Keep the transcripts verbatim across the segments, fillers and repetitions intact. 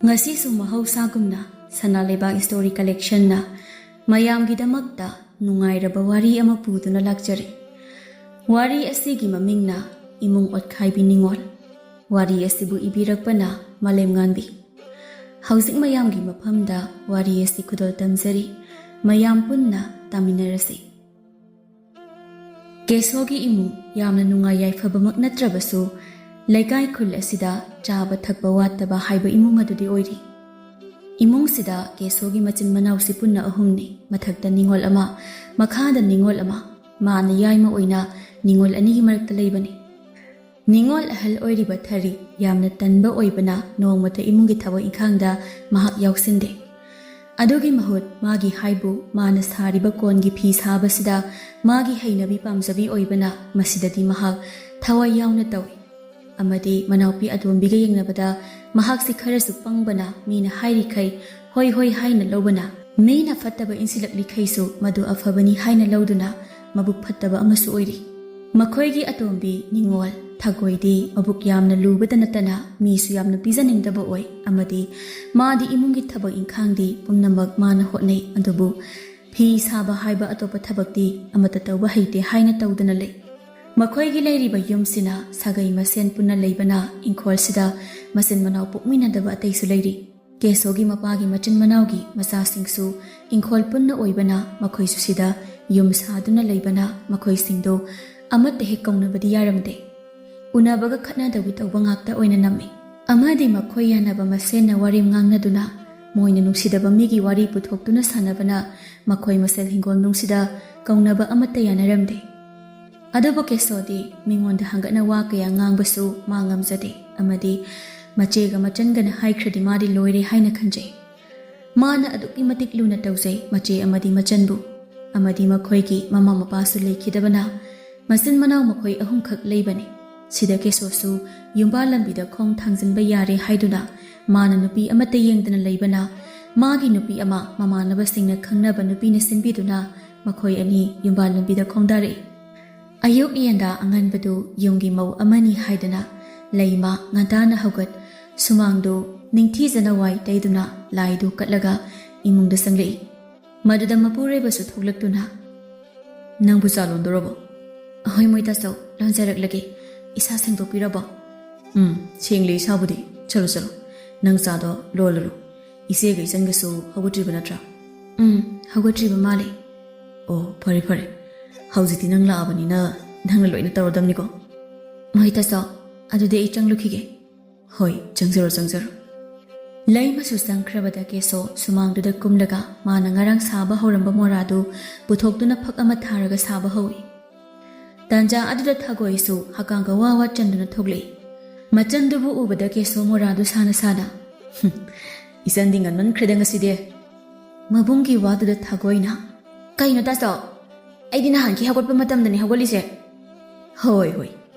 ꯉꯁꯤꯁꯨ ꯃꯍꯧꯁꯥꯒꯨꯝꯅ ꯁꯅꯥ ꯂꯩꯕꯥꯛ ꯁ꯭ꯇꯣꯔꯤ ꯀꯂꯦꯛꯁꯟꯅ ꯃꯌꯥꯝꯒꯤꯗꯃꯛꯇ ꯅꯨꯡꯉꯥꯏꯔꯕ ꯋꯥꯔꯤ ꯑꯃ ꯄꯨꯗꯨꯅ ꯂꯥꯛꯆꯔꯤ꯫ ꯋꯥꯔꯤ ꯑꯁꯤꯒꯤ ꯃꯃꯤꯡꯅ ꯏꯃꯨꯡ ꯑꯣꯠꯈꯥꯏꯕꯤ ꯅꯤꯉꯣꯜ꯫ ꯋꯥꯔꯤ ꯑꯁꯤꯕꯨ ꯏꯕꯤꯔꯛꯄꯅ ꯃꯥꯂꯦꯝꯉꯥꯟꯕꯤ꯫ ꯍꯧꯖꯤꯛ ꯃꯌꯥꯝꯒꯤ ꯃꯐꯝꯗ ꯋꯥꯔꯤ ꯑꯁꯤ ꯈꯨꯗꯣꯜ ꯇꯝꯖꯔꯤ꯫ ꯃꯌꯥꯝ ꯄꯨꯟꯅ ꯇꯥꯃꯤꯟꯅꯔꯁꯤ꯫ ꯀꯦꯁꯣꯒꯤ ꯏꯃꯨꯡ ꯌꯥꯝꯅ ꯅꯨꯡꯉꯥꯏ ꯌꯥꯏꯐꯕꯃꯛ ꯅꯠꯇ꯭ꯔꯕꯁꯨ, ꯂꯩꯀꯥꯏ ꯈꯨꯜ ꯑꯁꯤꯗ ꯆꯥꯕ ꯊꯛꯄ ꯋꯥꯠꯇꯕ ꯍꯥꯏꯕ ꯏꯃꯨꯡ ꯑꯗꯨꯗꯤ ꯑꯣꯏꯔꯤ꯫ ꯏꯃꯨꯡꯁꯤꯗ ꯀꯦꯁꯣꯒꯤ ꯃꯆꯤꯟ ꯃꯅꯥꯎꯁꯤ ꯄꯨꯟꯅ ꯑꯍꯨꯝꯅꯤ꯫ ꯃꯊꯛꯇ ꯅꯤꯉꯣꯜ ꯑꯃ, ꯃꯈꯥꯗ ꯅꯤꯉꯣꯜ ꯑꯃ꯫ ꯃꯥꯅ ꯌꯥꯏꯃ ꯑꯣꯏꯅ ꯅꯤꯉꯣꯜ ꯑꯅꯤꯒꯤ ꯃꯔꯛꯇ ꯂꯩꯕꯅꯤ꯫ ꯅꯤꯉꯣꯜ ꯑꯍꯜ ꯑꯣꯏꯔꯤꯕ ꯊꯔꯤ ꯌꯥꯝꯅ ꯇꯟꯕ ꯑꯣꯏꯕꯅ ꯅꯣꯡꯃꯇ ꯏꯃꯨꯡꯒꯤ ꯊꯕꯛ ꯏꯪꯈꯥꯡꯗ ꯃꯍꯥꯛ ꯌꯥꯎꯁꯤꯟꯗꯦ꯫ ꯑꯗꯨꯒꯤ ꯃꯍꯨꯠ ꯃꯥꯒꯤ ꯍꯥꯏꯕꯨ ꯃꯥꯅ ꯁꯥꯔꯤꯕ ꯀꯣꯟꯒꯤ ꯐꯤ ꯁꯥꯕꯁꯤꯗ ꯃꯥꯒꯤ ꯍꯩꯅꯕꯤ ꯄꯥꯝꯖꯕꯤ ꯑꯣꯏꯕꯅ ꯃꯁꯤꯗꯗꯤ ꯃꯍꯥꯛ ꯊꯋꯥꯏ ꯌꯥꯎꯅ ꯇꯧꯏ꯫ ꯑꯃꯗꯤ ꯃꯅꯥꯎꯄꯤ ꯑꯇꯣꯝꯕꯤꯒ ꯌꯦꯡꯅꯕꯗ ꯃꯍꯥꯛꯁꯤ ꯈꯔꯁꯨ ꯄꯪꯕꯅ ꯃꯤꯅ ꯍꯥꯏꯔꯤꯈꯩ ꯍꯣꯏ ꯍꯣꯏ ꯍꯥꯏꯅ ꯂꯧꯕꯅ, ꯃꯤꯅ ꯐꯠꯇꯕ ꯏꯟꯁꯤꯜꯂꯛꯂꯤꯈꯩꯁꯨ ꯃꯗꯨ ꯑꯐꯕꯅꯤ ꯍꯥꯏꯅ ꯂꯧꯗꯨꯅ ꯃꯕꯨꯛ ꯐꯠꯇꯕ ꯑꯃꯁꯨ ꯑꯣꯏꯔꯤ꯫ ꯃꯈꯣꯏꯒꯤ ꯑꯇꯣꯝꯕꯤ ꯅꯤꯉꯣꯜ ꯊꯒꯣꯏꯗꯤ ꯃꯕꯨꯛ ꯌꯥꯝꯅ ꯂꯨꯕꯗ ꯅꯠꯇꯅ ꯃꯤꯁꯨ ꯌꯥꯝꯅ ꯄꯤꯖꯅꯤꯡꯗꯕ ꯑꯣꯏ, ꯑꯃꯗꯤ ꯃꯥꯗꯤ ꯏꯃꯨꯡꯒꯤ ꯊꯕꯛ ꯏꯪꯈꯥꯡꯗꯤ ꯄꯨꯝꯅꯃꯛ ꯃꯥꯅ ꯍꯣꯠꯅꯩ꯫ ꯑꯗꯨꯕꯨ ꯐꯤ ꯁꯥꯕ ꯍꯥꯏꯕ ꯑꯇꯣꯞꯄ ꯊꯕꯛꯇꯤ ꯑꯃꯠꯇ ꯇꯧꯕ ꯍꯩꯇꯦ ꯍꯥꯏꯅ ꯇꯧꯗꯨꯅ ꯂꯩ꯫ ꯃꯈꯣꯏꯒꯤ ꯂꯩꯔꯤꯕ ꯌꯨꯝꯁꯤꯅ ꯁꯥꯒꯩ ꯃꯁꯦꯟ ꯄꯨꯟꯅ ꯂꯩꯕꯅ ꯏꯪꯈꯣꯜꯁꯤꯗ ꯃꯆꯤꯟ ꯃꯅꯥꯎ ꯄꯣꯛꯃꯤꯟꯅꯗꯕ ꯑꯇꯩꯁꯨ ꯂꯩꯔꯤ꯫ ꯀꯦꯁꯣꯒꯤ ꯃꯄꯥꯒꯤ ꯃꯆꯤꯟ ꯃꯅꯥꯎꯒꯤ ꯃꯆꯥꯁꯤꯡꯁꯨ ꯏꯪꯈꯣꯜ ꯄꯨꯟꯅ ꯑꯣꯏꯕꯅ ꯃꯈꯣꯏꯁꯨ ꯁꯤꯗ ꯌꯨꯝ ꯁꯥꯗꯨꯅ ꯂꯩꯕꯅ ꯃꯈꯣꯏꯁꯤꯡꯗꯨ ꯑꯃꯠꯇ ꯍꯦꯛ ꯀꯧꯅꯕꯗꯤ ꯌꯥꯔꯝꯗꯦ꯫ ꯎꯅꯕꯒ ꯈꯠꯅꯗꯧꯒꯤ ꯇꯧꯕ ꯉꯥꯛꯇ ꯑꯣꯏꯅ ꯅꯝꯃꯤ꯫ ꯑꯃꯗꯤ ꯃꯈꯣꯏ ꯌꯥꯅꯕ ꯃꯁꯦꯟꯅ ꯋꯥꯔꯦꯝ ꯉꯥꯡꯅꯗꯨꯅ ꯃꯣꯏꯅ ꯅꯨꯡꯁꯤꯗꯕ ꯃꯤꯒꯤ ꯋꯥꯔꯤ ꯄꯨꯊꯣꯛꯇꯨꯅ ꯁꯥꯟꯅꯕꯅ ꯃꯈꯣꯏ ꯃꯁꯦꯜ ꯍꯤꯡꯒꯣꯜꯅꯨꯡꯁꯤꯗ ꯀꯧꯅꯕ ꯑꯃꯠꯇ ꯌꯥꯅꯔꯝꯗꯦ꯫ ꯑꯗꯨꯕꯨ ꯀꯦꯁꯣꯗꯤ ꯃꯤꯉꯣꯟꯗ ꯍꯪꯒꯠꯅ ꯋꯥ ꯀꯌꯥ ꯉꯥꯡꯕꯁꯨ ꯃꯥ ꯉꯝꯖꯗꯦ, ꯑꯃꯗꯤ ꯃꯆꯦꯒ ꯃꯆꯟꯒꯅ ꯍꯥꯏꯈ꯭ꯔꯗꯤ ꯃꯥꯗꯤ ꯂꯣꯏꯔꯦ ꯍꯥꯏꯅ ꯈꯟꯖꯩ꯫ ꯃꯥꯅ ꯑꯗꯨꯛꯀꯤ ꯃꯇꯤꯛ ꯂꯨꯅ ꯇꯧꯖꯩ ꯃꯆꯦ ꯑꯃꯗꯤ ꯃꯆꯟꯕꯨ, ꯑꯃꯗꯤ ꯃꯈꯣꯏꯒꯤ ꯃꯃꯥ ꯃꯄꯥꯁꯨ ꯂꯩꯈꯤꯗꯕꯅ ꯃꯆꯤꯟ ꯃꯅꯥꯎ ꯃꯈꯣꯏ ꯑꯍꯨꯝꯈꯛ ꯂꯩꯕꯅꯤ꯫ ꯁꯤꯗ ꯀꯦꯁꯣꯁꯨ ꯌꯨꯝꯕꯥꯜ ꯂꯝꯕꯤꯗ ꯈꯣꯡ ꯊꯥꯡꯖꯤꯟꯕ ꯌꯥꯔꯦ ꯍꯥꯏꯗꯨꯅ ꯃꯥꯅ ꯅꯨꯄꯤ ꯑꯃꯠꯇ ꯌꯦꯡꯗꯅ ꯂꯩꯕꯅ ꯃꯥꯒꯤ ꯅꯨꯄꯤ ꯑꯃ ꯃꯃꯥꯟꯅꯕꯁꯤꯡꯅ ꯈꯪꯅꯕ ꯅꯨꯄꯤꯅ ꯁꯤꯟꯕꯤꯗꯨꯅ ꯃꯈꯣꯏ ꯑꯅꯤ ꯌꯨꯝꯕꯥꯜ ꯂꯝꯕꯤꯗ ꯈꯣꯡꯗꯥꯔꯛꯏ꯫ ꯑꯌꯨꯛ ꯌꯦꯟꯗꯥ ꯑꯉꯟꯕꯗꯨ ꯌꯨꯝꯒꯤ ꯃꯧ ꯑꯃꯅꯤ ꯍꯥꯏꯗꯨꯅ ꯂꯩꯃ ꯉꯟꯇꯥꯅ ꯍꯧꯒꯠ ꯁꯨꯃꯥꯡꯗꯨ ꯅꯤꯡꯊꯤꯖꯅ ꯋꯥꯏ ꯇꯩꯗꯨꯅ ꯂꯥꯏꯗꯨ ꯀꯠꯂꯒ ꯏꯃꯨꯡꯗ ꯆꯪꯂꯛꯏ꯫ ꯃꯗꯨꯗ ꯃꯄꯨꯔꯣꯏꯕꯁꯨ ꯊꯣꯛꯂꯛꯇꯨꯅ, "ꯅꯪꯕꯨ ꯆꯥ ꯂꯣꯟꯗꯣꯔꯕꯣ?" "ꯑꯍꯣꯏ, ꯃꯣꯏ ꯇꯥꯆꯧ, ꯂꯣꯟꯖꯔꯛꯂꯒꯦ꯫ ꯏꯁꯥ ꯁꯦꯡꯗꯣꯛꯄꯤꯔꯕꯣ?" "ꯎꯝ, ꯁꯦꯡꯂꯦ ꯏꯁꯥꯕꯨꯗꯤ꯫ ꯆꯠꯂꯣ, ꯆꯠꯂꯣ, ꯅꯪ ꯆꯥꯗꯣ ꯂꯣꯜꯂꯨꯔꯣ꯫ ꯏꯆꯦꯒ ꯏꯆꯟꯒꯁꯨ ꯍꯧꯒꯠꯇ꯭ꯔꯤꯕ ꯅꯠꯇ꯭ꯔꯥ?" "ꯎꯝ, ꯍꯧꯒꯠꯇ꯭ꯔꯤꯕ ꯃꯥꯜꯂꯦ꯫" "ꯑꯣ, ꯐꯔꯦ, ꯐꯔꯦ꯫ ꯍꯧꯖꯤꯛꯇꯤ ꯅꯪ ꯂꯥꯛꯑꯕꯅꯤꯅ ꯅꯪꯅ ꯂꯣꯏꯅ ꯇꯧꯔꯗꯝꯅꯤꯀꯣ꯫" "ꯍꯣꯏ ꯇꯥꯆꯧ, ꯑꯗꯨꯗꯤ ꯑꯩ ꯆꯪꯂꯨꯈꯤꯒꯦ꯫" "ꯍꯣꯏ, ꯆꯪꯖꯔꯣ, ꯆꯪꯖꯔꯣ꯫" ꯂꯩꯃꯁꯨ ꯆꯪꯈ꯭ꯔꯕꯗ ꯀꯦꯁꯣ ꯁꯨꯃꯥꯡꯗꯨꯗ ꯀꯨꯝꯂꯒ ꯃꯥꯅ ꯉꯔꯥꯡ ꯁꯥꯕ ꯍꯧꯔꯝꯕ ꯃꯣꯔꯥꯗꯨ ꯄꯨꯊꯣꯛꯇꯨꯅ ꯐꯛ ꯑꯃ ꯊꯥꯔꯒ ꯁꯥꯕ ꯍꯧꯏ꯫ ꯇꯥꯟꯖꯥ ꯑꯗꯨꯗ ꯊꯥꯒꯣꯏꯁꯨ ꯍꯀꯥꯡꯒ ꯋꯥ ꯋꯥ ꯆꯟꯗꯨꯅ ꯊꯣꯛꯂꯛꯏ꯫ ꯃꯆꯟꯗꯨꯕꯨ ꯎꯕꯗ ꯀꯦꯁꯣ ꯃꯣꯔꯥꯗꯨ ꯁꯥꯅ ꯁꯥꯅ, "ꯍꯨꯝ, ꯏꯆꯟꯗꯤ ꯉꯟꯃꯟꯈ꯭ꯔꯦꯗ ꯉꯁꯤꯗꯤ꯫" ꯃꯕꯨꯡꯒꯤ ꯋꯥꯗꯨꯗ ꯊꯥꯒꯣꯏꯅ, "ꯀꯩꯅꯣ ꯇꯥꯆꯧ? ꯑꯩꯗꯤ ꯅꯍꯥꯟꯈꯩ ꯍꯧꯒꯠꯄ ꯃꯇꯝꯗꯅꯦ ꯍꯧꯒꯠꯂꯤꯁꯦ꯫" "ꯍꯣꯏ, ꯍꯣꯏ,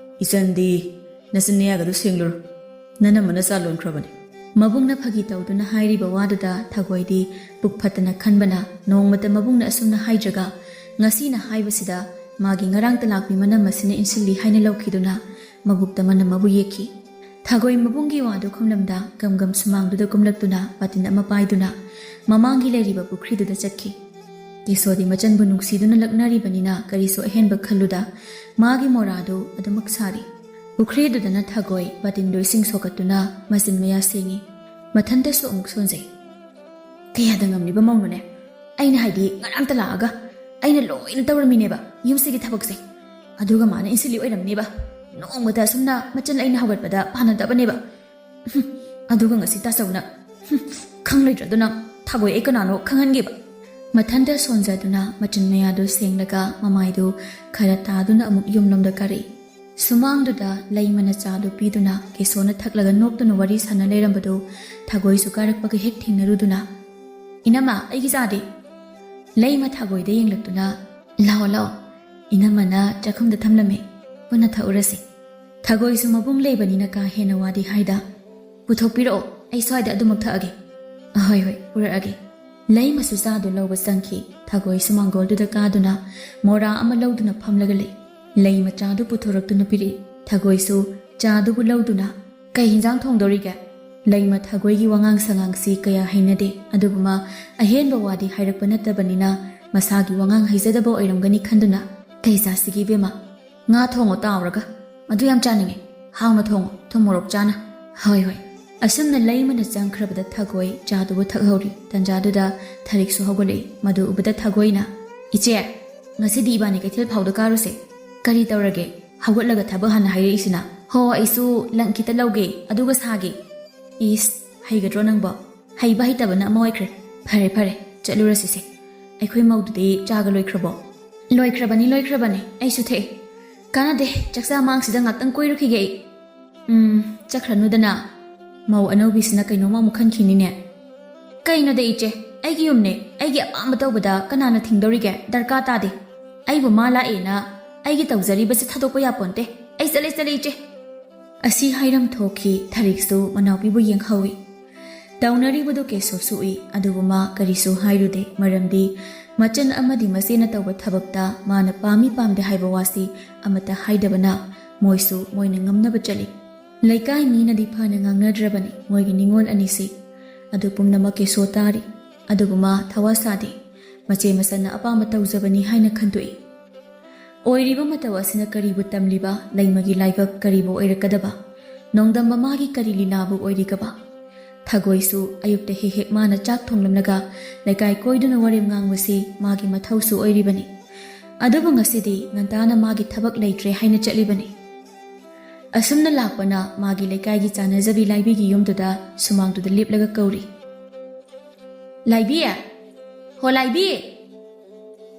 ꯏꯆꯟꯗꯤ ꯅꯆꯤꯟ ꯅꯌꯥꯒꯗꯨ ꯁꯦꯡꯂꯨꯔꯣ꯫ ꯅꯅꯝꯃꯅ ꯆꯥ ꯂꯣꯟꯈ꯭ꯔꯕꯅꯤ꯫" ꯃꯕꯨꯡꯅ ꯐꯥꯒꯤ ꯇꯧꯗꯨꯅ ꯍꯥꯏꯔꯤꯕ ꯋꯥꯗꯨꯗ ꯊꯥꯒꯣꯏꯗꯤ ꯄꯨꯛ ꯐꯠꯇꯅ ꯈꯟꯕꯅ ꯅꯣꯡꯃꯇ ꯃꯕꯨꯡꯅ ꯑꯁꯨꯝꯅ ꯍꯥꯏꯗ꯭ꯔꯒ ꯉꯁꯤꯅ ꯍꯥꯏꯕꯁꯤꯗ ꯃꯥꯒꯤ ꯉꯔꯥꯡ ꯇꯂꯥꯛꯄꯤ ꯃꯅꯝ ꯑꯁꯤꯅ ꯏꯟꯁꯤꯜꯂꯤ ꯍꯥꯏꯅ ꯂꯧꯈꯤꯗꯨꯅ ꯃꯕꯨꯛꯇ ꯃꯅꯝ ꯑꯃꯕꯨ ꯌꯦꯛꯈꯤ꯫ ꯊꯥꯒꯣꯏ ꯃꯕꯨꯡꯒꯤ ꯋꯥꯗꯨ ꯈꯨꯝꯂꯝꯗ ꯒꯝ ꯒꯝ ꯁꯨꯃꯥꯡꯗꯨꯗ ꯀꯨꯝꯂꯛꯇꯨꯅ ꯕꯥꯇꯤꯟ ꯑꯃ ꯄꯥꯏꯗꯨꯅ ꯃꯃꯥꯡꯒꯤ ꯂꯩꯔꯤꯕ ꯄꯨꯈ꯭ꯔꯤꯗꯨꯗ ꯆꯠꯈꯤ꯫ ꯀꯦꯁꯣꯗꯤ ꯃꯆꯟꯕꯨ ꯅꯨꯡꯁꯤꯗꯨꯅ ꯂꯛꯅꯔꯤꯕꯅꯤꯅ ꯀꯔꯤꯁꯨ ꯑꯍꯦꯟꯕ ꯈꯜꯂꯨꯗ ꯃꯥꯒꯤ ꯃꯣꯔꯥꯗꯨ ꯑꯗꯨꯃꯛ ꯁꯥꯔꯤ꯫ ꯄꯨꯈ꯭ꯔꯤꯗꯨꯗꯅ ꯊꯥꯒꯣꯏ ꯕꯥꯇꯤꯟꯗꯨ ꯏꯁꯤꯡ ꯁꯣꯛꯀꯠꯇꯨꯅ ꯃꯆꯤꯟ ꯃꯌꯥ ꯁꯦꯡꯉꯤ꯫ ꯃꯊꯟꯇꯁꯨ ꯑꯃꯨꯛ ꯁꯣꯟꯖꯩ꯫ "ꯀꯌꯥꯗ ꯉꯝꯂꯤꯕ ꯃꯧꯅꯣꯅꯦ? ꯑꯩꯅ ꯍꯥꯏꯗꯤ ꯉꯔꯥꯡꯇ ꯂꯥꯛꯑꯒ ꯑꯩꯅ ꯂꯣꯏꯅ ꯇꯧꯔꯝꯃꯤꯅꯦꯕ ꯌꯨꯝꯁꯤꯒꯤ ꯊꯕꯛꯁꯦ꯫ ꯑꯗꯨꯒ ꯃꯥꯅ ꯏꯟꯁꯤꯜꯂꯤ ꯑꯣꯏꯔꯝꯅꯦꯕ꯫ ꯅꯣꯡꯃꯇ ꯑꯁꯨꯝꯅ ꯃꯆꯟ ꯑꯩꯅ ꯍꯧꯒꯠꯄꯗ ꯄꯥꯟꯅꯗꯕꯅꯦꯕ꯫ ꯍꯨꯝ, ꯑꯗꯨꯒ ꯉꯁꯤ ꯇꯥꯆꯧꯅ, ꯍꯨꯝ, ꯈꯪꯂꯣꯏꯗ꯭ꯔꯗꯨꯅ ꯊꯥꯒꯣꯏ ꯑꯩ ꯀꯅꯥꯅꯣ ꯈꯪꯍꯟꯒꯦꯕ꯫" ꯃꯊꯟꯇ ꯁꯣꯟꯖꯗꯨꯅ ꯃꯆꯤꯟ ꯃꯌꯥꯗꯨ ꯁꯦꯡꯂꯒ ꯃꯃꯥꯏꯗꯨ ꯈꯔ ꯇꯥꯗꯨꯅ ꯑꯃꯨꯛ ꯌꯨꯝꯂꯣꯝꯗ ꯀꯥꯔꯛꯏ꯫ ꯁꯨꯃꯥꯡꯗꯨꯗ ꯂꯩꯃꯅ ꯆꯥꯗꯨ ꯄꯤꯗꯨꯅ ꯀꯦꯁꯣꯅ ꯊꯛꯂꯒ ꯅꯣꯛꯇꯨꯅ ꯋꯥꯔꯤ ꯁꯥꯟꯅ ꯂꯩꯔꯝꯕꯗꯨ ꯊꯥꯒꯣꯏꯁꯨ ꯀꯥꯔꯛꯄꯒ ꯍꯦꯛ ꯊꯦꯡꯅꯔꯨꯗꯨꯅ, "ꯏꯅꯝꯃ, ꯑꯩꯒꯤ ꯆꯥꯗꯤ?" ꯂꯩꯃ ꯊꯥꯒꯣꯏꯗ ꯌꯦꯡꯂꯛꯇꯨꯅ, "ꯂꯥꯛꯑꯣ, ꯂꯥꯛꯑꯣ, ꯏꯅꯝꯃꯅ ꯆꯥꯛꯈꯨꯝꯗ ꯊꯝꯂꯝꯃꯦ, ꯄꯨꯟꯅ ꯊꯛꯎꯔꯁꯤ꯫" ꯊꯥꯒꯣꯏꯁꯨ ꯃꯕꯨꯡ ꯂꯩꯕꯅꯤꯅ ꯀꯥ ꯍꯦꯟꯅ ꯋꯥꯗꯤ ꯍꯥꯏꯗ, "ꯄꯨꯊꯣꯛꯄꯤꯔꯛꯑꯣ, ꯑꯩ ꯁ꯭ꯋꯥꯏꯗ ꯑꯗꯨꯃꯛ ꯊꯛꯑꯒꯦ꯫" "ꯑꯍꯣꯏ, ꯍꯣꯏ, ꯄꯨꯔꯛꯑꯒꯦ꯫" ꯂꯩꯃꯁꯨ ꯆꯥꯗꯨ ꯂꯧꯕ ꯆꯪꯈꯤ꯫ ꯊꯥꯒꯣꯏꯁꯨ ꯃꯥꯡꯒꯣꯜꯗꯨꯗ ꯀꯥꯗꯨꯅ ꯃꯣꯔꯥ ꯑꯃ ꯂꯧꯗꯨꯅ ꯐꯝꯂꯒ ꯂꯩ꯫ ꯂꯩꯃ ꯆꯥꯗꯨ ꯄꯨꯊꯣꯔꯛꯇꯨꯅ ꯄꯤꯔꯛꯏ꯫ ꯊꯥꯒꯣꯏꯁꯨ ꯆꯥꯗꯨꯕꯨ ꯂꯧꯗꯨꯅ, "ꯀꯩ ꯍꯤꯟꯖꯥꯡ ꯊꯣꯡꯗꯧꯔꯤꯒꯦ?" ꯂꯩꯃ ꯊꯒꯣꯏꯒꯤ ꯋꯥꯉꯥꯡ ꯁꯉꯥꯡꯁꯤ ꯀꯌꯥ ꯍꯩꯅꯗꯦ, ꯑꯗꯨꯕꯨ ꯃꯥ ꯑꯍꯦꯟꯕ ꯋꯥꯗꯤ ꯍꯥꯏꯔꯛꯄ ꯅꯠꯇꯕꯅꯤꯅ ꯃꯁꯥꯒꯤ ꯋꯥꯉꯥꯡ ꯍꯩꯖꯗꯕ ꯑꯣꯏꯔꯝꯒꯅꯤ ꯈꯟꯗꯨꯅ, "ꯀꯩ ꯆꯥꯁꯤꯒꯦ ꯏꯕꯦꯝꯃ?" "ꯉꯥ ꯊꯣꯡꯉꯣ ꯇꯥꯎꯔꯒ꯫ ꯑꯗꯨ ꯌꯥꯝ ꯆꯥꯅꯤꯡꯉꯦ꯫ ꯍꯥꯎꯅ ꯊꯣꯡꯉꯣ, ꯊꯨꯝ ꯃꯣꯔꯣꯛ ꯆꯥꯅ꯫" "ꯍꯣꯏ, ꯍꯣꯏ꯫" ꯑꯁꯨꯝꯅ ꯂꯩꯃꯅ ꯆꯪꯈ꯭ꯔꯕꯗ ꯊꯒꯣꯏ ꯆꯥꯗꯨꯕꯨ ꯊꯛꯍꯧꯔꯤ꯫ ꯇꯟꯖꯥꯗꯨꯗ ꯊꯔꯤꯛꯁꯨ ꯍꯧꯒꯠꯂꯛꯏ꯫ ꯃꯗꯨ ꯎꯕꯗ ꯊꯒꯣꯏꯅ, "ꯏꯆꯦ, ꯉꯁꯤꯗꯤ ꯏꯕꯥꯅꯤ ꯀꯩꯊꯦꯜ ꯐꯥꯎꯗ ꯀꯥꯔꯨꯁꯦ꯫" "ꯀꯔꯤ ꯇꯧꯔꯒꯦ? ꯍꯧꯒꯠꯂꯒ ꯊꯕꯛ ꯍꯥꯟꯅ ꯍꯥꯏꯔꯛꯏꯁꯤꯅ?" "ꯍꯣ, ꯑꯩꯁꯨ ꯂꯪ ꯈꯤꯇ ꯂꯧꯒꯦ, ꯑꯗꯨꯒ ꯁꯥꯒꯦ꯫" "ꯏꯁ, ꯍꯩꯒꯗ꯭ꯔꯣ ꯅꯪꯕꯣ? ꯍꯩꯕ ꯍꯩꯇꯕꯅ ꯑꯃ ꯑꯣꯏꯈ꯭ꯔꯦ꯫ ꯐꯔꯦ, ꯐꯔꯦ, ꯆꯠꯂꯨꯔꯁꯤꯁꯦ꯫ ꯑꯩꯈꯣꯏ ꯃꯧꯗꯨꯗꯤ ꯆꯥꯒ ꯂꯣꯏꯈ꯭ꯔꯕꯣ?" "ꯂꯣꯏꯈ꯭ꯔꯕꯅꯤ, ꯂꯣꯏꯈ꯭ꯔꯕꯅꯤ꯫ ꯑꯩꯁꯨ ꯊꯛꯑꯦ꯫" "ꯀꯥꯟꯅꯗꯦ, ꯆꯥꯛꯆꯥ ꯃꯥꯡꯁꯤꯗ ꯉꯥꯛꯇꯪ ꯀꯣꯏꯔꯨꯈꯤꯒꯦ ꯑꯩ꯫" "ꯎꯝ, ꯆꯠꯈ꯭ꯔꯅꯨꯗꯅ꯫ ꯃꯧ ꯑꯅꯧꯕꯤꯁꯤꯅ ꯀꯩꯅꯣꯝꯃ ꯑꯃꯨꯛ ꯈꯟꯈꯤꯅꯤꯅꯦ꯫" "ꯀꯩꯅꯣꯗ ꯏꯆꯦ, ꯑꯩꯒꯤ ꯌꯨꯝꯅꯦ꯫ ꯑꯩꯒꯤ ꯑꯄꯥꯝꯕ ꯇꯧꯕꯗ ꯀꯅꯥꯅ ꯊꯤꯡꯗꯧꯔꯤꯒꯦ? ꯗꯔꯀꯥꯔ ꯇꯥꯗꯦ꯫ ꯑꯩꯕꯨ ꯃꯥ ꯂꯥꯛꯑꯦꯅ ꯑꯩꯒꯤ ꯇꯧꯖꯔꯤꯕꯁꯦ ꯊꯥꯗꯣꯛꯄ ꯌꯥꯄꯣꯟꯇꯦ꯫ ꯑꯩ ꯆꯠꯂꯦ, ꯆꯠꯂꯦ ꯏꯆꯦ꯫" ꯑꯁꯤ ꯍꯥꯏꯔꯝ ꯊꯣꯛꯈꯤ꯫ ꯊꯔꯤꯛꯁꯨ ꯃꯅꯥꯎꯄꯤꯕꯨ ꯌꯦꯡꯍꯧꯏ꯫ ꯇꯧꯅꯔꯤꯕꯗꯨ ꯀꯦꯁꯣꯁꯨ ꯎꯏ, ꯑꯗꯨꯕꯨ ꯃꯥ ꯀꯔꯤꯁꯨ ꯍꯥꯏꯔꯨꯗꯦ, ꯃꯔꯝꯗꯤ ꯃꯆꯟ ꯑꯃꯗꯤ ꯃꯆꯦꯅ ꯇꯧꯕ ꯊꯕꯛꯇ ꯃꯥꯅ ꯄꯥꯝꯃꯤ ꯄꯥꯝꯗꯦ ꯍꯥꯏꯕ ꯋꯥꯁꯤ ꯑꯃꯠꯇ ꯍꯥꯏꯗꯕꯅ ꯃꯣꯏꯁꯨ ꯃꯣꯏꯅ ꯉꯝꯅꯕ ꯆꯠꯂꯤ꯫ ꯂꯩꯀꯥꯏ ꯃꯤꯅꯗꯤ ꯐꯅ ꯉꯥꯡꯅꯗ꯭ꯔꯕꯅꯤ ꯃꯣꯏꯒꯤ ꯅꯤꯉꯣꯜ ꯑꯅꯤꯁꯤ꯫ ꯑꯗꯨ ꯄꯨꯝꯅꯃꯛ ꯀꯦꯁꯣ ꯇꯥꯔꯤ, ꯑꯗꯨꯕꯨ ꯃꯥ ꯊꯋꯥ ꯁꯥꯗꯦ꯫ ꯃꯆꯦ ꯃꯆꯟꯅ ꯑꯄꯥꯝꯕ ꯇꯧꯖꯕꯅꯤ ꯍꯥꯏꯅ ꯈꯟꯗꯣꯛꯏ꯫ ꯑꯣꯏꯔꯤꯕ ꯃꯇꯧ ꯑꯁꯤꯅ ꯀꯔꯤꯕꯨ ꯇꯝꯂꯤꯕ? ꯂꯩꯃꯒꯤ ꯂꯥꯏꯕꯛ ꯀꯔꯤꯕꯨ ꯑꯣꯏꯔꯛꯀꯗꯕ? ꯅꯣꯡꯗꯝꯕ ꯃꯥꯒꯤ ꯀꯔꯤ ꯂꯤꯂꯥꯕꯨ ꯑꯣꯏꯔꯤꯒꯕ? ꯊꯒꯣꯏꯁꯨ ꯑꯌꯨꯛꯇ ꯍꯦꯛ ꯍꯦꯛ ꯃꯥꯅ ꯆꯥꯛ ꯊꯣꯡꯂꯝꯂꯒ ꯂꯩꯀꯥꯏ ꯀꯣꯏꯗꯨꯅ ꯋꯥꯔꯦꯝ ꯉꯥꯡꯕꯁꯤ ꯃꯥꯒꯤ ꯃꯊꯧꯁꯨ ꯑꯣꯏꯔꯤꯕꯅꯤ꯫ ꯑꯗꯨꯕꯨ ꯉꯁꯤꯗꯤ ꯉꯟꯇꯥꯅ ꯃꯥꯒꯤ ꯊꯕꯛ ꯂꯩꯇ꯭ꯔꯦ ꯍꯥꯏꯅ ꯆꯠꯂꯤꯕꯅꯤ꯫ ꯑꯁꯨꯝꯅ ꯂꯥꯛꯄꯅ ꯃꯥꯒꯤ ꯂꯩꯀꯥꯏꯒꯤ ꯆꯥꯟꯅꯖꯕꯤ ꯂꯥꯏꯕꯤꯒꯤ ꯌꯨꯝꯗꯨꯗ ꯁꯨꯃꯥꯡꯗꯨꯗ ꯂꯦꯞꯂꯒ ꯀꯧꯔꯤ, "ꯂꯥꯏꯕꯤ! ꯍꯣ ꯂꯥꯏꯕꯤ!"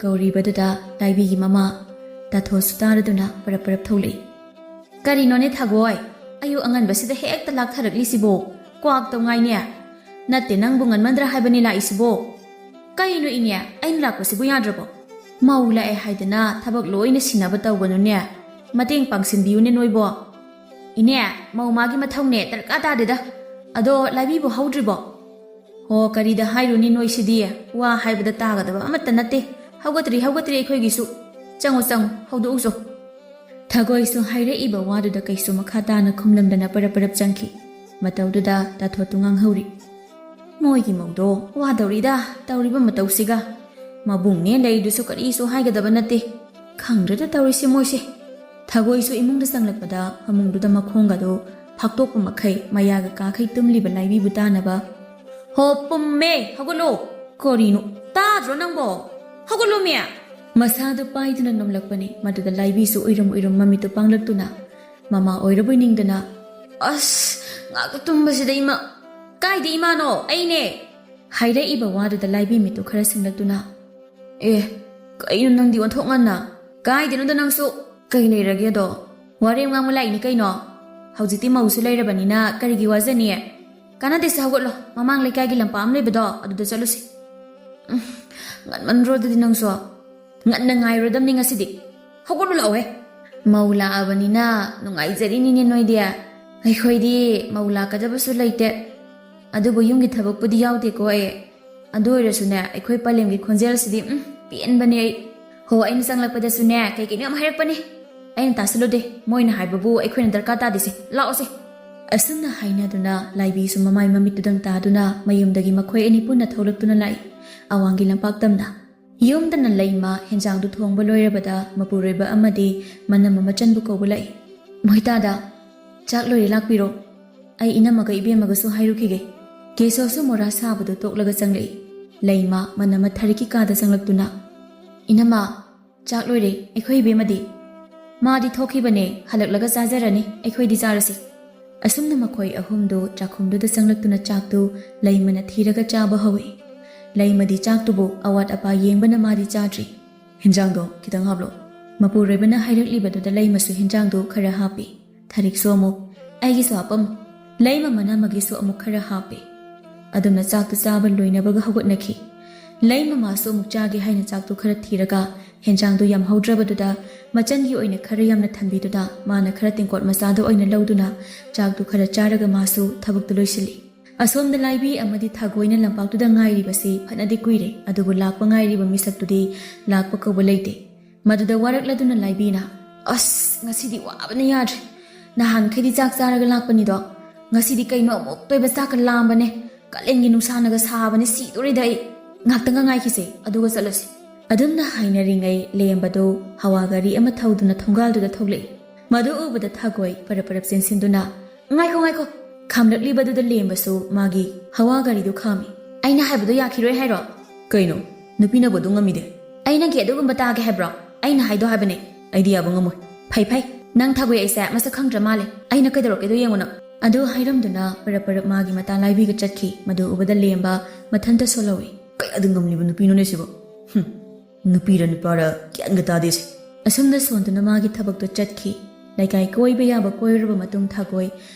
ꯀꯧꯔꯤꯕꯗꯨꯗ ꯂꯥꯏꯕꯤꯒꯤ ꯃꯃꯥ ꯇꯥꯊꯣꯁꯨ ꯇꯥꯔꯗꯨꯅ ꯄꯔꯞ ꯄꯔꯞ ꯊꯣꯛꯂꯛꯏ꯫ "ꯀꯔꯤꯅꯣꯅꯦ ꯊꯒꯣꯏ? ꯑꯌꯨꯛ ꯑꯉꯟꯕꯁꯤꯗ ꯍꯦꯛꯇ ꯂꯥꯛꯊꯔꯛꯂꯤꯁꯤꯕꯣ? ꯀ꯭ꯋꯥꯛ ꯇꯧꯉꯥꯏꯅꯦ꯫ ꯅꯠꯇꯦ, ꯅꯪꯕꯨ ꯉꯟꯃꯟꯗ꯭ꯔꯥ ꯍꯥꯏꯕꯅꯤ ꯂꯥꯛꯏꯁꯤꯕꯣ?" "ꯀꯩꯅꯣ ꯏꯅꯦ, ꯑꯩꯅ ꯂꯥꯛꯄꯁꯤꯕꯨ ꯌꯥꯗ꯭ꯔꯕꯣ?" "ꯃꯧ ꯂꯥꯛꯑꯦ ꯍꯥꯏꯗꯅ ꯊꯕꯛ ꯂꯣꯏꯅ ꯁꯤꯟꯅꯕ ꯇꯧꯒꯅꯨꯅꯦ꯫ ꯃꯇꯦꯡ ꯄꯥꯡꯁꯤꯟꯕꯤꯌꯨꯅꯦ ꯅꯣꯏꯕꯣ꯫" "ꯏꯅꯦ, ꯃꯧ ꯃꯥꯒꯤ ꯃꯊꯧꯅꯦ, ꯗꯔꯀꯥꯔ ꯇꯥꯗꯦꯗ꯫ ꯑꯗꯣ ꯂꯥꯏꯕꯤꯕꯨ ꯍꯧꯗ꯭ꯔꯤꯕꯣ?" "ꯍꯣ, ꯀꯔꯤꯗ ꯍꯥꯏꯔꯨꯅꯤ ꯅꯣꯏꯁꯤꯗꯤ? ꯋꯥ ꯍꯥꯏꯕꯗ ꯇꯥꯒꯗꯕ ꯑꯃꯠꯇ ꯅꯠꯇꯦ꯫ ꯍꯧꯒꯠꯇ꯭ꯔꯤ, ꯍꯧꯒꯠꯇ꯭ꯔꯤ ꯑꯩꯈꯣꯏꯒꯤꯁꯨ꯫ ꯆꯪꯉꯨ, ꯆꯪꯉꯨ, ꯍꯧꯗꯣꯛꯎꯆꯣ꯫" ꯊꯒꯣꯏꯁꯨ ꯍꯥꯏꯔꯛꯏꯕ ꯋꯥꯗꯨꯗ ꯀꯩꯁꯨ ꯃꯈꯥ ꯇꯥꯅ ꯈꯨꯝꯂꯝꯗꯅ ꯄꯔꯞ ꯄꯔꯞ ꯆꯪꯈꯤ꯫ ꯃꯇꯧꯗꯨꯗ ꯇꯥꯊꯣꯠꯇꯨ ꯉꯥꯡꯍꯧꯔꯤ꯫ "ꯃꯣꯏꯒꯤ ꯃꯧꯗꯣ ꯋꯥꯗꯧꯔꯤꯗ, ꯇꯧꯔꯤꯕ ꯃꯇꯧꯁꯤꯒ꯫ ꯃꯕꯨꯡꯅꯦ ꯂꯩꯗꯨꯁꯨ ꯀꯔꯤꯁꯨ ꯍꯥꯏꯒꯗꯕ ꯅꯠꯇꯦ꯫ ꯈꯪꯗ꯭ꯔꯦꯗ ꯇꯧꯔꯤꯁꯦ ꯃꯣꯏꯁꯦ꯫" ꯊꯥꯒꯣꯏꯁꯨ ꯏꯃꯨꯡꯗ ꯆꯪꯂꯛꯄꯗ ꯐꯃꯨꯡꯗꯨꯗ ꯃꯈꯣꯡꯒꯗꯨ ꯐꯥꯛꯇꯣꯛꯄ ꯃꯈꯩ ꯃꯌꯥꯒ ꯀꯥꯈꯩ ꯇꯨꯝꯂꯤꯕ ꯂꯥꯏꯕꯤꯕꯨ ꯇꯥꯅꯕ, "ꯍꯣ ꯄꯨꯝꯃꯦ, ꯍꯧꯒꯠꯂꯣ꯫ ꯀꯔꯤꯅꯣ, ꯇꯥꯗ꯭ꯔꯣ ꯅꯪꯕꯣ? ꯍꯧꯒꯠꯂꯣꯃꯤ!" ꯃꯁꯥꯗꯨ ꯄꯥꯏꯗꯨꯅ ꯅꯣꯝꯂꯛꯄꯅꯤ꯫ ꯃꯗꯨꯗ ꯂꯥꯏꯕꯤꯁꯨ ꯎꯏꯔꯨꯝ ꯎꯏꯔꯨꯝ ꯃꯃꯤꯠꯇꯨ ꯄꯥꯡꯂꯛꯇꯨꯅ ꯃꯃꯥ ꯑꯣꯏꯔꯕꯣꯏ ꯅꯤꯡꯗꯅ, "ꯑꯁ, ꯉꯥꯛꯇ ꯇꯨꯝꯕꯁꯤꯗ ꯏꯃꯥ!" "ꯀꯥꯏꯗ ꯏꯃꯥꯅꯣ? ꯑꯩꯅꯦ!" ꯍꯥꯏꯔꯛꯏꯕ ꯋꯥꯗꯨꯗ ꯂꯥꯏꯕꯤ ꯃꯤꯠꯇꯨ ꯈꯔ ꯁꯤꯡꯂꯛꯇꯨꯅ, "ꯑꯦ, ꯀꯩꯅꯣ ꯅꯪꯗꯤ ꯑꯣꯟꯊꯣꯛ ꯉꯟꯅ? ꯀꯥꯏꯗꯅꯣꯗ ꯅꯪꯁꯨ? ꯀꯩ ꯂꯩꯔꯒꯦꯗꯣ? ꯋꯥꯔꯦꯝ ꯉꯥꯡꯕ ꯂꯥꯛꯏꯅꯤ ꯀꯩꯅꯣ꯫ ꯍꯧꯖꯤꯛꯇꯤ ꯃꯧꯁꯨ ꯂꯩꯔꯕꯅꯤꯅ ꯀꯔꯤꯒꯤ ꯋꯥꯖꯅꯤ? ꯀꯥꯟꯅꯗꯦꯁꯦ, ꯍꯧꯒꯠꯂꯣ, ꯃꯃꯥꯡ ꯂꯩꯀꯥꯏꯒꯤ ꯂꯝꯄꯥꯛ ꯑꯃ ꯂꯩꯕꯗꯣ ꯑꯗꯨꯗ ꯆꯠꯂꯨꯁꯤ꯫" "ꯎꯝ, ꯉꯟꯃꯟꯗ꯭ꯔꯣ ꯑꯗꯨꯗꯤ ꯅꯪꯁꯨ?" "ꯉꯟꯅ ꯉꯥꯏꯔꯨꯔꯗꯝꯅꯤ ꯉꯁꯤꯗꯤ꯫ ꯍꯧꯒꯠꯂꯨ ꯂꯥꯛꯑꯣꯍꯦ꯫" "ꯃꯧ ꯂꯥꯛꯑꯕꯅꯤꯅ ꯅꯨꯡꯉꯥꯏꯖꯔꯤꯅꯤꯅꯦ ꯅꯣꯏꯗꯤ꯫ ꯑꯩꯈꯣꯏꯗꯤ ꯃꯧ ꯂꯥꯛꯀꯗꯕꯁꯨ ꯂꯩꯇꯦ꯫ ꯑꯗꯨꯕꯨ ꯌꯨꯝꯒꯤ ꯊꯕꯛꯄꯨꯗꯤ ꯌꯥꯎꯗꯦꯀꯣ ꯑꯩ꯫ ꯑꯗꯨ ꯑꯣꯏꯔꯁꯨꯅꯦ, ꯑꯩꯈꯣꯏ ꯄꯂꯦꯝꯒꯤ ꯈꯣꯟꯖꯦꯜꯁꯤꯗꯤ, ꯎꯝ, ꯄꯦꯟꯕꯅꯦ ꯑꯩ꯫ ꯍꯣ, ꯑꯩꯅ ꯆꯪꯂꯛꯄꯗꯁꯨꯅꯦ, ꯀꯩ ꯀꯩꯅꯣ ꯌꯥꯝ ꯍꯥꯏꯔꯛꯄꯅꯤ꯫ ꯑꯩꯅ ꯇꯥꯁꯤꯜꯂꯨꯗꯦ꯫ ꯃꯣꯏꯅ ꯍꯥꯏꯕꯕꯨ ꯑꯩꯈꯣꯏꯅ ꯗꯔꯀꯥꯔ ꯇꯥꯗꯦꯁꯦ꯫ ꯂꯥꯛꯑꯣꯁꯦ꯫" ꯑꯁꯨꯝꯅ ꯍꯥꯏꯅꯗꯨꯅ ꯂꯥꯏꯕꯤꯁꯨ ꯃꯃꯥꯏ ꯃꯃꯤꯠꯇꯨꯗꯪ ꯇꯥꯗꯨꯅ ꯃꯌꯨꯝꯗꯒꯤ ꯃꯈꯣꯏ ꯑꯅꯤ ꯄꯨꯟꯅ ꯊꯣꯛꯂꯛꯇꯨꯅ ꯂꯥꯛꯏ꯫ ꯑꯋꯥꯡꯒꯤ ꯂꯝꯄꯥꯛ ꯇꯝꯅ꯫ ꯌꯨꯝꯗꯅ ꯂꯩꯃ ꯍꯦꯟꯖꯥꯡꯗꯨ ꯊꯣꯡꯕ ꯂꯣꯏꯔꯕꯗ ꯃꯄꯨꯔꯣꯏꯕ ꯑꯃꯗꯤ ꯃꯅꯝ ꯑꯃ ꯆꯟꯕ ꯀꯧꯕ ꯂꯥꯛꯏ꯫ "ꯃꯣꯏꯇꯥꯗ, ꯆꯥꯛ ꯂꯣꯏꯔꯦ, ꯂꯥꯛꯄꯤꯔꯣ꯫ ꯑꯩ ꯏꯅꯝꯃꯒ ꯏꯕꯦꯝꯃꯒꯁꯨ ꯍꯥꯏꯔꯨꯈꯤꯒꯦ꯫" ꯀꯦꯁꯣꯁꯨ ꯃꯣꯔꯥ ꯁꯥꯕꯗꯨ ꯇꯣꯛꯂꯒ ꯆꯪꯂꯛꯏ꯫ ꯂꯩꯃ ꯃꯅꯝꯃ ꯊꯔꯤꯛꯀꯤ ꯀꯥꯗ ꯆꯪꯂꯛꯇꯨꯅ, "ꯏꯅꯝꯃ, ꯆꯥꯛ ꯂꯣꯏꯔꯦ, ꯑꯩꯈꯣꯏ ꯏꯕꯦꯝꯃꯗꯤ?" "ꯃꯥꯗꯤ ꯊꯣꯛꯈꯤꯕꯅꯦ, ꯍꯜꯂꯛꯂꯒ ꯆꯥꯖꯔꯅꯤ, ꯑꯩꯈꯣꯏꯗꯤ ꯆꯥꯔꯁꯤ꯫" ꯑꯁꯨꯝꯅ ꯃꯈꯣꯏ ꯑꯍꯨꯝꯗꯨ ꯆꯥꯛꯈꯨꯝꯗꯨꯗ ꯆꯪꯂꯛꯇꯨꯅ ꯆꯥꯛꯇꯨ ꯂꯩꯃꯅ ꯊꯤꯔꯒ ꯆꯥꯕ ꯍꯧꯏ꯫ ꯂꯩꯃꯗꯤ ꯆꯥꯛꯇꯨꯕꯨ ꯑꯋꯥꯠ ꯑꯄꯥ ꯌꯦꯡꯕꯅ ꯃꯥꯗꯤ ꯆꯥꯗ꯭ꯔꯤ꯫ "ꯍꯤꯟꯖꯥꯡꯗꯣ ꯈꯤꯇꯪ ꯍꯥꯞꯂꯣ꯫" ꯃꯄꯨꯔꯣꯏꯕꯅ ꯍꯥꯏꯔꯛꯂꯤꯕꯗꯨꯗ ꯂꯩꯃꯁꯨ ꯍꯤꯟꯖꯥꯡꯗꯨ ꯈꯔ ꯍꯥꯞꯄꯤ꯫ "ꯊꯔꯤꯛꯁꯨ ꯑꯃꯨꯛ, ꯑꯩꯒꯤꯁꯨ ꯍꯥꯞꯄꯝꯃꯨ꯫" ꯂꯩꯃ ꯃꯅꯥꯃꯒꯤꯁꯨ ꯑꯃꯨꯛ ꯈꯔ ꯍꯥꯞꯄꯤ꯫ ꯑꯗꯨꯝꯅ ꯆꯥꯛꯇꯨ ꯆꯥꯕ ꯂꯣꯏꯅꯕꯒ ꯍꯧꯒꯠꯅꯈꯤ꯫ ꯂꯩꯃ ꯃꯥꯁꯨ ꯑꯃꯨꯛ ꯆꯥꯒꯦ ꯍꯥꯏꯅ ꯆꯥꯛꯇꯨ ꯈꯔ ꯊꯤꯔꯒ ꯍꯦꯟꯖꯥꯡꯗꯨ ꯌꯥꯝ ꯍꯧꯗ꯭ꯔꯕꯗꯨꯗ ꯃꯆꯟꯒꯤ ꯑꯣꯏꯅ ꯈꯔ ꯌꯥꯝꯅ ꯊꯝꯕꯤꯗꯨꯅ ꯃꯥꯅ ꯈꯔ ꯇꯦꯡꯀꯣꯠ ꯃꯆꯥꯗ ꯑꯣꯏꯅ ꯂꯧꯗꯨꯅ ꯆꯥꯛꯇꯨ ꯈꯔ ꯆꯥꯔꯒ ꯃꯥꯁꯨ ꯊꯕꯛꯇꯨ ꯂꯣꯏꯁꯤꯜꯂꯤ꯫ ꯑꯁꯣꯝꯗ ꯂꯥꯏꯕꯤ ꯑꯃꯗꯤ ꯊꯥꯒꯣꯏꯅ ꯂꯝꯄꯥꯛꯇꯨꯗ ꯉꯥꯏꯔꯤꯕꯁꯤ ꯐꯅꯗꯤ ꯀꯨꯏꯔꯦ, ꯑꯗꯨꯕꯨ ꯂꯥꯛꯄ ꯉꯥꯏꯔꯤꯕ ꯃꯤꯁꯛꯇꯨꯗꯤ ꯂꯥꯛꯄ ꯀꯧꯕ ꯂꯩꯇꯦ꯫ ꯃꯗꯨꯗ ꯋꯥꯔꯛꯂꯗꯨꯅ ꯂꯥꯏꯕꯤꯅ, "ꯑꯁ, ꯉꯁꯤꯗꯤ ꯋꯥꯕꯅ ꯌꯥꯗ꯭ꯔꯦ꯫ ꯅꯍꯥꯟꯈꯩꯗꯤ ꯆꯥꯛ ꯆꯥꯔꯒ ꯂꯥꯛꯄꯅꯤꯗꯣ, ꯉꯁꯤꯗꯤ ꯀꯩꯅꯣ ꯑꯃꯨꯛꯇ ꯑꯣꯏꯕ ꯆꯥꯛꯀ ꯂꯥꯝꯕꯅꯦ꯫ ꯀꯥꯂꯦꯟꯒꯤ ꯅꯨꯡꯁꯥꯅꯒ ꯁꯥꯕꯅꯦ, ꯁꯤꯗꯣꯔꯤꯗ ꯑꯩ꯫ ꯉꯥꯛꯇꯪꯒ ꯉꯥꯏꯈꯤꯁꯦ, ꯑꯗꯨꯒ ꯆꯠꯂꯁꯤ꯫ ꯑꯗꯨꯝꯅ ꯍꯥꯏꯅꯔꯤꯉꯩ ꯂꯦꯝꯕꯗꯨ ꯍꯋꯥ ꯒꯥꯔꯤ ꯑꯃ ꯊꯧꯗꯨꯅ ꯊꯣꯡꯒꯥꯜꯗꯨꯗ ꯊꯣꯛꯂꯛꯏ꯫ ꯃꯗꯨ ꯎꯕꯗ ꯊꯥꯒꯣꯏ ꯄꯔꯞ ꯄꯔꯞ ꯆꯦꯟꯁꯤꯟꯗꯨꯅ, "ꯉꯥꯏꯈꯣ, ꯉꯥꯏꯈꯣ!" ꯈꯥꯝꯂꯛꯂꯤꯕꯗꯨꯗ ꯂꯦꯝꯕꯁꯨ ꯃꯥꯒꯤ ꯍꯋꯥ ꯒꯥꯔꯤꯗꯨ ꯈꯥꯝꯃꯤ꯫ "ꯑꯩꯅ ꯍꯥꯏꯕꯗꯣ ꯌꯥꯈꯤꯔꯣꯏ ꯍꯥꯏꯔꯣ?" "ꯀꯩꯅꯣ? ꯅꯨꯄꯤꯅꯕꯨ ꯑꯗꯨ ꯉꯝꯃꯤꯗꯤ?" "ꯑꯩ ꯅꯪꯒꯤ ꯑꯗꯨꯒꯨꯝꯕ ꯇꯥꯒꯦ ꯍꯥꯏꯕ꯭ꯔꯣ? ꯑꯩꯅ ꯍꯥꯏꯗꯣ ꯍꯥꯏꯕꯅꯦ꯫ ꯑꯩꯗꯤ ꯌꯥꯕ ꯉꯝꯃꯣꯏ꯫" "ꯐꯩ, ꯐꯩ꯫ ꯅꯪ ꯊꯥꯒꯣꯏ ꯑꯩꯁꯦ ꯃꯁꯛ ꯈꯪꯗ꯭ꯔ ꯃꯥꯜꯂꯦ꯫ ꯑꯩꯅ ꯀꯩꯗꯧꯔꯛꯀꯦꯗꯣ ꯌꯦꯡꯉꯨꯅ꯫" ꯑꯗꯨ ꯍꯥꯏꯔꯝꯗꯨꯅ ꯄꯔꯞ ꯄꯔꯞ ꯃꯥꯒꯤ ꯃꯇꯥ ꯂꯥꯏꯕꯤꯒ ꯆꯠꯈꯤ꯫ ꯃꯗꯨ ꯎꯕꯗ ꯂꯦꯝꯕ ꯃꯊꯟꯇ ꯁꯣꯜꯍꯧꯏ꯫ "ꯀꯌꯥꯗ ꯉꯝꯂꯤꯕ ꯅꯨꯄꯤꯅꯣꯅꯦ ꯁꯤꯕꯣ? ꯍꯨꯝ, ꯅꯨꯄꯤꯔ ꯅꯨꯄꯥꯔ ꯒ꯭ꯌꯥꯟꯒ ꯇꯥꯗꯦꯁꯦ꯫" ꯑꯁꯨꯝꯅ ꯁꯣꯟꯗꯨꯅ ꯃꯥꯒꯤ ꯊꯕꯛꯇꯣ ꯆꯠꯈꯤ꯫ ꯂꯩꯀꯥꯏ ꯀꯣꯏꯕ ꯌꯥꯕ ꯀꯣꯏꯔꯨꯔꯕ ꯃꯇꯨꯡ ꯊꯥꯒꯣꯏ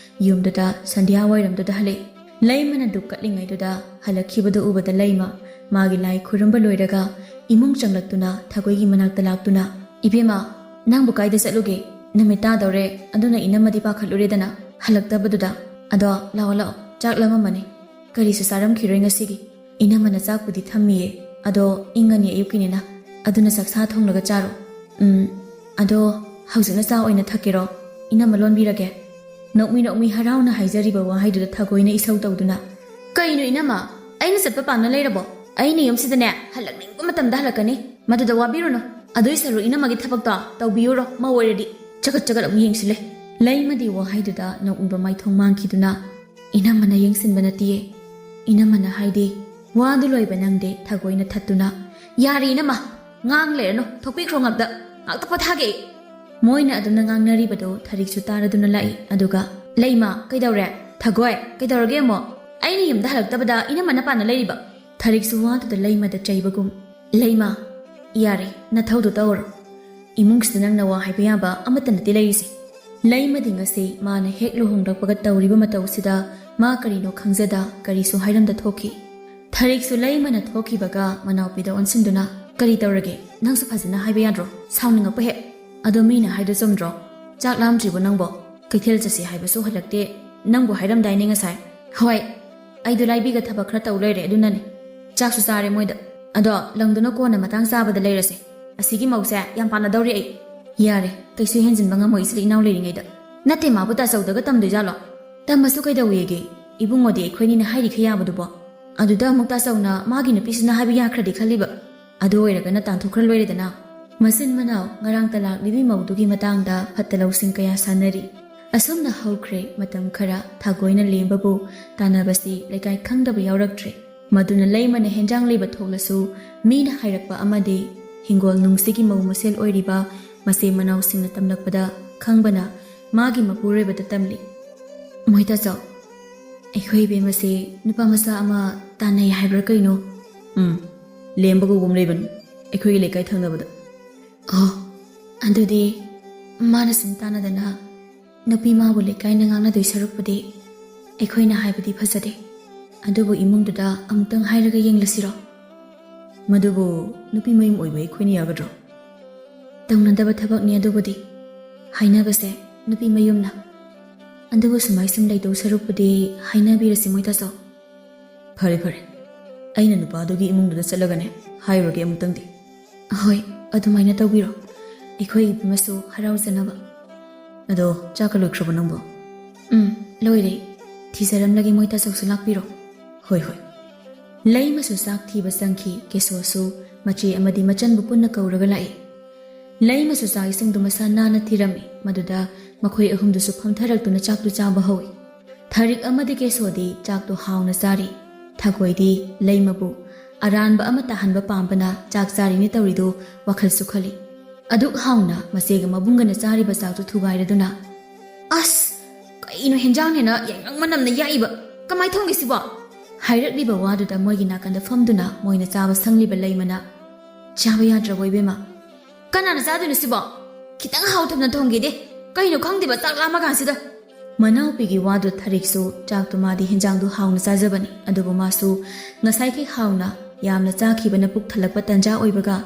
ꯌꯨꯝꯗꯨꯗ ꯁꯟꯙ꯭ꯌꯥ ꯋꯥꯏꯔꯝꯗꯨꯗ ꯍꯜꯂꯛꯏ꯫ ꯂꯩꯃꯅ ꯗꯨꯛ ꯀꯠꯂꯤꯉꯩꯗꯨꯗ ꯍꯜꯂꯛꯈꯤꯕꯗꯨ ꯎꯕꯗ ꯂꯩꯃ ꯃꯥꯒꯤ ꯂꯥꯏ ꯈꯨꯔꯨꯝꯕ ꯂꯣꯏꯔꯒ ꯏꯃꯨꯡ ꯆꯪꯂꯛꯇꯨꯅ ꯊꯥꯒꯣꯏꯒꯤ ꯃꯅꯥꯛꯇ ꯂꯥꯛꯇꯨꯅ, "ꯏꯕꯦꯝꯃ, ꯅꯪꯕꯨ ꯀꯥꯏꯗ ꯆꯠꯂꯨꯒꯦ? ꯅꯨꯃꯤꯠ ꯇꯥꯗꯧꯔꯦ, ꯑꯗꯨꯅ ꯏꯅꯝꯃꯗꯤ ꯄꯥꯈꯠꯂꯨꯔꯦꯗꯅ ꯍꯜꯂꯛꯇꯕꯗꯨꯗ꯫ ꯑꯗꯣ ꯂꯥꯛꯑꯣ, ꯂꯥꯛꯑꯣ, ꯆꯥꯛ ꯂꯥꯝꯃꯝꯃꯅꯤ꯫ ꯀꯔꯤꯁꯨ ꯆꯥꯔꯝꯈꯤꯔꯣꯏ ꯉꯁꯤꯒꯤ꯫ ꯏꯅꯝꯃꯅ ꯆꯥꯛꯄꯨꯗꯤ ꯊꯝꯃꯤꯌꯦ, ꯑꯗꯣ ꯏꯪꯉꯅꯤ ꯑꯌꯨꯛꯀꯤꯅꯤꯅ꯫ ꯑꯗꯨꯅ ꯆꯥꯛꯁꯥ ꯊꯣꯡꯂꯒ ꯆꯥꯔꯣ꯫ ꯎꯝ, ꯑꯗꯣ ꯍꯧꯖꯤꯛꯅ ꯆꯥ ꯑꯣꯏꯅ ꯊꯛꯀꯦꯔꯣ? ꯏꯅꯝꯃ ꯂꯣꯟꯕꯤꯔꯒꯦ?" ꯅꯣꯛꯃꯤ ꯅꯣꯛꯃꯤ ꯍꯔꯥꯎꯅ ꯍꯥꯏꯖꯔꯤꯕ ꯋꯥꯍꯩꯗꯨꯗ ꯊꯥꯒꯣꯏꯅ ꯏꯁꯧ ꯇꯧꯗꯨꯅ, "ꯀꯩꯅꯣ ꯏꯅꯝꯃ? ꯑꯩꯅ ꯆꯠꯄ ꯄꯥꯝꯅ ꯂꯩꯔꯕꯣ? ꯑꯩꯅ ꯌꯨꯝꯁꯤꯗꯅꯦ ꯍꯜꯂꯛꯅꯤꯡꯕ ꯃꯇꯝꯗ ꯍꯜꯂꯛꯀꯅꯤ꯫ ꯃꯗꯨꯗ ꯋꯥꯕꯤꯔꯨꯅꯨ꯫ ꯑꯗꯨꯏ ꯁꯔꯨꯛ ꯏꯅꯝꯃꯒꯤ ꯊꯕꯛꯇꯣ ꯇꯧꯕꯤꯌꯨꯔꯣ, ꯃꯧ ꯑꯣꯏꯔꯗꯤ꯫" ꯆꯒꯠ ꯆꯒꯠ ꯑꯃꯨꯛ ꯌꯦꯡꯁꯤꯜꯂꯦ꯫ ꯂꯩꯃꯗꯤ ꯋꯥꯍꯩꯗꯨꯗ ꯅꯣꯛꯅꯤꯡꯕ ꯃꯥꯏꯊꯣꯡ ꯃꯥꯡꯈꯤꯗꯨꯅ, "ꯏꯅꯝꯃꯅ ꯌꯦꯡꯁꯤꯟꯕ ꯅꯠꯇꯤꯌꯦ꯫ ꯏꯅꯝꯃꯅ ꯍꯥꯏꯗꯤ꯫" ꯋꯥꯗꯨ ꯂꯣꯏꯕ ꯅꯪꯗꯦ ꯊꯥꯒꯣꯏꯅ ꯊꯠꯇꯨꯅ, "ꯌꯥꯔꯦ ꯏꯅꯝꯃ, ꯉꯥꯡ ꯂꯩꯔꯅꯨ, ꯊꯣꯛꯄꯤꯈ꯭ꯔꯣ ꯉꯥꯛꯇ, ꯉꯥꯛꯇ ꯄꯣꯊꯥꯒꯦ ꯑꯩ꯫" ꯃꯣꯏꯅ ꯑꯗꯨꯝꯅ ꯉꯥꯡꯅꯔꯤꯕꯗꯨ ꯊꯔꯤꯛꯁꯨ ꯇꯥꯔꯗꯨꯅ ꯂꯥꯛꯏ꯫ ꯑꯗꯨꯒ, "ꯂꯩꯃ, ꯀꯩꯗꯧꯔꯦ? ꯊꯥꯒꯣꯏ, ꯀꯩꯗꯧꯔꯒꯦ ꯑꯃꯨꯛ? ꯑꯩꯅ ꯌꯨꯝꯗ ꯍꯜꯂꯛꯇꯕꯗ ꯏꯅꯝꯃꯅ ꯄꯥꯟꯅ ꯂꯩꯔꯤꯕ?" ꯊꯔꯤꯛꯁꯨ ꯋꯥꯗꯨꯗ ꯂꯩꯃꯗ ꯆꯩꯕꯒꯨꯝ, "ꯂꯩꯃ, ꯌꯥꯔꯦ, ꯅꯊꯧꯗꯨ ꯇꯧꯔꯣ꯫ ꯏꯃꯨꯡꯁꯤꯗ ꯅꯪꯅ ꯋꯥ ꯍꯥꯏꯕ ꯌꯥꯕ ꯑꯃꯠꯇ ꯅꯠꯇꯦ ꯂꯩꯔꯤꯁꯦ꯫" ꯂꯩꯃꯗꯤ ꯉꯁꯤ ꯃꯥꯅ ꯍꯦꯛ ꯂꯨꯍꯣꯡꯂꯛꯄꯒ ꯇꯧꯔꯤꯕ ꯃꯇꯧꯁꯤꯗ ꯃꯥ ꯀꯔꯤꯅꯣ ꯈꯪꯖꯗ ꯀꯔꯤꯁꯨ ꯍꯥꯏꯔꯝꯗ ꯊꯣꯛꯈꯤ꯫ ꯊꯔꯤꯛꯁꯨ ꯂꯩꯃꯅ ꯊꯣꯛꯈꯤꯕꯒ ꯃꯅꯥꯎꯄꯤꯗ ꯑꯣꯟꯁꯤꯟꯗꯨꯅ, "ꯀꯔꯤ ꯇꯧꯔꯒꯦ? ꯅꯪꯁꯨ ꯐꯖꯅ ꯍꯥꯏꯕ ꯌꯥꯗ꯭ꯔꯣ? ꯁꯥꯎꯅꯤꯡꯉꯛꯄ ꯍꯦꯛ꯫ ꯑꯗꯣ ꯃꯤꯅ ꯍꯥꯏꯗꯣ ꯆꯨꯝꯗ꯭ꯔꯣ? ꯆꯥꯛ ꯂꯥꯝꯗ꯭ꯔꯤꯕꯣ ꯅꯪꯕꯣ? ꯀꯩꯊꯦꯜ ꯆꯠꯁꯤ ꯍꯥꯏꯕꯁꯨ ꯍꯜꯂꯛꯇꯦ꯫ ꯅꯪꯕꯨ ꯍꯥꯏꯔꯝꯗꯥꯏꯅꯦ ꯉꯁꯥꯏ?" "ꯍꯣꯏ, ꯑꯩꯗꯣ ꯂꯥꯏꯕꯤꯒ ꯊꯕꯛ ꯈꯔ ꯇꯧ ꯂꯩꯔꯦ, ꯑꯗꯨꯅꯅꯦ꯫ ꯆꯥꯛꯁꯨ ꯆꯥꯔꯦ ꯃꯣꯏꯗ꯫ ꯑꯗꯣ ꯂꯪꯗꯨꯅ ꯀꯣꯟꯅ ꯃꯇꯥꯡ ꯆꯥꯕꯗ ꯂꯩꯔꯁꯦ꯫ ꯑꯁꯤꯒꯤ ꯃꯧꯁꯦ ꯌꯥꯝ ꯄꯥꯝꯅꯗꯧꯔꯤ ꯑꯩ꯫" "ꯌꯥꯔꯦ, ꯀꯩꯁꯨ ꯍꯦꯟꯖꯤꯟꯕ ꯉꯝꯃꯣꯏ ꯏꯆꯤꯜ ꯏꯅꯥꯎ ꯂꯩꯔꯤꯉꯩꯗ꯫" "ꯅꯠꯇꯦ, ꯃꯥꯕꯨ ꯇꯥꯆꯧꯗꯒ ꯇꯝꯗꯣꯏꯖꯥꯠꯂꯣ?" "ꯇꯝꯃꯁꯨ ꯀꯩꯗꯧꯋꯦꯒꯦ? ꯏꯕꯨꯡꯉꯣꯗꯤ ꯑꯩꯈꯣꯏꯅꯤꯅ ꯍꯥꯏꯔꯤꯈꯩ ꯌꯥꯕꯗꯨꯕꯣ? ꯑꯗꯨꯗ ꯑꯃꯨꯛ ꯇꯥꯆꯧꯅ ꯃꯥꯒꯤ ꯅꯨꯄꯤꯁꯤꯅ ꯍꯥꯏꯕ ꯌꯥꯈ꯭ꯔꯗꯤ ꯈꯜꯂꯤꯕ꯫ ꯑꯗꯨ ꯑꯣꯏꯔꯒꯅ ꯇꯥꯟꯊꯣꯛꯈ꯭ꯔ ꯂꯣꯏꯔꯦꯗꯅ꯫ ꯃꯆꯤꯟ ꯃꯅꯥꯎ ꯉꯔꯥꯡ ꯇꯂꯥꯛꯂꯤꯕꯤ ꯃꯧꯗꯨꯒꯤ ꯃꯇꯥꯡꯗ ꯐꯠꯇ ꯂꯧꯁꯤꯡ ꯀꯌꯥ ꯁꯥꯟꯅꯔꯤ꯫ ꯑꯁꯨꯝꯅ ꯍꯧꯈ꯭ꯔꯦ ꯃꯇꯝ ꯈꯔ꯫ ꯊꯥꯒꯣꯏꯅ ꯂꯦꯝꯕꯕꯨ ꯇꯥꯟꯅꯕꯁꯤ ꯂꯩꯀꯥꯏ ꯈꯪꯗꯕ ꯌꯥꯎꯔꯛꯇ꯭ꯔꯦ꯫ ꯃꯗꯨꯅ ꯂꯩꯃꯅ ꯍꯦꯟꯖꯥꯡ ꯂꯩꯕ ꯊꯣꯛꯂꯁꯨ, ꯃꯤꯅ ꯍꯥꯏꯔꯛꯄ ꯑꯃꯗꯤ ꯍꯤꯡꯒꯣꯜ ꯅꯨꯡꯁꯤꯒꯤ ꯃꯧ ꯃꯁꯦꯜ ꯑꯣꯏꯔꯤꯕ ꯃꯆꯦ ꯃꯅꯥꯎꯁꯤꯡꯅ ꯇꯝꯂꯛꯄꯗ ꯈꯪꯕꯅ ꯃꯥꯒꯤ ꯃꯄꯨꯔꯣꯏꯕꯗ ꯇꯝꯂꯤ꯫ "ꯃꯣꯏ ꯇꯥꯆꯧ, ꯑꯩꯈꯣꯏ ꯏꯕꯦꯝꯃꯁꯦ ꯅꯨꯄꯥ ꯃꯆꯥ ꯑꯃ ꯇꯥꯟꯅꯩ ꯍꯥꯏꯕ꯭ꯔꯥ ꯀꯩꯅꯣ?" "ꯎꯝ, ꯂꯦꯝꯕ ꯀꯧꯕ ꯑꯃ ꯂꯩꯕꯅꯤ, ꯑꯩꯈꯣꯏꯒꯤ ꯂꯩꯀꯥꯏ ꯊꯪꯅꯕꯗ꯫" "ꯑꯣ, ꯑꯗꯨꯗꯤ ꯃꯥꯅ ꯁꯨꯝ ꯇꯥꯟꯅꯗꯅ ꯅꯨꯄꯤ ꯃꯥꯕꯨ ꯂꯩꯀꯥꯏꯅ ꯉꯥꯡꯅꯗꯣꯏ ꯁꯔꯨꯛꯄꯨꯗꯤ ꯑꯩꯈꯣꯏꯅ ꯍꯥꯏꯕꯗꯤ ꯐꯖꯗꯦ꯫ ꯑꯗꯨꯕꯨ ꯏꯃꯨꯡꯗꯨꯗ ꯑꯃꯨꯛꯇꯪ ꯍꯥꯏꯔꯒ ꯌꯦꯡꯂꯁꯤꯔꯣ?" "ꯃꯗꯨꯕꯨ ꯅꯨꯄꯤ ꯃꯌꯨꯝ ꯑꯣꯏꯕ ꯑꯩꯈꯣꯏꯅ ꯌꯥꯒꯗ꯭ꯔꯣ?" "ꯇꯧꯅꯗꯕ ꯊꯕꯛꯅꯤ ꯑꯗꯨꯕꯨꯗꯤ, ꯍꯥꯏꯅꯕꯁꯦ ꯅꯨꯄꯤ ꯃꯌꯨꯝꯅ꯫ ꯑꯗꯨꯕꯨ ꯁꯨꯃꯥꯏ ꯁꯨꯝ ꯂꯩꯗꯧ ꯁꯔꯨꯛꯄꯨꯗꯤ ꯍꯥꯏꯅꯕꯤꯔꯁꯤ ꯃꯣꯏ ꯇꯥꯆꯧ꯫" "ꯐꯔꯦ, ꯐꯔꯦ, ꯑꯩꯅ ꯅꯨꯄꯥꯗꯨꯒꯤ ꯏꯃꯨꯡꯗꯨꯗ ꯆꯠꯂꯒꯅꯦ ꯍꯥꯏꯔꯨꯔꯒꯦ ꯑꯃꯨꯛꯇꯪꯗꯤ꯫" "ꯍꯣꯏ, ꯑꯗꯨꯃꯥꯏꯅ ꯇꯧꯕꯤꯔꯣ꯫ ꯑꯩꯈꯣꯏ ꯏꯕꯦꯝꯃꯁꯨ ꯍꯔꯥꯎꯖꯅꯕ꯫" "ꯑꯗꯣ, ꯆꯥꯛꯀ ꯂꯣꯏꯈ꯭ꯔꯕꯣ ꯅꯪꯕꯣ?" "ꯎꯝ, ꯂꯣꯏꯔꯦ꯫ ꯊꯤꯖꯔꯝꯂꯒꯦ ꯃꯣꯏ ꯇꯥꯆꯧꯁꯨ ꯂꯥꯛꯄꯤꯔꯣ꯫" "ꯍꯣꯏ, ꯍꯣꯏ꯫" ꯂꯩꯃꯁꯨ ꯆꯥꯛ ꯊꯤꯕ ꯆꯪꯈꯤ꯫ ꯀꯦꯁꯣꯁꯨ ꯃꯆꯦ ꯑꯃꯗꯤ ꯃꯆꯟꯕꯨ ꯄꯨꯟꯅ ꯀꯧꯔꯒ ꯂꯥꯛꯏ꯫ ꯂꯩꯃꯁꯨ ꯆꯥꯛ ꯏꯁꯤꯡꯗꯨ ꯃꯁꯥ ꯅꯥꯟꯅ ꯊꯤꯔꯝꯃꯤ꯫ ꯃꯗꯨꯗ ꯃꯈꯣꯏ ꯑꯍꯨꯝꯗꯨꯁꯨ ꯐꯝꯊꯔꯛꯇꯨꯅ ꯆꯥꯛꯇꯨ ꯆꯥꯕ ꯍꯧꯏ꯫ ꯊꯔꯤꯛ ꯑꯃꯗꯤ ꯀꯦꯁꯣꯗꯤ ꯆꯥꯛꯇꯨ ꯍꯥꯎꯅ ꯆꯥꯔꯤ꯫ ꯊꯒꯣꯏꯗꯤ ꯂꯩꯃꯕꯨ ꯑꯔꯥꯟꯕ ꯑꯃ ꯇꯥꯍꯟꯕ ꯄꯥꯝꯕꯅ ꯆꯥꯛ ꯆꯥꯔꯤꯅꯤ ꯇꯧꯔꯤꯗꯨ ꯋꯥꯈꯜꯁꯨ ꯈꯜꯂꯤ꯫ ꯑꯗꯨꯛ ꯍꯥꯎꯅ ꯃꯆꯦꯒ ꯃꯕꯨꯡꯒꯅ ꯆꯥꯔꯤꯕ ꯆꯥꯛꯇꯨ ꯊꯨꯒꯥꯏꯔꯗꯨꯅ, "ꯑꯁ, ꯀꯩꯅꯣ ꯍꯦꯟꯖꯥꯡꯅꯦꯅ ꯌꯥꯏꯉꯪ ꯃꯅꯝꯅ ꯌꯥꯛꯏꯕ? ꯀꯃꯥꯏ ꯊꯣꯡꯒꯦ ꯁꯤꯕꯣ?" ꯍꯥꯏꯔꯛꯂꯤꯕ ꯋꯥꯗꯨꯗ ꯃꯣꯏꯒꯤ ꯅꯥꯀꯟꯗ ꯐꯝꯗꯨꯅ ꯃꯣꯏꯅ ꯆꯥꯕ ꯁꯪꯂꯤꯕ ꯂꯩꯃꯅ, "ꯆꯥꯕ ꯌꯥꯗ꯭ꯔꯕꯣ ꯏꯕꯦꯝꯃ?" "ꯀꯅꯥꯅ ꯆꯥꯗꯣꯏꯅꯣ ꯁꯤꯕꯣ? ꯈꯤꯇꯪ ꯍꯥꯎꯊꯝꯅ ꯊꯣꯡꯒꯦꯗꯦ꯫ ꯀꯩꯅꯣ ꯈꯪꯗꯦꯕ, ꯆꯥꯛ ꯂꯥꯝꯃ ꯀꯥꯟꯁꯤꯗ꯫" ꯃꯅꯥꯎꯄꯤꯒꯤ ꯋꯥꯗꯨ ꯊꯔꯤꯛꯁꯨ ꯆꯥꯛꯇꯨ ꯃꯥꯗꯤ ꯍꯦꯟꯖꯥꯡꯗꯨ ꯍꯥꯎꯅ ꯆꯥꯖꯕꯅꯤ꯫ ꯑꯗꯨꯕꯨ ꯃꯥꯁꯨ ꯉꯁꯥꯏꯈꯩ ꯍꯥꯎꯅ ꯌꯥꯝꯅ ꯆꯥꯈꯤꯕꯅ ꯄꯨꯛ ꯊꯜꯂꯛꯄ ꯇꯟꯖꯥ ꯑꯣꯏꯕꯒ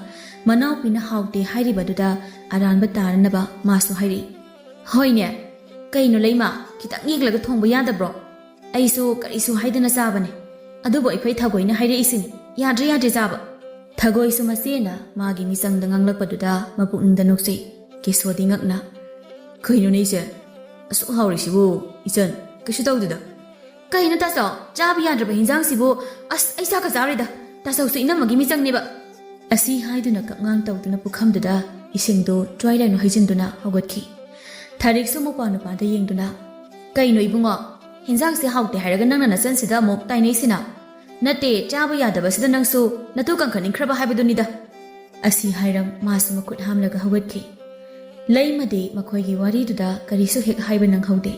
ꯃꯅꯥꯎꯄꯤꯅ ꯍꯥꯎꯇꯦ ꯍꯥꯏꯔꯤꯕꯗꯨꯗ ꯑꯔꯥꯟꯕ ꯇꯥꯔꯅꯕ ꯃꯥꯁꯨ ꯍꯥꯏꯔꯛꯏ, "ꯍꯣꯏꯅꯦ, ꯀꯩꯅꯣ ꯂꯩꯃ, ꯈꯤꯇꯪ ꯌꯦꯛꯂꯒ ꯊꯣꯡꯕ ꯌꯥꯗꯕ꯭ꯔꯣ? ꯑꯩꯁꯨ ꯀꯔꯤꯁꯨ ꯍꯥꯏꯗꯅ ꯆꯥꯕꯅꯦ꯫ ꯑꯗꯨꯕꯨ ꯑꯩꯈꯣꯏ ꯊꯒꯣꯏꯅ ꯍꯥꯏꯔꯛꯏꯁꯤꯅꯤ, ꯌꯥꯗ꯭ꯔꯦ ꯌꯥꯗ꯭ꯔꯦ ꯆꯥꯕ꯫" ꯊꯒꯣꯏꯁꯨ ꯃꯆꯦꯅ ꯃꯥꯒꯤ ꯃꯤꯆꯪꯗ ꯉꯥꯡꯂꯛꯄꯗꯨꯗ ꯃꯄꯨꯛꯅꯤꯡꯗ ꯅꯣꯛꯆꯩ꯫ ꯀꯦꯁꯣꯗꯤ ꯉꯛꯅ, "ꯀꯩꯅꯣꯅꯦ ꯏꯆꯦ? ꯑꯁꯨꯛ ꯍꯥꯎꯔꯤꯁꯤꯕꯨ ꯏꯆꯟ?" "ꯀꯩꯁꯨ ꯇꯧꯗꯦꯗ꯫ ꯀꯩꯅꯣ ꯇꯥꯆꯧ, ꯆꯥꯕ ꯌꯥꯗ꯭ꯔꯕ ꯍꯤꯟꯖꯥꯡꯁꯤꯕꯨ? ꯑꯁ, ꯑꯩ ꯆꯥꯛꯀ ꯆꯥꯔꯣꯏꯗ꯫ ꯇꯥꯆꯧꯁꯨ ꯏꯅꯝꯃꯒꯤ ꯃꯤꯆꯪꯅꯦꯕ"꯫ ꯑꯁꯤ ꯍꯥꯏꯗꯨꯅ ꯀꯛꯉꯥꯡ ꯇꯧꯗꯨꯅ ꯄꯨꯈꯝꯗꯨꯗ ꯏꯁꯤꯡꯗꯨ ꯇ꯭ꯋꯥꯏ ꯂꯥꯏꯅꯨ ꯍꯩꯖꯤꯟꯗꯨꯅ ꯍꯧꯒꯠꯈꯤ꯫ ꯊꯥꯔꯤꯛꯁꯨ ꯃꯧꯄ꯭ꯋꯥ ꯅꯨꯄꯥꯗ ꯌꯦꯡꯗꯨꯅ, "ꯀꯩꯅꯣ ꯏꯕꯨꯡꯉꯣ, ꯍꯤꯟꯖꯥꯡꯁꯦ ꯍꯥꯎꯇꯦ ꯍꯥꯏꯔꯒ ꯅꯪꯅ ꯅꯆꯟꯁꯤꯗ ꯑꯃꯨꯛ ꯇꯥꯏꯅꯩꯁꯤꯅ? ꯅꯠꯇꯦ, ꯆꯥꯕ ꯌꯥꯗꯕꯁꯤꯗ ꯅꯪꯁꯨ ꯅꯇꯨ ꯀꯟꯈꯠꯅꯤꯡꯈ꯭ꯔꯕ ꯍꯥꯏꯕꯗꯨꯅꯤꯗ"꯫ ꯑꯁꯤ ꯍꯥꯏꯔꯝ ꯃꯥꯁꯨ ꯃꯈꯨꯠ ꯍꯥꯝꯂꯒ ꯍꯧꯒꯠꯈꯤ꯫ ꯂꯩꯃꯗꯤ ꯃꯈꯣꯏꯒꯤ ꯋꯥꯔꯤꯗꯨꯗ ꯀꯔꯤꯁꯨ ꯍꯦꯛ ꯍꯥꯏꯕ ꯅꯪꯍꯧꯗꯦ꯫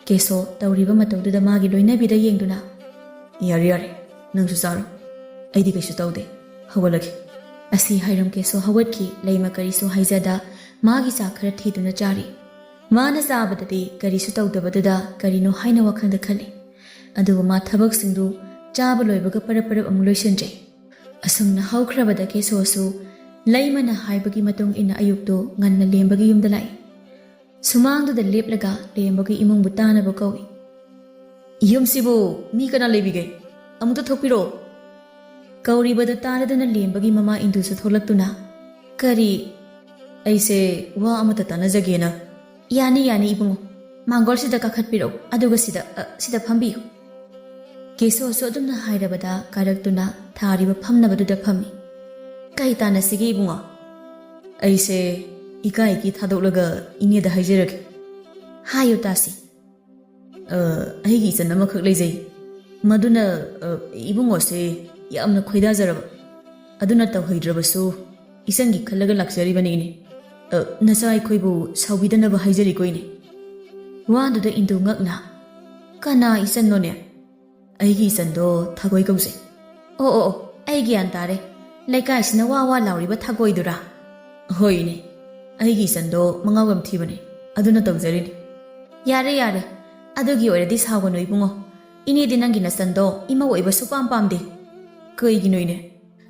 ꯀꯦꯁꯣ ꯇꯧꯔꯤꯕ ꯃꯇꯧꯗꯨꯗ ꯃꯥꯒꯤ ꯂꯣꯏꯅꯕꯤꯗ ꯌꯦꯡꯗꯨꯅ, "ꯌꯥꯔꯦ, ꯌꯥꯔꯦ, ꯅꯪꯁꯨ ꯆꯥꯔꯣ꯫ ꯑꯩꯗꯤ ꯀꯩꯁꯨ ꯇꯧꯗꯦ꯫ ꯍꯧꯒꯠꯂꯒꯦ"꯫ ꯑꯁꯤ ꯍꯥꯏꯔꯝ ꯀꯦꯁꯣ ꯍꯧꯒꯠꯈꯤ꯫ ꯂꯩꯃ ꯀꯔꯤꯁꯨ ꯍꯥꯏꯖꯗ ꯃꯥꯒꯤ ꯆꯥ ꯈꯔ ꯊꯤꯗꯨꯅ ꯆꯥꯔꯤ꯫ ꯃꯥꯅ ꯆꯥꯕꯗꯗꯤ ꯀꯔꯤꯁꯨ ꯇꯧꯗꯕꯗꯨꯗ ꯀꯔꯤꯅꯣ ꯍꯥꯏꯅ ꯋꯥꯈꯜꯗ ꯈꯜꯂꯤ꯫ ꯑꯗꯨꯕꯨ ꯃꯥ ꯊꯕꯛꯁꯤꯡꯗꯨ ꯆꯥꯕ ꯂꯣꯏꯕꯒ ꯄꯔꯞ ꯄꯔꯞ ꯑꯃꯨꯛ ꯂꯣꯏꯁꯤꯟꯖꯩ꯫ ꯑꯁꯨꯝꯅ ꯍꯧꯈ꯭ꯔꯕꯗ ꯀꯦꯁꯣꯁꯨ ꯂꯩꯃꯅ ꯍꯥꯏꯕꯒꯤ ꯃꯇꯨꯡ ꯏꯟꯅ ꯑꯌꯨꯛꯇꯨ ꯉꯟꯅ ꯂꯦꯝꯕꯒꯤ ꯌꯨꯝꯗ ꯂꯥꯛꯏ꯫ ꯁꯨꯃꯥꯡꯗꯨꯗ ꯂꯦꯞꯂꯒ ꯂꯦꯝꯕꯒꯤ ꯏꯃꯨꯡꯕꯨ ꯇꯥꯅꯕ ꯀꯧꯏ꯫ "ꯌꯨꯝꯁꯤꯕꯨ ꯃꯤ ꯀꯅꯥ ꯂꯩꯕꯤꯒꯦ? ꯑꯃꯨꯛꯇ ꯊꯣꯛꯄꯤꯔꯛꯑꯣ"꯫ ꯀꯧꯔꯤꯕꯗꯨ ꯇꯥꯔꯗꯨꯅ ꯂꯦꯝꯕꯒꯤ ꯃꯃꯥ ꯏꯟꯗꯨꯁꯨ ꯊꯣꯛꯂꯛꯇꯨꯅ, "ꯀꯔꯤ?" "ꯑꯩꯁꯦ ꯋꯥ ꯑꯃꯇ ꯇꯥꯟꯅꯖꯒꯦꯅ"꯫ "ꯌꯥꯅꯤ, ꯌꯥꯅꯤ ꯏꯕꯨꯡꯉꯣ꯫ ꯃꯥꯡꯒꯣꯜꯁꯤꯗ ꯀꯥꯈꯠꯄꯤꯔꯛꯎ, ꯑꯗꯨꯒ ꯁꯤꯗ, ꯑ, ꯁꯤꯗ ꯐꯝꯕꯤꯌꯨ"꯫ ꯀꯦꯁꯣꯁꯨ ꯑꯗꯨꯝꯅ ꯍꯥꯏꯔꯕꯗ ꯀꯥꯔꯛꯇꯨꯅ ꯊꯥꯔꯤꯕ ꯐꯝꯅꯕꯗꯨꯗ ꯐꯝꯃꯤ꯫ "ꯀꯩ ꯇꯥꯟꯅꯁꯤꯒꯦ ꯏꯕꯨꯡꯉꯣ?" "ꯑꯩꯁꯦ ꯏꯀꯥꯏ ꯏꯀꯤ ꯊꯥꯗꯣꯛꯂꯒ ꯏꯅꯦꯗ ꯍꯥꯏꯖꯔꯒꯦ"꯫ "ꯍꯥꯏꯌꯨ ꯇꯥꯁꯤ"꯫ "ꯑ, ꯑꯩꯒꯤ ꯏꯆꯟ ꯑꯃꯈꯛ ꯂꯩꯖꯩ꯫ ꯃꯗꯨꯅ, ꯑ, ꯏꯕꯨꯡꯉꯣꯁꯦ ꯌꯥꯝꯅ ꯈꯣꯏꯗꯥꯖꯔꯕ꯫ ꯑꯗꯨꯅ ꯇꯧꯍꯩꯗ꯭ꯔꯕꯁꯨ ꯏꯆꯟꯒꯤ ꯈꯜꯂꯒ ꯂꯥꯛꯆꯔꯤꯕꯅꯤ ꯏꯅꯦ꯫ ꯑ, ꯅꯆꯥ ꯑꯩꯈꯣꯏꯕꯨ ꯁꯥꯎꯕꯤꯗꯅꯕ ꯍꯥꯏꯖꯔꯤꯀꯣ ꯏꯅꯦ"꯫ ꯋꯥꯗꯨꯗ ꯏꯟꯗꯨ ꯉꯛꯅ, "ꯀꯅꯥ ꯏꯆꯟꯅꯣꯅꯦ?" "ꯑꯩꯒꯤ ꯏꯆꯟꯗꯣ ꯊꯥꯒꯣꯏ ꯀꯧꯖꯩ"꯫ "ꯑꯣ, ꯑꯣ, ꯑꯣ, ꯑꯩ ꯒ꯭ꯌꯥꯟ ꯇꯥꯔꯦ꯫ ꯂꯩꯀꯥꯏꯁꯤꯅ ꯋꯥ ꯋꯥ ꯂꯥꯎꯔꯤꯕ ꯊꯥꯒꯣꯏꯗꯨꯔꯥ?" "ꯍꯣꯏ ꯏꯅꯦ, ꯑꯩꯒꯤ ꯏꯆꯟꯗꯣ ꯃꯉꯥꯎ ꯌꯥꯝ ꯊꯤꯕꯅꯦ, ꯑꯗꯨꯅ ꯇꯧꯖꯔꯤꯅꯤ"꯫ "ꯌꯥꯔꯦ, ꯌꯥꯔꯦ, ꯑꯗꯨꯒꯤ ꯑꯣꯏꯔꯗꯤ ꯁꯥꯎꯒꯅꯨ ꯏꯕꯨꯡꯉꯣ꯫ ꯏꯅꯦꯗꯤ ꯅꯪꯒꯤ ꯅꯆꯟꯗꯣ ꯏꯃꯧ ꯑꯣꯏꯕ ꯁꯨꯄꯥꯝ ꯄꯥꯝꯗꯦ"꯫ "ꯀꯩꯒꯤꯅꯣ ꯏꯅꯦ?"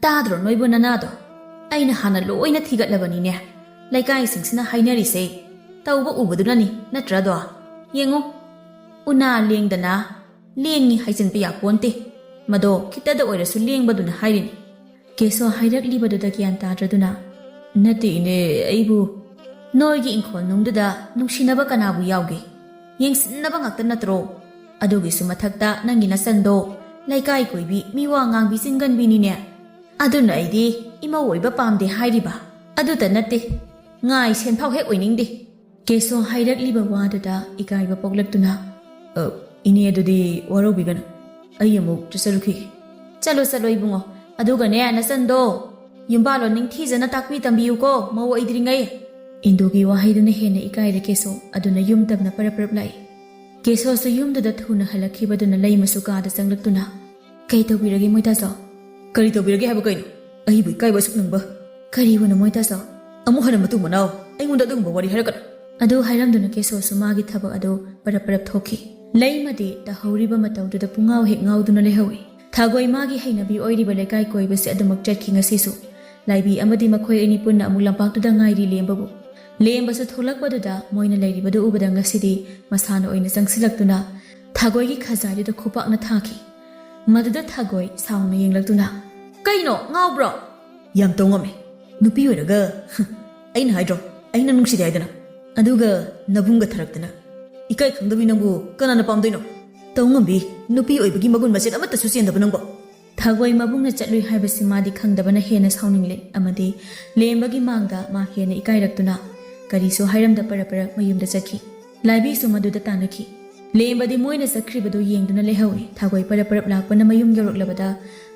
"ꯇꯥꯗ꯭ꯔꯣ ꯅꯣꯏꯕꯨ ꯅꯅꯥꯗꯣ? ꯑꯩꯅ ꯍꯥꯟꯅ ꯂꯣꯏꯅ ꯊꯤꯒꯠꯂꯕꯅꯤꯅꯦ꯫ ꯂꯩꯀꯥꯏꯁꯤꯡꯁꯤꯅ ꯍꯥꯏꯅꯔꯤꯁꯦ ꯇꯧꯕ ꯎꯕꯗꯨꯅꯅꯤ, ꯅꯠꯇ꯭ꯔꯗꯣ? ꯌꯦꯡꯉꯨ, ꯎꯅꯥ ꯂꯦꯡꯗꯅ ꯂꯦꯡꯉꯤ ꯍꯥꯏꯖꯤꯟꯕ ꯌꯥꯄꯣꯟꯇꯦ꯫ ꯃꯗꯣ ꯈꯤꯇꯗ ꯑꯣꯏꯔꯁꯨ ꯂꯦꯡꯕꯗꯨꯅ ꯍꯥꯏꯔꯤꯅꯤ"꯫ ꯀꯦꯁꯣ ꯍꯥꯏꯔꯛꯂꯤꯕꯗꯨꯗ ꯒ꯭ꯌꯥꯟ ꯇꯥꯗ꯭ꯔꯗꯨꯅ, "ꯅꯠꯇꯦ ꯏꯅꯦ, ꯑꯩꯕꯨ"꯫ "ꯅꯣꯏꯒꯤ ꯏꯪꯈꯣꯜ ꯅꯨꯡꯗꯨꯗ ꯅꯨꯡꯁꯤꯅꯕ ꯀꯅꯥꯕꯨ ꯌꯥꯎꯒꯦ? ꯌꯦꯡꯁꯤꯟꯅꯕ ꯉꯥꯛꯇ ꯅꯠꯇ꯭ꯔꯣ? ꯑꯗꯨꯒꯤꯁꯨ ꯃꯊꯛꯇ ꯅꯪꯒꯤ ꯅꯆꯟꯗꯣ ꯂꯩꯀꯥꯏ ꯀꯣꯏꯕꯤ, ꯃꯤꯋꯥ ꯉꯥꯡꯕꯤ, ꯆꯤꯟꯒꯟꯕꯤꯅꯤꯅꯦ꯫ ꯑꯗꯨꯅ ꯑꯩꯗꯤ ꯏꯃꯧ ꯑꯣꯏꯕ ꯄꯥꯝꯗꯦ ꯍꯥꯏꯔꯤꯕ꯫ ꯑꯗꯨꯇ ꯅꯠꯇꯦ, ꯉꯥꯏ ꯁꯦꯟꯐꯥꯎ ꯍꯦꯛ ꯑꯣꯏꯅꯤꯡꯗꯦ꯫ ꯀꯦꯁꯣ ꯍꯥꯏꯔꯛꯂꯤꯕ ꯋꯥꯗꯨꯗ ꯏꯀꯥꯏꯕ ꯄꯣꯛꯂꯛꯇꯨꯅ, "ꯑ, ꯏꯅꯦ, ꯑꯗꯨꯗꯤ ꯋꯥꯔꯧꯕꯤꯒꯅꯨ, ꯑꯩ ꯑꯃꯨꯛ ꯆꯠꯆꯔꯨꯈꯤꯒꯦ꯫" "ꯆꯠꯂꯣ, ꯆꯠꯂꯣ ꯏꯕꯨꯡꯉꯣ, ꯑꯗꯨꯒꯅꯦ ꯅꯆꯟꯗꯣ ꯌꯨꯝꯕꯥꯜꯂꯣꯟ ꯅꯤꯡꯊꯤꯖꯅ ꯇꯥꯛꯄꯤ ꯇꯝꯕꯤꯌꯨꯀꯣ, ꯃꯧ ꯑꯣꯏꯗ꯭ꯔꯤꯉꯩ꯫" ꯏꯟꯗꯨꯒꯤ ꯋꯥꯍꯩꯗꯨꯅ ꯍꯦꯟꯅ ꯏꯀꯥꯏꯔꯦ ꯀꯦꯁꯣ, ꯑꯗꯨꯅ ꯌꯨꯝ ꯇꯝꯅ ꯄꯔꯞ ꯄꯔꯞ ꯂꯥꯛꯏ꯫ ꯀꯦꯁꯣꯁꯨ ꯌꯨꯝꯗꯨꯗ ꯊꯨꯅ ꯍꯜꯂꯛꯈꯤꯕꯗꯨꯅ ꯂꯩꯃꯁꯨ ꯀꯥꯗ ꯆꯪꯂꯛꯇꯨꯅ, "ꯀꯩ ꯇꯧꯕꯤꯔꯒꯦ ꯃꯣꯏꯇꯥꯆꯧ?" "ꯀꯔꯤ ꯇꯧꯕꯤꯔꯒꯦ ꯍꯥꯏꯕ ꯀꯩꯅꯣ? ꯑꯩꯕꯨ ꯏꯀꯥꯏꯕ ꯑꯁꯨꯛ ꯅꯪꯕ?" "ꯀꯔꯤꯕꯨꯅꯣ ꯃꯣꯏꯇꯥꯆꯧ?" "ꯑꯃꯨꯛ ꯍꯟꯅ ꯃꯇꯨꯡ ꯃꯅꯥꯎ ꯑꯩꯉꯣꯟꯗ ꯑꯗꯨꯒꯨꯝꯕ ꯋꯥꯔꯤ ꯍꯥꯏꯔꯛꯀꯅꯨ꯫" ꯑꯗꯨ ꯍꯥꯏꯔꯝꯗꯨꯅ ꯀꯦꯁꯣꯁꯨ ꯃꯥꯒꯤ ꯊꯕꯛ ꯑꯗꯨ ꯄꯔꯞ ꯄꯔꯞ ꯊꯣꯛꯈꯤ꯫ ꯂꯩꯃꯗꯤ ꯇꯥꯍꯧꯔꯤꯕ ꯃꯇꯧꯗꯨꯗ ꯄꯨꯡꯉꯥꯎ ꯍꯦꯛ ꯉꯥꯎꯗꯨꯅ ꯂꯩꯍꯧꯏ꯫ ꯊꯥꯒꯣꯏ ꯃꯥꯒꯤ ꯍꯩꯅꯕꯤ ꯑꯣꯏꯔꯤꯕ ꯂꯩꯀꯥꯏ ꯀꯣꯏꯕꯁꯦ ꯑꯗꯨꯃꯛ ꯆꯠꯈꯤ ꯉꯁꯤꯁꯨ꯫ ꯂꯥꯏꯕꯤ ꯑꯃꯗꯤ ꯃꯈꯣꯏ ꯑꯅꯤ ꯄꯨꯟꯅ ꯑꯃꯨꯛ ꯂꯝꯄꯥꯛꯇꯨꯗ ꯉꯥꯏꯔꯤ ꯂꯦꯝꯕꯕꯨ꯫ ꯂꯦꯝꯕꯁꯨ ꯊꯣꯛꯂꯛꯄꯗꯨꯗ ꯃꯣꯏꯅ ꯂꯩꯔꯤꯕꯗꯨ ꯎꯕꯗ ꯉꯁꯤꯗꯤ ꯃꯁꯥꯅ ꯑꯣꯏꯅ ꯆꯪꯁꯤꯜꯂꯛꯇꯨꯅ ꯊꯥꯒꯣꯏꯒꯤ ꯈꯖꯥꯏꯗꯨꯗ ꯈꯨꯄꯥꯛꯅ ꯊꯥꯈꯤ꯫ ꯃꯗꯨꯗ ꯊꯥꯒꯣꯏ ꯁꯥꯎꯅ ꯌꯦꯡꯂꯛꯇꯨꯅ, "ꯀꯩꯅꯣ, ꯉꯥꯎꯕ꯭ꯔꯣ?" "ꯌꯥꯝ ꯇꯧ ꯉꯝꯃꯦ꯫ ꯅꯨꯄꯤ ꯑꯣꯏꯔꯒ, ꯍ, ꯑꯩꯅ ꯍꯥꯏꯗ꯭ꯔꯣ, ꯑꯩꯅ ꯅꯨꯡꯁꯤꯗꯦ ꯍꯥꯏꯗꯅ? ꯑꯗꯨꯒ ꯅꯕꯨꯡꯒ ꯊꯔꯛꯇꯅ꯫ ꯏꯀꯥꯏ ꯈꯪꯗꯕꯤ ꯅꯪꯕꯨ ꯀꯅꯥꯅ ꯄꯥꯝꯗꯣꯏꯅꯣ? ꯇꯧ ꯉꯝꯕꯤ, ꯅꯨꯄꯤ ꯑꯣꯏꯕꯒꯤ ꯃꯒꯨꯟ ꯃꯆꯦꯠ ꯑꯃꯠꯇꯁꯨ ꯆꯦꯟꯗꯕ ꯅꯪꯕꯣ꯫" ꯊꯥꯒꯣꯏ ꯃꯕꯨꯡꯅ ꯆꯠꯂꯨꯏ ꯍꯥꯏꯕꯁꯤ ꯃꯥꯗꯤ ꯈꯪꯗꯕꯅ ꯍꯦꯟꯅ ꯁꯥꯎꯅꯤꯡꯂꯦ ꯑꯃꯗꯤ ꯂꯦꯝꯕꯒꯤ ꯃꯥꯡꯗ ꯃꯥ ꯍꯦꯟꯅ ꯏꯀꯥꯏꯔꯛꯇꯨꯅ ꯀꯔꯤꯁꯨ ꯍꯥꯏꯔꯝꯗ ꯄꯔꯞ ꯄꯔꯞ ꯃꯌꯨꯝꯗ ꯆꯠꯈꯤ꯫ ꯂꯥꯏꯕꯤꯁꯨ ꯃꯗꯨꯗ ꯇꯥꯟꯅꯈꯤ꯫ ꯂꯦꯝꯕꯗꯤ ꯃꯣꯏꯅ ꯆꯠꯈ꯭ꯔꯤꯕꯗꯨ ꯌꯦꯡꯗꯨꯅ ꯂꯩꯍꯧꯏ꯫ ꯊꯥꯒꯣꯏ ꯄꯔꯞ ꯄꯔꯞ ꯂꯥꯛꯄꯅ ꯃꯌꯨꯝ ꯌꯧꯔꯛꯂꯕꯗ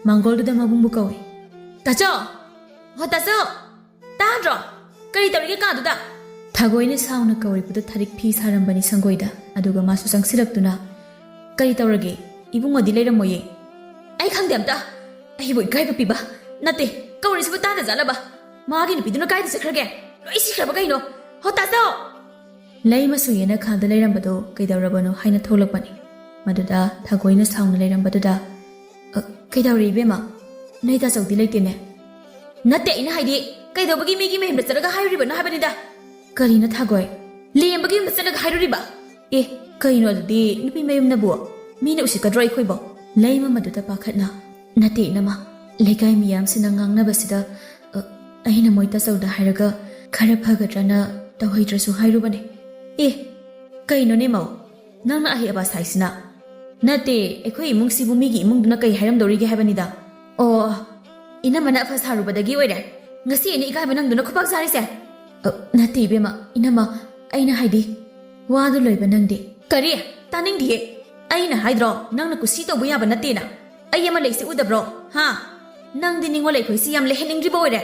ꯃꯥꯡꯒꯣꯜꯗꯨꯗ ꯃꯕꯨꯡꯕꯨ ꯀꯧꯏ꯫ "ꯇꯥꯆꯧ! ꯍꯣ ꯇꯥꯆꯧ! ꯇꯥꯗ꯭ꯔꯣ? ꯀꯔꯤ ꯇꯧꯔꯤꯒꯦ ꯀꯥꯗꯨꯗ?" ꯊꯥꯒꯣꯏꯅ ꯁꯥꯎꯅ ꯀꯧꯔꯤꯕꯗꯨ ꯊꯔꯤꯛ ꯐꯤ ꯁꯥꯔꯝꯕꯅꯤ ꯁꯪꯒꯣꯏꯗ꯫ ꯑꯗꯨꯒ ꯃꯥꯁꯨ ꯆꯪꯁꯤꯜꯂꯛꯇꯨꯅ, "ꯀꯔꯤ ꯇꯧꯔꯒꯦ? ꯏꯕꯨꯡꯉꯣꯗꯤ ꯂꯩꯔꯝꯃꯣꯏꯌꯦ꯫" "ꯑꯩ ꯈꯪꯗꯦ ꯑꯝꯇ꯫ ꯑꯩꯕꯨ ꯏꯀꯥꯏꯕ ꯄꯤꯕ ꯅꯠꯇꯦ, ꯀꯧꯔꯤꯁꯤꯕꯨ ꯇꯥꯗꯖꯥꯠꯂꯕ? ꯃꯥꯒꯤ ꯅꯨꯄꯤꯗꯨꯅ ꯀꯥꯏꯗ ꯆꯠꯈ꯭ꯔꯒꯦ? ꯂꯣꯏ ꯁꯤꯈ꯭ꯔꯕ ꯀꯩꯅꯣ? ꯍꯣ ꯇꯥꯆꯧ!" ꯂꯩꯃꯁꯨ ꯌꯦꯅꯈꯥꯗ ꯂꯩꯔꯝꯕꯗꯨ ꯀꯩꯗꯧꯔꯕꯅꯣ ꯍꯥꯏꯅ ꯊꯣꯛꯂꯛꯄꯅꯤ꯫ ꯃꯗꯨꯗ ꯊꯥꯒꯣꯏꯅ ꯁꯥꯎꯅ ꯂꯩꯔꯝꯕꯗꯨꯗ, "ꯑ, ꯀꯩꯗꯧꯔꯦ ꯏꯕꯦꯝꯃ? ꯅꯣꯏ ꯇꯥꯆꯧꯗꯤ ꯂꯩꯇꯦꯅꯦ?" "ꯅꯠꯇꯦ, ꯑꯩꯅ ꯍꯥꯏꯗꯤ, ꯀꯩꯗꯧꯕꯒꯤ ꯃꯤꯒꯤ ꯃꯌꯨꯝꯗ ꯆꯠꯂꯒ ꯍꯥꯏꯔꯨꯔꯤꯕꯅꯣ ꯍꯥꯏꯕꯅꯤꯗ?" "ꯀꯔꯤꯅꯣ ꯊꯥꯒꯣꯏ? ꯂꯦꯝꯕꯒꯤ ꯌꯨꯝꯗ ꯆꯠꯂꯒ ꯍꯥꯏꯔꯨꯔꯤꯕ? ꯑꯦ, ꯀꯩꯅꯣ ꯑꯗꯨꯗꯤ ꯅꯨꯄꯤ ꯃꯌꯨꯝꯅꯕꯨ? ꯃꯤꯅ ꯎꯁꯤꯠꯀꯗ꯭ꯔꯣ ꯑꯩꯈꯣꯏꯕꯣ?" ꯂꯩꯃ ꯃꯗꯨꯗ ꯄꯥꯈꯠꯅ, "ꯅꯠꯇꯦ ꯏꯅꯝꯃ, ꯂꯩꯀꯥꯏ ꯃꯤꯌꯥꯝꯁꯤꯅ ꯉꯥꯡꯅꯕꯁꯤꯗ, ꯑ, ꯑꯩꯅ ꯃꯣꯏ ꯇꯥꯆꯧꯗ ꯍꯥꯏꯔꯒ ꯈꯔ ꯐꯒꯗ꯭ꯔꯅ ꯇꯧꯍꯩꯗ꯭ꯔꯁꯨ ꯍꯥꯏꯔꯨꯕꯅꯦ꯫" "ꯑꯦ, ꯀꯩꯅꯣꯅꯦ ꯃꯧ, ꯅꯪꯅ ꯑꯍꯩ ꯑꯕꯥ ꯁꯥꯏꯁꯤꯅ? ꯅꯠꯇꯦ, ꯑꯩꯈꯣꯏ ꯏꯃꯨꯡꯁꯤꯕꯨ ꯃꯤꯒꯤ ꯏꯃꯨꯡꯗꯨꯅ ꯀꯩ ꯍꯥꯏꯔꯝꯗꯧꯔꯤꯒꯦ ꯍꯥꯏꯕꯅꯤꯗ꯫ ꯑꯣ, ꯏꯅꯝꯃꯅ ꯑꯐ ꯁꯥꯔꯨꯕꯗꯒꯤ ꯑꯣꯏꯔꯦ꯫ ꯉꯁꯤ ꯑꯩꯅ ꯏꯀꯥꯏꯕ ꯅꯪꯗꯨꯅ ꯈꯨꯄꯥꯛ ꯆꯥꯔꯤꯁꯦ꯫ ꯑ, ꯅꯠꯇꯦ ꯏꯕꯦꯝꯃ, ꯏꯅꯝꯃ, ꯑꯩꯅ ꯍꯥꯏꯗꯤ, ꯋꯥꯗꯨ ꯂꯣꯏꯕ ꯅꯪꯗꯦ꯫ ꯀꯔꯤ? ꯇꯥꯅꯤꯡꯗꯤꯌꯦ꯫ ꯑꯩꯅ ꯍꯥꯏꯗ꯭ꯔꯣ, ꯅꯪꯅ ꯀꯨꯁꯤ ꯇꯧꯕ ꯌꯥꯕ ꯅꯠꯇꯦꯅ꯫ ꯑꯩ ꯑꯃ ꯂꯩꯁꯦ ꯎꯗꯕ꯭ꯔꯣ? ꯍꯥ? ꯅꯪꯗꯤ ꯅꯤꯡꯉꯣꯜ ꯑꯩꯈꯣꯏꯁꯤ ꯌꯥꯝ ꯂꯩꯍꯟꯅꯤꯡꯗ꯭ꯔꯤꯕ ꯑꯣꯏꯔꯦ꯫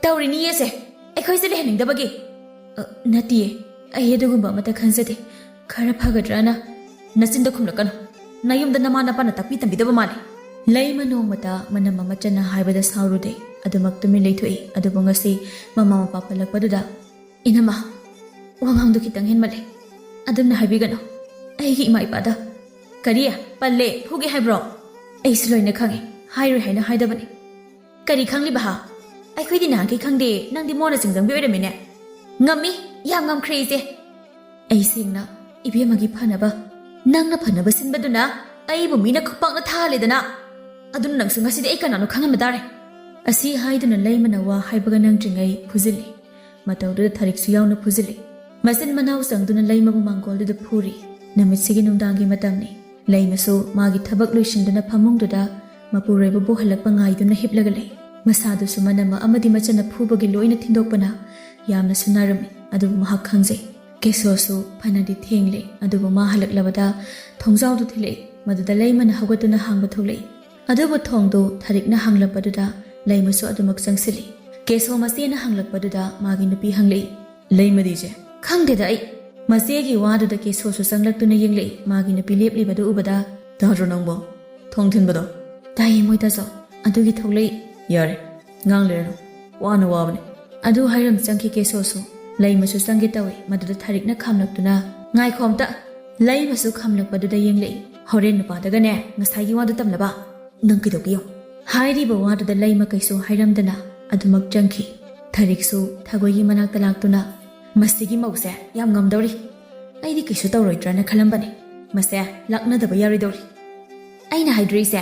ꯇꯧꯔꯤꯅꯤꯌꯦꯁꯦ, ꯑꯩꯈꯣꯏꯁꯦ ꯂꯩꯍꯟꯅꯤꯡꯗꯕꯒꯤ꯫ ꯑ, ꯅꯠꯇꯤꯌꯦ, ꯑꯩ ꯑꯗꯨꯒꯨꯝꯕ ꯑꯃꯠꯇ ꯈꯟꯖꯗꯦ꯫ ꯈꯔ ꯐꯒꯗ꯭ꯔꯅ꯫ ꯅꯆꯤꯟꯗ ꯈꯨꯝꯂꯛꯀꯅꯨ꯫ ꯅꯌꯨꯝꯗ ꯅꯃꯥ ꯅꯄꯥꯅ ꯇꯥꯛꯄꯤ ꯇꯝꯕꯤꯗꯕ ꯃꯥꯜꯂꯦ꯫ ꯂꯩꯃ ꯅꯣꯡꯃꯇ ꯃꯅꯝ ꯑꯃ ꯆꯟꯅ ꯍꯥꯏꯕꯗ ꯁꯥꯎꯔꯨꯗꯦ, ꯑꯗꯨꯃꯛ ꯇꯨꯃꯤꯟ ꯂꯩꯊꯣꯛꯏ꯫ ꯑꯗꯨꯕꯨ ꯉꯁꯤ ꯃꯃꯥ ꯃꯄꯥ ꯄꯜꯂꯛꯄꯗꯨꯗ, "ꯏꯅꯝꯃ, ꯋꯥꯉꯥꯡꯗꯣ ꯈꯤꯇꯪ ꯍꯦꯟꯃꯜꯂꯦ꯫ ꯑꯗꯨꯝꯅ ꯍꯥꯏꯕꯤꯒꯅꯨ꯫ ꯑꯩꯒꯤ ꯏꯃꯥ ꯏꯄꯥꯗ"꯫ "ꯀꯔꯤ? ꯄꯜꯂꯦ? ꯐꯨꯒꯦ ꯍꯥꯏꯕ꯭ꯔꯣ?" "ꯑꯩꯁꯨ ꯂꯣꯏꯅ ꯈꯪꯉꯦ꯫ ꯍꯥꯏꯔꯣꯏ ꯍꯥꯏꯅ ꯍꯥꯏꯗꯕꯅꯦ"꯫ "ꯀꯔꯤ ꯈꯪꯂꯤꯕ ꯍꯥ? ꯑꯩꯈꯣꯏꯗꯤ ꯅꯍꯥꯟꯈꯩ ꯈꯪꯗꯦ, ꯅꯪꯗꯤ ꯃꯣꯟꯅ ꯆꯤꯡꯖꯪꯕꯤ ꯑꯣꯏꯔꯝꯃꯤꯅꯦ"꯫ "ꯉꯝꯃꯤ, ꯌꯥꯝ ꯉꯝꯈ꯭ꯔꯦ ꯏꯆꯦ"꯫ ꯑꯩ ꯁꯦꯡꯅ ꯏꯕꯦꯝꯃꯒꯤ ꯐꯅꯕ, ꯅꯪꯅ ꯐꯅꯕ ꯁꯤꯟꯕꯗꯨꯅ ꯑꯩꯕꯨ ꯃꯤꯅ ꯈꯨꯄꯥꯛꯅ ꯊꯥꯍꯜꯂꯦꯗꯅ꯫ ꯑꯗꯨꯅ ꯅꯪꯁꯨ ꯉꯁꯤꯗꯤ ꯑꯩ ꯀꯅꯥꯅꯣ ꯈꯪꯍꯟꯕ ꯇꯥꯔꯦ꯫ ꯑꯁꯤ ꯍꯥꯏꯗꯨꯅ ꯂꯩꯃꯅ ꯋꯥ ꯍꯥꯏꯕꯒ ꯅꯪꯗ꯭ꯔꯤꯉꯩ ꯐꯨꯖꯤꯜꯂꯤ꯫ ꯃꯇꯧꯗꯨꯗ ꯊꯔꯤꯛꯁꯨ ꯌꯥꯎꯅ ꯐꯨꯖꯤꯜꯂꯤ꯫ ꯃꯆꯤꯟ ꯃꯅꯥꯎ ꯆꯪꯗꯨꯅ ꯂꯩꯃꯕꯨ ꯃꯥꯡꯒꯣꯜꯗꯨꯗ ꯐꯨꯔꯤ꯫ ꯅꯨꯃꯤꯠꯁꯤꯒꯤ ꯅꯨꯡꯗꯥꯡꯒꯤ ꯃꯇꯝꯅꯤ꯫ ꯂꯩꯃꯁꯨ ꯃꯥꯒꯤ ꯊꯕꯛ ꯂꯣꯏꯁꯤꯟꯗꯨꯅ ꯐꯃꯨꯡꯗꯨꯗ ꯃꯄꯨꯔꯣꯏꯕꯕꯨ ꯍꯜꯂꯛꯄ ꯉꯥꯏꯗꯨꯅ ꯍꯤꯞꯂꯒ ꯂꯩ꯫ ꯃꯁꯥꯗꯨꯁꯨ ꯃꯅꯝ ꯑꯃꯗꯤ ꯃꯆꯟꯅ ꯐꯨꯕꯒꯤ ꯂꯣꯏꯅ ꯊꯤꯟꯗꯣꯛꯄꯅ ꯌꯥꯝꯅꯁꯨ ꯅꯥꯔꯝꯃꯤ꯫ ꯑꯗꯨꯕꯨ ꯃꯍꯥꯛ ꯈꯪꯖꯩ, ꯀꯦꯁꯣꯁꯨ ꯐꯅꯗꯤ ꯊꯦꯡꯂꯦ꯫ ꯑꯗꯨꯕꯨ ꯃꯥ ꯍꯜꯂꯛꯂꯕꯗ ꯊꯣꯡꯖꯥꯎꯗꯨ ꯊꯤꯜꯂꯛꯏ꯫ ꯃꯗꯨꯗ ꯂꯩꯃꯅ ꯍꯧꯒꯠꯇꯨꯅ ꯍꯥꯡꯕ ꯊꯣꯛꯂꯛꯏ꯫ ꯑꯗꯨꯕꯨ ꯊꯣꯡꯗꯨ ꯊꯔꯤꯛꯅ ꯍꯥꯡꯂꯛꯄꯗꯨꯗ ꯂꯩꯃꯁꯨ ꯑꯗꯨꯃꯛ ꯆꯪꯁꯤꯜꯂꯤ꯫ ꯀꯦꯁꯣ ꯃꯆꯦꯅ ꯍꯪꯂꯛꯄꯗꯨꯗ ꯃꯥꯒꯤ ꯅꯨꯄꯤ ꯍꯪꯂꯛꯏ, "ꯂꯩꯃꯗꯤ ꯏꯆꯦ?" "ꯈꯪꯗꯦꯗ ꯑꯩ"꯫ ꯃꯆꯦꯒꯤ ꯋꯥꯗꯨꯗ ꯀꯦꯁꯣꯁꯨ ꯆꯪꯂꯛꯇꯨꯅ ꯌꯦꯡꯂꯛꯏ꯫ ꯃꯥꯒꯤ ꯅꯨꯄꯤ ꯂꯦꯞꯂꯤꯕꯗꯨ ꯎꯕꯗ, "ꯇꯥꯗ꯭ꯔꯣ ꯅꯪꯕꯣ? ꯊꯣꯡ ꯊꯤꯟꯕꯗꯣ?" "ꯇꯥꯏꯌꯦ ꯃꯣꯏ ꯇꯥꯆꯧ, ꯑꯗꯨꯒꯤ ꯊꯣꯛꯂꯛꯏ"꯫ "ꯌꯥꯔꯦ, ꯉꯥꯡ ꯂꯩꯔꯅꯨ, ꯋꯥꯅ ꯋꯥꯕꯅꯤ"꯫ ꯑꯗꯨ ꯍꯥꯏꯔꯝ ꯆꯪꯈꯤ ꯀꯦꯁꯣꯁꯨ꯫ ꯂꯩꯃꯁꯨ ꯆꯪꯒꯦ ꯇꯧꯏ, ꯃꯗꯨꯗ ꯊꯔꯤꯛꯅ ꯈꯥꯝꯂꯛꯇꯨꯅ, "ꯉꯥꯏꯈꯣ ꯑꯝꯇ"꯫ ꯂꯩꯃꯁꯨ ꯈꯥꯝꯂꯛꯄꯗꯨꯗ ꯌꯦꯡꯂꯛꯏ꯫ "ꯍꯣꯔꯦꯟ ꯅꯨꯄꯥꯗꯒꯅꯦ ꯉꯁꯥꯏꯒꯤ ꯋꯥꯗꯨ ꯇꯝꯅꯕ꯫ ꯅꯪ ꯀꯩꯗꯧꯒꯦ ꯌꯦꯡꯉꯨ"꯫ ꯍꯥꯏꯔꯤꯕ ꯋꯥꯗꯨꯗ ꯂꯩꯃ ꯀꯩꯁꯨ ꯍꯥꯏꯔꯝꯗꯅ ꯑꯗꯨꯃꯛ ꯆꯪꯈꯤ꯫ ꯊꯔꯤꯛꯁꯨ ꯊꯒꯣꯏꯒꯤ ꯃꯅꯥꯛꯇ ꯂꯥꯛꯇꯨꯅ, "ꯃꯁꯤꯒꯤ ꯃꯧꯁꯦ ꯌꯥꯝ ꯉꯝꯗꯧꯔꯤ꯫ ꯑꯩꯗꯤ ꯀꯩꯁꯨ ꯇꯧꯔꯣꯏꯗ꯭ꯔꯅ ꯈꯜꯂꯝꯕꯅꯦ꯫ ꯃꯁꯦ ꯂꯥꯛꯅꯗꯕ ꯌꯥꯔꯣꯏꯗꯧꯔꯤ꯫ ꯑꯩꯅ ꯍꯥꯏꯗ꯭ꯔꯤꯁꯦ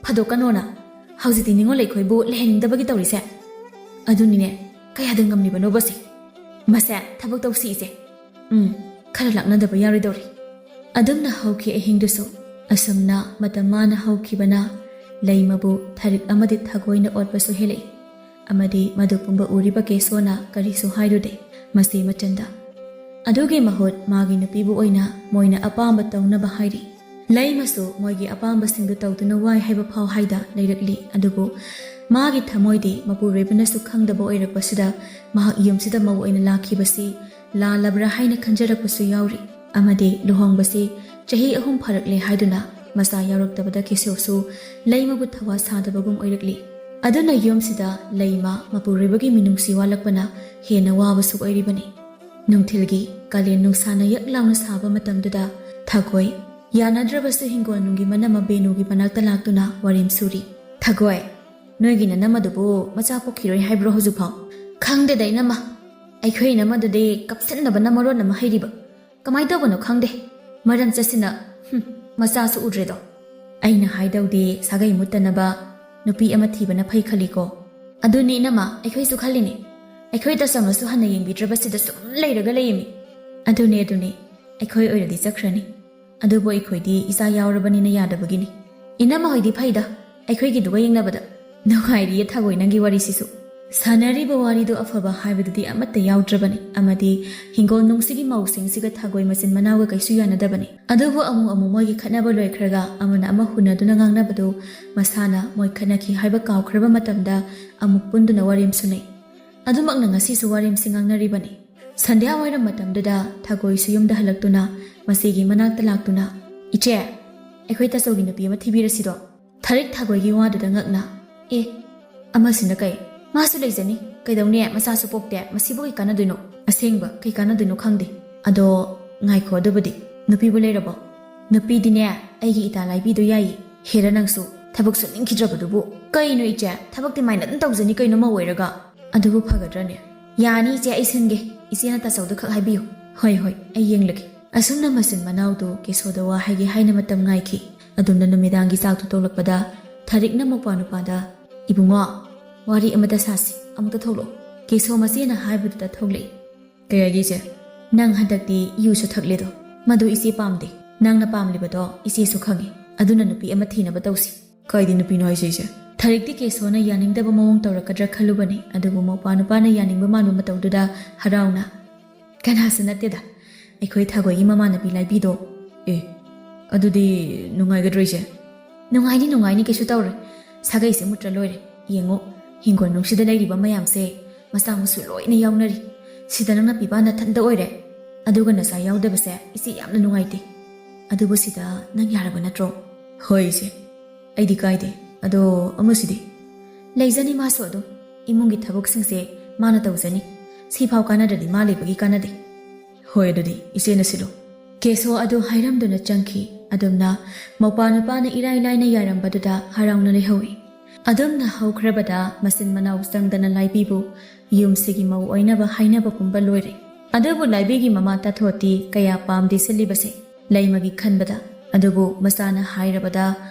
ꯐꯥꯗꯣꯛꯀꯅꯣꯅ꯫ ꯍꯧꯖꯤꯛꯇꯤ ꯅꯤꯉꯣꯜ ꯑꯩꯈꯣꯏꯕꯨ ꯂꯩꯍꯟꯅꯤꯡꯗꯕꯒꯤ ꯇꯧꯔꯤꯁꯦ꯫ ꯑꯗꯨꯅꯤꯅꯦ, ꯀꯌꯥꯗ ꯉꯝꯂꯤꯕꯅꯣꯕꯁꯦ꯫ ꯃꯁꯦ ꯊꯕꯛ ꯇꯧꯁꯤ ꯏꯆꯦ"꯫ "ꯎꯝ"꯫ ꯈꯔ ꯂꯥꯛꯅꯗꯕ ꯌꯥꯔꯣꯏꯗꯧꯔꯤ꯫ ꯑꯗꯨꯝꯅ ꯍꯧꯈꯤ ꯑꯍꯤꯡꯗꯨꯁꯨ꯫ ꯑꯁꯨꯝꯅ ꯃꯇꯝ ꯃꯥꯅ ꯍꯧꯈꯤꯕꯅ ꯂꯩꯃꯕꯨ ꯊꯔꯤꯛ ꯑꯃꯗꯤ ꯊꯒꯣꯏꯅ ꯑꯣꯠꯄꯁꯨ ꯍꯦꯜꯂꯛꯏ꯫ ꯑꯃꯗꯤ ꯃꯗꯨ ꯄꯨꯝꯕ ꯎꯔꯤꯕ ꯀꯦꯁꯣꯅ ꯀꯔꯤꯁꯨ ꯍꯥꯏꯔꯨꯗꯦ ꯃꯁꯤ ꯃꯆꯟꯗ꯫ ꯑꯗꯨꯒꯤ ꯃꯍꯨꯠ ꯃꯥꯒꯤ ꯅꯨꯄꯤꯕꯨ ꯑꯣꯏꯅ ꯃꯣꯏꯅ ꯑꯄꯥꯝꯕ ꯇꯧꯅꯕ ꯍꯥꯏꯔꯤ꯫ ꯂꯩꯃꯁꯨ ꯃꯣꯏꯒꯤ ꯑꯄꯥꯝꯕꯁꯤꯡꯗꯨ ꯇꯧꯗꯨꯅ ꯋꯥꯏ ꯍꯥꯏꯕ ꯐꯥꯎ ꯍꯥꯏꯗ ꯂꯩꯔꯛꯂꯤ꯫ ꯑꯗꯨꯕꯨ ꯃꯥꯒꯤ ꯊꯃꯣꯏꯗꯤ ꯃꯄꯨꯔꯣꯏꯕꯅꯁꯨ ꯈꯪꯗꯕ ꯑꯣꯏꯔꯛꯄꯁꯤꯗ ꯃꯍꯥꯛ ꯌꯨꯝꯁꯤꯗ ꯃꯧ ꯑꯣꯏꯅ ꯂꯥꯛꯈꯤꯕꯁꯤ ꯂꯥꯜꯂꯕ꯭ꯔꯥ ꯍꯥꯏꯅ ꯈꯟꯖꯔꯛꯄꯁꯨ ꯌꯥꯎꯔꯤ꯫ ꯑꯃꯗꯤ ꯂꯨꯍꯣꯡꯕꯁꯤ ꯆꯍꯤ ꯑꯍꯨꯝ ꯐꯥꯔꯛꯂꯦ ꯍꯥꯏꯗꯨꯅ ꯃꯆꯥ ꯌꯥꯎꯔꯛꯇꯕꯗ ꯀꯦꯁꯣꯁꯨ ꯂꯩꯃꯕꯨ ꯊꯋꯥ ꯁꯥꯗꯕꯒꯨꯝ ꯑꯣꯏꯔꯛꯂꯤ꯫ ꯑꯗꯨꯅ ꯌꯨꯝꯁꯤꯗ ꯂꯩꯃ ꯃꯄꯨꯔꯣꯏꯕꯒꯤ ꯃꯤꯅꯨꯡꯁꯤ ꯋꯥꯠꯂꯛꯄꯅ ꯍꯦꯟꯅ ꯋꯥꯕꯁꯨ ꯑꯣꯏꯔꯤꯕꯅꯤ꯫ ꯅꯨꯡꯊꯤꯜꯒꯤ ꯀꯥꯂꯦꯟ ꯅꯨꯡꯁꯥꯅ ꯌꯛ ꯂꯥꯎꯅ ꯁꯥꯕ ꯃꯇꯝꯗꯨꯗ ꯊꯒꯣꯏ ꯌꯥꯅꯗ꯭ꯔꯕꯁꯨ ꯍꯤꯡꯒꯣꯜꯅꯨꯡꯒꯤ ꯃꯅꯝ ꯕꯦꯅꯨꯒꯤ ꯃꯅꯥꯛꯇ ꯂꯥꯛꯇꯨꯅ ꯋꯥꯔꯦꯝ ꯁꯨꯔꯤ꯫ "ꯊꯒꯣꯏ, ꯅꯣꯏꯒꯤ ꯅꯅꯝ ꯑꯗꯨꯕꯨ ꯃꯆꯥ ꯄꯣꯛꯈꯤꯔꯣꯏ ꯍꯥꯏꯕ꯭ꯔꯣ ꯍꯧꯖꯤꯛꯐꯥꯎ?" "ꯈꯪꯗꯦꯗ ꯏꯅꯝꯃ, ꯑꯩꯈꯣꯏ ꯏꯅꯝꯃꯗꯨꯗꯤ ꯀꯞꯁꯤꯟꯅꯕꯅ ꯃꯔꯣꯟ ꯑꯃ ꯍꯩꯔꯤꯕ꯫ ꯀꯃꯥꯏ ꯇꯧꯕꯅꯣ ꯈꯪꯗꯦ꯫ ꯃꯔꯝ ꯆꯠꯁꯤꯅ, ꯍꯨꯝ, ꯃꯆꯥꯁꯨ ꯎꯗ꯭ꯔꯦꯗꯣ꯫ ꯑꯩꯅ ꯍꯥꯏꯗꯧꯗꯤ ꯁꯥꯒꯩ ꯃꯨꯠꯇꯅꯕ ꯅꯨꯄꯤ ꯑꯃ ꯊꯤꯕꯅ ꯐꯩ ꯈꯜꯂꯤꯀꯣ꯫ ꯑꯗꯨꯅꯤ ꯏꯅꯝꯃ, ꯑꯩꯈꯣꯏꯁꯨ ꯈꯜꯂꯤꯅꯤ꯫ ꯑꯩꯈꯣꯏ ꯇꯆꯝꯅꯁꯨ ꯍꯟꯅ ꯌꯦꯡꯕꯤꯗ꯭ꯔꯕꯁꯤꯗ ꯁꯨꯝ ꯂꯩꯔꯒ ꯂꯩꯌꯦꯃꯤ꯫ ꯑꯗꯨꯅꯦ, ꯑꯗꯨꯅꯦ, ꯑꯩꯈꯣꯏ ꯑꯣꯏꯔꯗꯤ ꯆꯠꯈ꯭ꯔꯅꯤ꯫ ꯑꯗꯨꯕꯨ ꯑꯩꯈꯣꯏꯗꯤ ꯏꯆꯥ ꯌꯥꯎꯔꯕꯅꯤꯅ ꯌꯥꯗꯕꯒꯤꯅꯤ꯫ ꯏꯅꯝꯃ ꯍꯣꯏꯗꯤ ꯐꯩꯗ, ꯑꯩꯈꯣꯏꯒꯤꯗꯨꯒ ꯌꯦꯡꯅꯕꯗ꯫ ꯅꯨꯡꯉꯥꯏꯔꯤꯌꯦ ꯊꯒꯣꯏ ꯅꯪꯒꯤ ꯋꯥꯔꯤꯁꯤꯁꯨ꯫ ꯁꯥꯟꯅꯔꯤꯕ ꯋꯥꯔꯤꯗꯨ ꯑꯐꯕ ꯍꯥꯏꯕꯗꯨꯗꯤ ꯑꯃꯠꯇ ꯌꯥꯎꯗ꯭ꯔꯕꯅꯤ, ꯑꯃꯗꯤ ꯍꯤꯡꯒꯣꯜ ꯅꯨꯡꯁꯤꯒꯤ ꯃꯧꯁꯤꯡꯁꯤꯒ ꯊꯒꯣꯏ ꯃꯆꯤꯟ ꯃꯅꯥꯎꯒ ꯀꯩꯁꯨ ꯌꯥꯅꯗꯕꯅꯤ꯫ ꯑꯗꯨꯕꯨ ꯑꯃꯨꯛ ꯑꯃꯨꯛ ꯃꯣꯏꯒꯤ ꯈꯠꯅꯕ ꯂꯣꯏꯈ꯭ꯔꯒ ꯑꯃꯅ ꯑꯃ ꯍꯨꯟꯅꯗꯨꯅ ꯉꯥꯡꯅꯕꯗꯨ ꯃꯁꯥꯅ ꯃꯣꯏ ꯈꯠꯅꯈꯤ ꯍꯥꯏꯕ ꯀꯥꯎꯈ꯭ꯔꯕ ꯃꯇꯝꯗ ꯑꯃꯨꯛ ꯄꯨꯟꯗꯨꯅ ꯋꯥꯔꯦꯝ ꯁꯨꯅꯩ꯫ ꯑꯗꯨꯃꯛꯅ ꯉꯁꯤꯁꯨ ꯋꯥꯔꯦꯝꯁꯤ ꯉꯥꯡꯅꯔꯤꯕꯅꯤ꯫ ꯁꯟꯙ꯭ꯌꯥ ꯋꯥꯏꯔꯝ ꯃꯇꯝꯗꯨꯗ ꯊꯒꯣꯏꯁꯨ ꯌꯨꯝꯗ ꯍꯜꯂꯛꯇꯨꯅ ꯃꯁꯤꯒꯤ ꯃꯅꯥꯛꯇ ꯂꯥꯛꯇꯨꯅ, "ꯏꯆꯦ, ꯑꯩꯈꯣꯏ ꯇꯥꯆꯧꯒꯤ ꯅꯨꯄꯤ ꯑꯃ ꯊꯤꯕꯤꯔꯁꯤꯗꯣ?" ꯊꯔꯤꯛ ꯊꯒꯣꯏꯒꯤ ꯋꯥꯗꯨꯗ ꯉꯛꯅ, "ꯑꯦ, ꯑꯃꯁꯤꯅ ꯀꯩ? ꯃꯥꯁꯨ ꯂꯩꯖꯅꯤ꯫ ꯀꯩꯗꯧꯅꯤ? ꯃꯆꯥꯁꯨ ꯄꯣꯛꯇꯦ꯫ ꯃꯁꯤꯕꯨ ꯀꯩ ꯀꯥꯟꯅꯗꯣꯏꯅꯣ? ꯑꯁꯦꯡꯕ, ꯀꯩ ꯀꯥꯟꯅꯗꯣꯏꯅꯣ ꯈꯪꯗꯦ꯫ ꯑꯗꯣ ꯉꯥꯏꯈꯣ, ꯑꯗꯨꯕꯨꯗꯤ꯫ ꯅꯨꯄꯤꯕꯨ ꯂꯩꯔꯕꯣ?" "ꯅꯨꯄꯤꯗꯤꯅꯦ, ꯑꯩꯒꯤ ꯏꯇꯥ ꯂꯥꯏꯕꯤꯗꯣ ꯌꯥꯏꯌꯦ꯫ ꯍꯦꯔꯥ ꯅꯪꯁꯨ, ꯊꯕꯛ ꯁꯨꯅꯤꯡꯈꯤꯗ꯭ꯔꯕꯗꯨꯕꯨ꯫ ꯀꯩꯅꯣ ꯏꯆꯦ, ꯊꯕꯛꯇꯤ ꯃꯥꯏꯅ ꯑꯗꯨꯝ ꯇꯧꯖꯅꯤ ꯀꯩꯅꯣ ꯃꯧ ꯑꯣꯏꯔꯒ?" "ꯑꯗꯨꯕꯨ ꯐꯒꯗ꯭ꯔꯅꯦ?" "ꯌꯥꯅꯤ ꯏꯆꯦ, ꯑꯩ ꯁꯤꯟꯒꯦ꯫ ꯏꯆꯦꯅ ꯇꯥꯆꯧꯗ ꯈꯛ ꯍꯥꯏꯕꯤꯌꯨ꯫" "ꯍꯣꯏ, ꯍꯣꯏ, ꯑꯩ ꯌꯦꯡꯂꯒꯦ꯫" ꯑꯁꯨꯝꯅ ꯃꯆꯤꯟ ꯃꯅꯥꯎꯗꯨ ꯀꯦꯁꯣꯗ ꯋꯥ ꯍꯥꯏꯒꯦ ꯍꯥꯏꯅ ꯃꯇꯝ ꯉꯥꯏꯈꯤ꯫ ꯑꯗꯨꯝꯅ ꯅꯨꯃꯤꯗꯥꯡꯒꯤ ꯆꯥꯛꯇꯨ ꯇꯣꯛꯂꯛꯄꯗ ꯊꯔꯤꯛꯅ ꯃꯧꯄ꯭ꯋꯥ ꯅꯨꯄꯥꯗ, "ꯏꯕꯨꯡꯉꯣ, ꯋꯥꯔꯤ ꯑꯃꯇ ꯁꯥꯁꯤ, ꯑꯃꯨꯛꯇ ꯊꯣꯛꯂꯛꯑꯣ꯫" ꯀꯦꯁꯣ ꯃꯆꯦꯅ ꯍꯥꯏꯕꯗꯨꯗ ꯊꯣꯛꯂꯛꯏ꯫ "ꯀꯩ ꯍꯥꯏꯒꯦ ꯏꯆꯦ?" "ꯅꯪ ꯍꯟꯗꯛꯇꯤ ꯌꯨꯁꯨ ꯊꯛꯂꯦꯗꯣ, ꯃꯗꯨ ꯏꯆꯦ ꯄꯥꯝꯗꯦ꯫ ꯅꯪꯅ ꯄꯥꯝꯂꯤꯕꯗꯣ ꯏꯆꯦꯁꯨ ꯈꯪꯉꯤ꯫ ꯑꯗꯨꯅ ꯅꯨꯄꯤ ꯑꯃ ꯊꯤꯅꯕ ꯇꯧꯁꯤ꯫" "ꯀꯥꯏꯗꯤ ꯅꯨꯄꯤꯅꯣ ꯍꯥꯏꯁꯦ, ꯏꯆꯦ?" ꯊꯔꯤꯛꯇꯤ ꯀꯦꯁꯣꯅ ꯌꯥꯅꯤꯡꯗꯕ ꯃꯑꯣꯡ ꯇꯧꯔꯛꯀꯗ꯭ꯔꯥ ꯈꯜꯂꯨꯕꯅꯤ, ꯑꯗꯨꯕꯨ ꯃꯧꯄꯥ ꯅꯨꯄꯥꯅ ꯌꯥꯅꯤꯡꯕ ꯃꯥꯟꯕ ꯃꯇꯧꯗꯨꯗ ꯍꯔꯥꯎꯅ, "ꯀꯅꯥꯁꯨ ꯅꯠꯇꯦꯗ, ꯑꯩꯈꯣꯏ ꯊꯥꯒꯣꯏꯒꯤ ꯃꯃꯥꯟꯅꯕꯤ ꯂꯥꯏꯕꯤꯗꯣ꯫" "ꯑꯦ, ꯑꯗꯨꯗꯤ ꯅꯨꯡꯉꯥꯏꯒꯗ꯭ꯔꯣ, ꯏꯆꯦ?" "ꯅꯨꯡꯉꯥꯏꯅꯤ, ꯅꯨꯡꯉꯥꯏꯅꯤ, ꯀꯩꯁꯨ ꯇꯧꯔꯣꯏ꯫ ꯁꯥꯒꯩꯁꯦ ꯃꯨꯠꯇ꯭ꯔ ꯂꯣꯏꯔꯦ꯫ ꯌꯦꯡꯉꯨ, ꯍꯤꯡꯒꯣꯜ ꯅꯨꯡꯁꯤꯗ ꯂꯩꯔꯤꯕ ꯃꯌꯥꯝꯁꯦ ꯃꯆꯥ ꯃꯁꯨ ꯂꯣꯏꯅ ꯌꯥꯎꯅꯔꯤ꯫ ꯁꯤꯗ ꯅꯪꯅ ꯄꯤꯕꯥ ꯅꯊꯟꯇ ꯑꯣꯏꯔꯦ꯫ ꯑꯗꯨꯒ ꯅꯆꯥ ꯌꯥꯎꯗꯕꯁꯦ ꯏꯆꯦ ꯌꯥꯝꯅ ꯅꯨꯡꯉꯥꯏꯇꯦ꯫ ꯑꯗꯨꯕꯨ ꯁꯤꯗ ꯅꯪ ꯌꯥꯔꯕ ꯅꯠꯇ꯭ꯔꯣ?" "ꯍꯣꯏ, ꯏꯆꯦ, ꯑꯩꯗꯤ ꯀꯥꯏꯗꯦ꯫ ꯑꯗꯣ ꯑꯃꯁꯤꯗꯤ?" "ꯂꯩꯖꯅꯤ ꯃꯥꯁꯨ ꯑꯗꯨꯝ꯫ ꯏꯃꯨꯡꯒꯤ ꯊꯕꯛꯁꯤꯡꯁꯦ ꯃꯥꯅ ꯇꯧꯖꯅꯤ꯫ ꯁꯤꯐꯥꯎ ꯀꯥꯟꯅꯗ꯭ꯔꯗꯤ ꯃꯥ ꯂꯩꯕꯒꯤ ꯀꯥꯟꯅꯗꯦ꯫" "ꯍꯣꯏ, ꯑꯗꯨꯗꯤ ꯏꯆꯦꯅ ꯁꯤꯜꯂꯨ꯫" ꯀꯦꯁꯣ ꯑꯗꯨ ꯍꯥꯏꯔꯝꯗꯨꯅ ꯆꯪꯈꯤ꯫ ꯑꯗꯨꯝꯅ ꯃꯧꯄꯥ ꯅꯨꯄꯥꯅ ꯏꯔꯥꯏ ꯂꯥꯏꯅ ꯌꯥꯔꯝꯕꯗꯨꯗ ꯍꯔꯥꯎꯅ ꯂꯩꯍꯧꯏ꯫ ꯑꯗꯨꯝꯅ ꯍꯧꯈ꯭ꯔꯕꯗ ꯃꯆꯤꯟ ꯃꯅꯥꯎ ꯆꯪꯗꯅ ꯂꯥꯏꯕꯤꯕꯨ ꯌꯨꯝꯁꯤꯒꯤ ꯃꯧ ꯑꯣꯏꯅꯕ ꯍꯥꯏꯅꯕ ꯄꯨꯝꯕ ꯂꯣꯏꯔꯦ꯫ ꯑꯗꯨꯕꯨ ꯂꯥꯏꯕꯤꯒꯤ ꯃꯃꯥ ꯇꯥꯊꯣꯠꯇꯤ ꯀꯌꯥ ꯄꯥꯝꯗꯦ ꯁꯤꯜꯂꯤꯕꯁꯦ꯫ ꯂꯩꯃꯒꯤ ꯈꯟꯕꯗ, ꯑꯗꯨꯕꯨ ꯃꯆꯥꯅ ꯍꯥꯏꯔꯕꯗ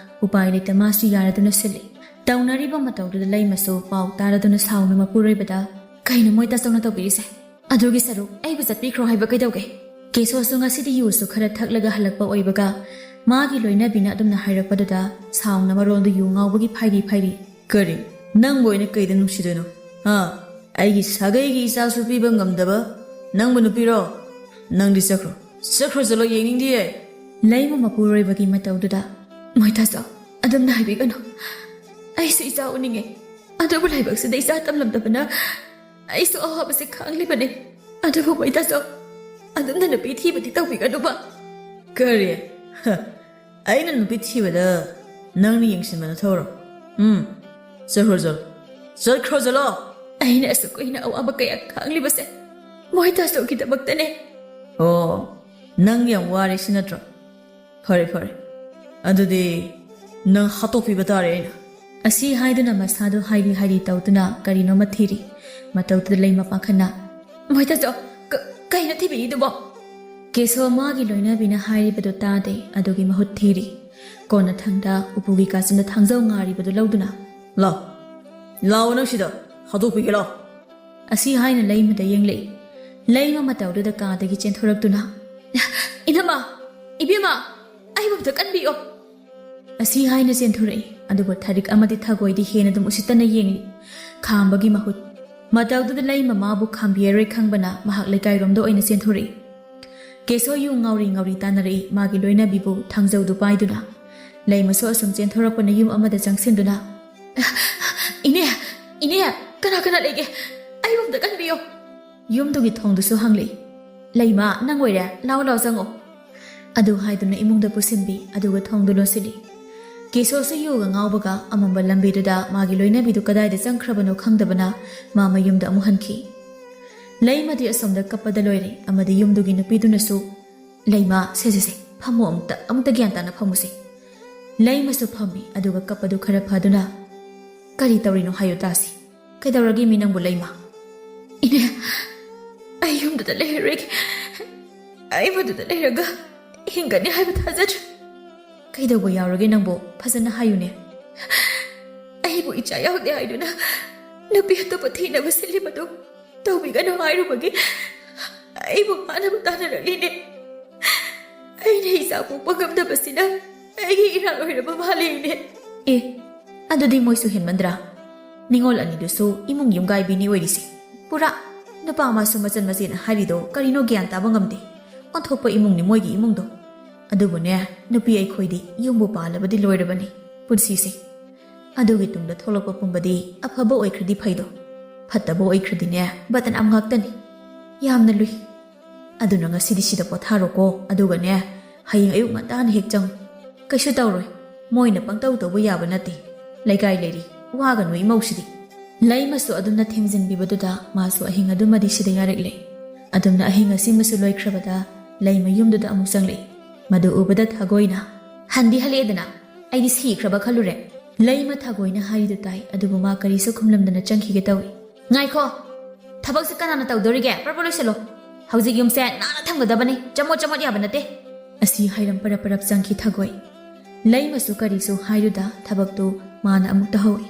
ꯎꯄꯥꯏ ꯂꯩꯇ ꯃꯥꯁꯨ ꯌꯥꯔꯗꯨꯅ ꯁꯤꯜꯂꯤ꯫ ꯇꯧꯅꯔꯤꯕ ꯃꯇꯧꯗꯨꯗ ꯂꯩꯃꯁꯨ ꯄꯥꯎ ꯇꯥꯔꯗꯨꯅ ꯁꯥꯎꯅ ꯃꯄꯨꯔꯣꯏꯕꯗ, "ꯀꯩꯅꯣ ꯃꯣꯏ ꯇꯥꯆꯧꯅ ꯇꯧꯕꯤꯔꯤꯁꯦ? ꯑꯗꯨꯒꯤ ꯁꯔꯨꯛ ꯑꯩꯕꯨ ꯆꯠꯄꯤꯈ꯭ꯔꯣ ꯍꯥꯏꯕ ꯀꯩꯗꯧꯒꯦ?" ꯀꯦꯁꯣꯁꯨ ꯉꯁꯤꯗꯤ ꯌꯨꯁꯨ ꯈꯔ ꯊꯛꯂꯒ ꯍꯜꯂꯛꯄ ꯑꯣꯏꯕꯒ ꯃꯥꯒꯤ ꯂꯣꯏꯅꯕꯤꯅ ꯑꯗꯨꯝꯅ ꯍꯥꯏꯔꯛꯄꯗꯨꯗ ꯁꯥꯎꯅ ꯃꯔꯣꯟꯗꯨ ꯌꯨ ꯉꯥꯎꯕꯒꯤ ꯐꯥꯏꯔꯤ ꯐꯥꯏꯔꯤ꯫ "ꯀꯔꯤ? ꯅꯪꯕꯨ ꯑꯩꯅ ꯀꯩꯗ ꯅꯨꯡꯁꯤꯗꯣꯏꯅꯣ? ꯍꯥ? ꯑꯩꯒꯤ ꯁꯥꯒꯩꯒꯤ ꯏꯆꯥꯁꯨ ꯄꯤꯕ ꯉꯝꯗꯕ ꯅꯪꯕꯨ ꯅꯨꯄꯤꯔꯣ? ꯅꯪꯗꯤ ꯆꯠꯈ꯭ꯔꯣ, ꯆꯠꯈ꯭ꯔꯣ, ꯆꯠꯂꯣ, ꯌꯦꯡꯅꯤꯡꯗꯤꯌꯦ꯫" ꯂꯩꯃ ꯃꯄꯨꯔꯣꯏꯕꯒꯤ ꯃꯇꯧꯗꯨꯗ, "ꯃꯣꯏ ꯇꯥꯆꯧ, ꯑꯗꯨꯝꯅ ꯍꯥꯏꯕꯤꯒꯅꯨ꯫ ꯑꯩꯁꯨ ꯏꯆꯥ ꯎꯅꯤꯡꯉꯦ꯫ ꯑꯗꯨꯕꯨ ꯂꯥꯏꯕꯛꯁꯤꯗ ꯏꯆꯥ ꯇꯝꯂꯝꯗꯕꯅ ꯑꯩꯁꯨ ꯑꯋꯥꯕꯁꯦ ꯈꯥꯡꯂꯤꯕꯅꯦ꯫ ꯑꯗꯨꯕꯨ ꯃꯣꯏ ꯇꯥꯆꯧ, ꯑꯗꯨꯝꯅ ꯅꯨꯄꯤ ꯊꯤꯕꯗꯤ ꯇꯧꯕꯤꯒꯅꯨꯕ꯫" "ꯀꯔꯤ? ꯍ, ꯑꯩꯅ ꯅꯨꯄꯤ ꯊꯤꯕꯗ ꯅꯪꯅ ꯌꯦꯡꯁꯤꯟꯕ ꯅꯊꯧꯔꯣ? ꯎꯝ, ꯆꯠꯈ꯭ꯔꯣ ꯆꯠꯂꯣ, ꯆꯠꯈ꯭ꯔꯣ ꯆꯠꯂꯣ꯫" "ꯑꯩꯅ ꯑꯁꯨꯛ ꯀꯨꯏꯅ ꯑꯋꯥꯕ ꯀꯌꯥ ꯈꯥꯡꯂꯤꯕꯁꯦ ꯃꯣꯏ ꯇꯥꯆꯧꯒꯤꯗꯃꯛꯇꯅꯦ꯫" "ꯑꯣ, ꯅꯪ ꯌꯥꯝ ꯋꯥꯔꯦ ꯁꯤ ꯅꯠꯇ꯭ꯔꯣ? ꯐꯔꯦ ꯐꯔꯦ, ꯑꯗꯨꯗꯤ ꯅꯪ ꯍꯥꯠꯇꯣꯛꯄꯤꯕ ꯇꯥꯔꯦ ꯑꯩꯅ꯫" ꯑꯁꯤ ꯍꯥꯏꯗꯨꯅ ꯃꯁꯥꯗꯨ ꯍꯥꯏꯔꯤ ꯍꯥꯏꯔꯤ ꯇꯧꯗꯨꯅ ꯀꯔꯤꯅꯣꯃ ꯊꯤꯔꯤ꯫ ꯃꯇꯧꯗꯨꯗ ꯂꯩꯃ ꯄꯥꯈꯠꯅ, "ꯃꯣꯏ ꯇꯥꯆꯧ, ꯀ-, ꯀꯩꯅꯣ ꯊꯤꯕꯤꯔꯤꯗꯨꯕꯣ?" ꯀꯦꯁꯣ ꯃꯥꯒꯤ ꯂꯣꯏꯅꯕꯤꯅ ꯍꯥꯏꯔꯤꯕꯗꯨ ꯇꯥꯗꯦ, ꯑꯗꯨꯒꯤ ꯃꯍꯨꯠ ꯊꯤꯔꯤ꯫ ꯀꯣꯟꯅꯊꯪꯗ ꯎꯄꯨꯒꯤ ꯀꯥꯆꯤꯟꯗ ꯊꯥꯡꯖꯧ ꯉꯥꯔꯤꯕꯗꯨ ꯂꯧꯗꯨꯅ, "ꯂꯥꯎ, ꯂꯥꯎ, ꯅꯪ ꯁꯤꯗ ꯍꯥꯠꯇꯣꯛꯄꯤꯒꯦ ꯂꯥꯎ꯫" ꯑꯁꯤ ꯍꯥꯏꯅ ꯂꯩꯃꯗ ꯌꯦꯡꯂꯛꯏ꯫ ꯂꯩꯃ ꯃꯇꯧꯗꯨꯗ ꯀꯥꯗꯒꯤ ꯆꯦꯟꯊꯣꯔꯛꯇꯨꯅ, "ꯏꯅꯝꯃ, ꯏꯕꯦꯝꯃ, ꯑꯩꯕꯨ ꯑꯝꯇ ꯀꯟꯕꯤꯌꯣ!" ꯑꯁꯤ ꯍꯥꯏꯅ ꯆꯦꯟꯊꯣꯔꯛꯏ꯫ ꯑꯗꯨꯕꯨ ꯊꯔꯤꯛ ꯑꯃꯗꯤ ꯊꯒꯣꯏꯗꯤ ꯍꯦꯟꯅ ꯑꯗꯨꯝ ꯎꯁꯤꯠꯇꯅ ꯌꯦꯡꯂꯤ꯫ ꯈꯥꯝꯕꯒꯤ ꯃꯍꯨꯠ꯫ ꯃꯇꯧꯗꯨꯗ ꯂꯩꯃ ꯃꯥꯕꯨ ꯈꯥꯝꯕꯤꯔꯔꯣꯏ ꯈꯪꯕꯅ ꯃꯍꯥꯛ ꯂꯩꯀꯥꯏꯔꯣꯝꯗ ꯑꯣꯏꯅ ꯆꯦꯟꯊꯣꯔꯛꯏ꯫ ꯀꯦꯁꯣ ꯌꯨ ꯉꯥꯎꯔꯤ ꯉꯥꯎꯔꯤ ꯇꯥꯟꯅꯔꯛꯏ꯫ ꯃꯥꯒꯤ ꯂꯣꯏꯅꯕꯤꯕꯨ ꯊꯥꯡꯖꯧꯗꯨ ꯄꯥꯏꯗꯨꯅ꯫ ꯂꯩꯃꯁꯨ ꯑꯁꯨꯝ ꯆꯦꯟꯊꯣꯔꯛꯄꯅ ꯌꯨꯝ ꯑꯃꯗ ꯆꯪꯁꯤꯟꯗꯨꯅ, "ꯏꯅꯦ, ꯏꯅꯦ, ꯀꯅꯥ ꯀꯅꯥ ꯂꯩꯒꯦ? ꯑꯩꯕꯨ ꯑꯝꯇ ꯀꯟꯕꯤꯌꯣ!" ꯌꯨꯝꯗꯨꯒꯤ ꯊꯣꯡꯗꯨꯁꯨ ꯍꯥꯡꯂꯛꯏ꯫ "ꯂꯩꯃ, ꯅꯪ ꯑꯣꯏꯔꯦ? ꯂꯥꯎ ꯂꯥꯎ ꯆꯪꯉꯣ!" ꯑꯗꯨ ꯍꯥꯏꯗꯨꯅ ꯏꯃꯨꯡꯗ ꯄꯨꯁꯤꯟꯕꯤ, ꯑꯗꯨꯒ ꯊꯣꯡꯗꯨ ꯂꯣꯟꯁꯤꯜꯂꯤ꯫ ꯀꯦꯁꯣꯁꯨ ꯌꯨꯒ ꯉꯥꯎꯕꯒ ꯑꯃꯝꯕ ꯂꯝꯕꯤꯗꯨꯗ ꯃꯥꯒꯤ ꯂꯣꯏꯅꯕꯤꯗꯨ ꯀꯗꯥꯏꯗ ꯆꯪꯈ꯭ꯔꯕꯅꯣ ꯈꯪꯗꯕꯅ ꯃꯥ ꯃꯌꯨꯝꯗ ꯑꯃꯨꯛ ꯍꯟꯈꯤ꯫ ꯂꯩꯃꯗꯤ ꯑꯁꯣꯝꯗ ꯀꯞꯄꯗ ꯂꯣꯏꯔꯦ, ꯑꯃꯗꯤ ꯌꯨꯝꯗꯨꯒꯤ ꯅꯨꯄꯤꯗꯨꯅꯁꯨ, "ꯂꯩꯃ, ꯁꯦ, ꯁꯦ, ꯁꯦ, ꯐꯝꯃꯣ, ꯑꯃꯨꯛꯇ, ꯑꯃꯨꯛꯇ ꯒ꯭ꯌꯥꯟ ꯇꯥꯅ ꯐꯝꯃꯨꯁꯦ꯫" ꯂꯩꯃꯁꯨ ꯐꯝꯃꯤ, ꯑꯗꯨꯒ ꯀꯞꯄꯗꯨ ꯈꯔ ꯐꯗꯨꯅ, "ꯀꯔꯤ ꯇꯧꯔꯤꯅꯣ ꯍꯥꯏꯌꯨ ꯇꯥꯁꯤ꯫ ꯀꯩꯗꯧꯔꯒꯦ ꯃꯤ ꯅꯪꯕꯨ, ꯂꯩꯃ?" "ꯏꯅꯦ, ꯑꯩ ꯌꯨꯝꯗꯨꯗ ꯂꯩꯔꯔꯣꯏꯒꯦ꯫ ꯑꯩ ꯃꯗꯨꯗ ꯂꯩꯔꯒ ꯍꯤꯡꯒꯅꯤ ꯍꯥꯏꯕ ꯊꯥꯖꯗ꯭ꯔꯦ꯫" "ꯀꯩꯗꯧꯕ ꯌꯥꯎꯔꯒꯦ ꯅꯪꯕꯨ? ꯐꯖꯅ ꯍꯥꯏꯌꯨꯅꯦ꯫" "ꯑꯩꯕꯨ ꯏꯆꯥ ꯌꯥꯎꯗꯦ ꯍꯥꯏꯗꯨꯅ ꯅꯨꯄꯤ ꯑꯇꯣꯞꯄ ꯊꯤꯅꯕ ꯁꯤꯜꯂꯤꯕꯗꯨ ꯇꯧꯕꯤꯒꯅꯨ ꯍꯥꯏꯔꯨꯕꯒꯤ ꯑꯩꯕꯨ ꯍꯥꯠꯅꯕ ꯇꯥꯟꯅꯔꯛꯂꯤꯅꯦ꯫ ꯑꯩꯅ ꯏꯆꯥ ꯄꯣꯛꯄ ꯉꯝꯗꯕꯁꯤꯅ ꯑꯩꯒꯤ ꯏꯔꯥꯜ ꯑꯣꯏꯔꯕ ꯃꯥꯜꯂꯤꯅꯦ꯫" "ꯑꯦ, ꯑꯗꯨꯗꯤ ꯃꯣꯏꯁꯨ ꯍꯦꯟꯃꯟꯗ꯭ꯔꯥ? ꯅꯤꯉꯣꯜ ꯑꯅꯤꯗꯨꯁꯨ ꯏꯃꯨꯡ ꯌꯨꯝꯒꯥꯏꯕꯤꯅꯤ ꯑꯣꯏꯔꯤꯁꯦ꯫ ꯄꯨꯔꯥ ꯅꯨꯄꯥ ꯃꯥꯁꯨ ꯃꯆꯟ ꯃꯆꯦꯅ ꯍꯥꯏꯔꯤꯗꯣ ꯀꯔꯤꯅꯣ ꯒ꯭ꯌꯥꯟ ꯇꯥꯕ ꯉꯝꯗꯦ꯫ ꯑꯣꯟꯊꯣꯛꯄ ꯏꯃꯨꯡꯅꯤ ꯃꯣꯏꯒꯤ ꯏꯃꯨꯡꯗꯣ꯫ ꯑꯗꯨꯕꯨꯅꯦ, ꯅꯨꯄꯤ ꯑꯩꯈꯣꯏꯗꯤ ꯌꯨꯝꯕꯨ ꯄꯥꯜꯂꯕꯗꯤ ꯂꯣꯏꯔꯕꯅꯤ ꯄꯨꯟꯁꯤꯁꯦ꯫ ꯑꯗꯨꯒꯤ ꯇꯨꯡꯗ ꯊꯣꯛꯂꯛꯄ ꯄꯨꯝꯕꯗꯤ ꯑꯐꯕ ꯑꯣꯏꯈ꯭ꯔꯗꯤ ꯐꯩꯗꯣ, ꯐꯠꯇꯕ ꯑꯣꯏꯈ꯭ꯔꯗꯤꯅꯦ, ꯕꯗꯅꯥꯝ ꯉꯥꯛꯇꯅꯤ꯫ ꯌꯥꯝꯅ ꯂꯨꯏ꯫ ꯑꯗꯨꯅ ꯉꯁꯤꯗꯤ ꯁꯤꯗ ꯄꯣꯊꯥꯔꯣꯀꯣ, ꯑꯗꯨꯒꯅꯦ, ꯍꯌꯦꯡ ꯑꯌꯨꯛ ꯉꯟꯇꯥꯅ ꯍꯦꯛ ꯆꯪꯉꯨ꯫ ꯀꯩꯁꯨ ꯇꯧꯔꯣꯏ꯫ ꯃꯣꯏꯅ ꯄꯪꯇꯧ ꯇꯧꯕ ꯌꯥꯕ ꯅꯠꯇꯦ꯫ ꯂꯩꯀꯥꯏ ꯂꯩꯔꯤ꯫ ꯋꯥꯒꯅꯨ ꯏꯃꯧꯁꯤꯗꯤ꯫" ꯂꯩꯃꯁꯨ ꯑꯗꯨꯝꯅ ꯊꯦꯡꯖꯤꯟꯕꯤꯕꯗꯨꯗ ꯃꯥꯁꯨ ꯑꯍꯤꯡ ꯑꯗꯨꯃꯗꯤ ꯁꯤꯗ ꯌꯥꯔꯛꯂꯦ꯫ ꯑꯗꯨꯝꯅ ꯑꯍꯤꯡ ꯑꯁꯤꯃꯁꯨ ꯂꯣꯏꯈ꯭ꯔꯕꯗ ꯂꯩꯃ ꯌꯨꯝꯗꯨꯗ ꯑꯃꯨꯛ ꯆꯪꯂꯛꯏ꯫ ꯃꯗꯨ ꯎꯕꯗ ꯊꯒꯣꯏꯅ, "ꯍꯟꯗꯤ ꯍꯜꯂꯛꯑꯦꯗꯅ, ꯑꯩꯗꯤ ꯁꯤꯈ꯭ꯔꯕ ꯈꯜꯂꯨꯔꯦ꯫" ꯂꯩꯃ ꯊꯒꯣꯏꯅ ꯍꯥꯏꯔꯤꯗꯨ ꯇꯥꯏ, ꯑꯗꯨꯕꯨ ꯃꯥ ꯀꯔꯤꯁꯨ ꯈꯨꯝꯂꯝꯗꯅ ꯆꯪꯈꯤꯒꯦ ꯇꯧꯏ꯫ "ꯉꯥꯏꯈꯣ! ꯊꯕꯛꯁꯦ ꯀꯅꯥꯅ ꯇꯧꯗꯣꯔꯤꯒꯦ? ꯄ꯭ꯔꯞ ꯄ꯭ꯔꯞ ꯂꯣꯏꯁꯤꯜꯂꯣ꯫ ꯍꯧꯖꯤꯛ ꯌꯨꯝꯁꯦ ꯅꯥꯟꯅ ꯊꯝꯒꯗꯕꯅꯤ, ꯆꯃꯣꯠ ꯆꯃꯣꯠ ꯌꯥꯕ ꯅꯠꯇꯦ꯫" ꯑꯁꯤ ꯍꯥꯏꯔꯝ ꯄꯔꯞ ꯄꯔꯞ ꯆꯪꯈꯤ ꯊꯒꯣꯏ꯫ ꯂꯩꯃꯁꯨ ꯀꯔꯤꯁꯨ ꯍꯥꯏꯔꯨꯗ ꯊꯕꯛꯇꯨ ꯃꯥꯅ ꯑꯃꯨꯛ ꯇꯧꯍꯧꯏ꯫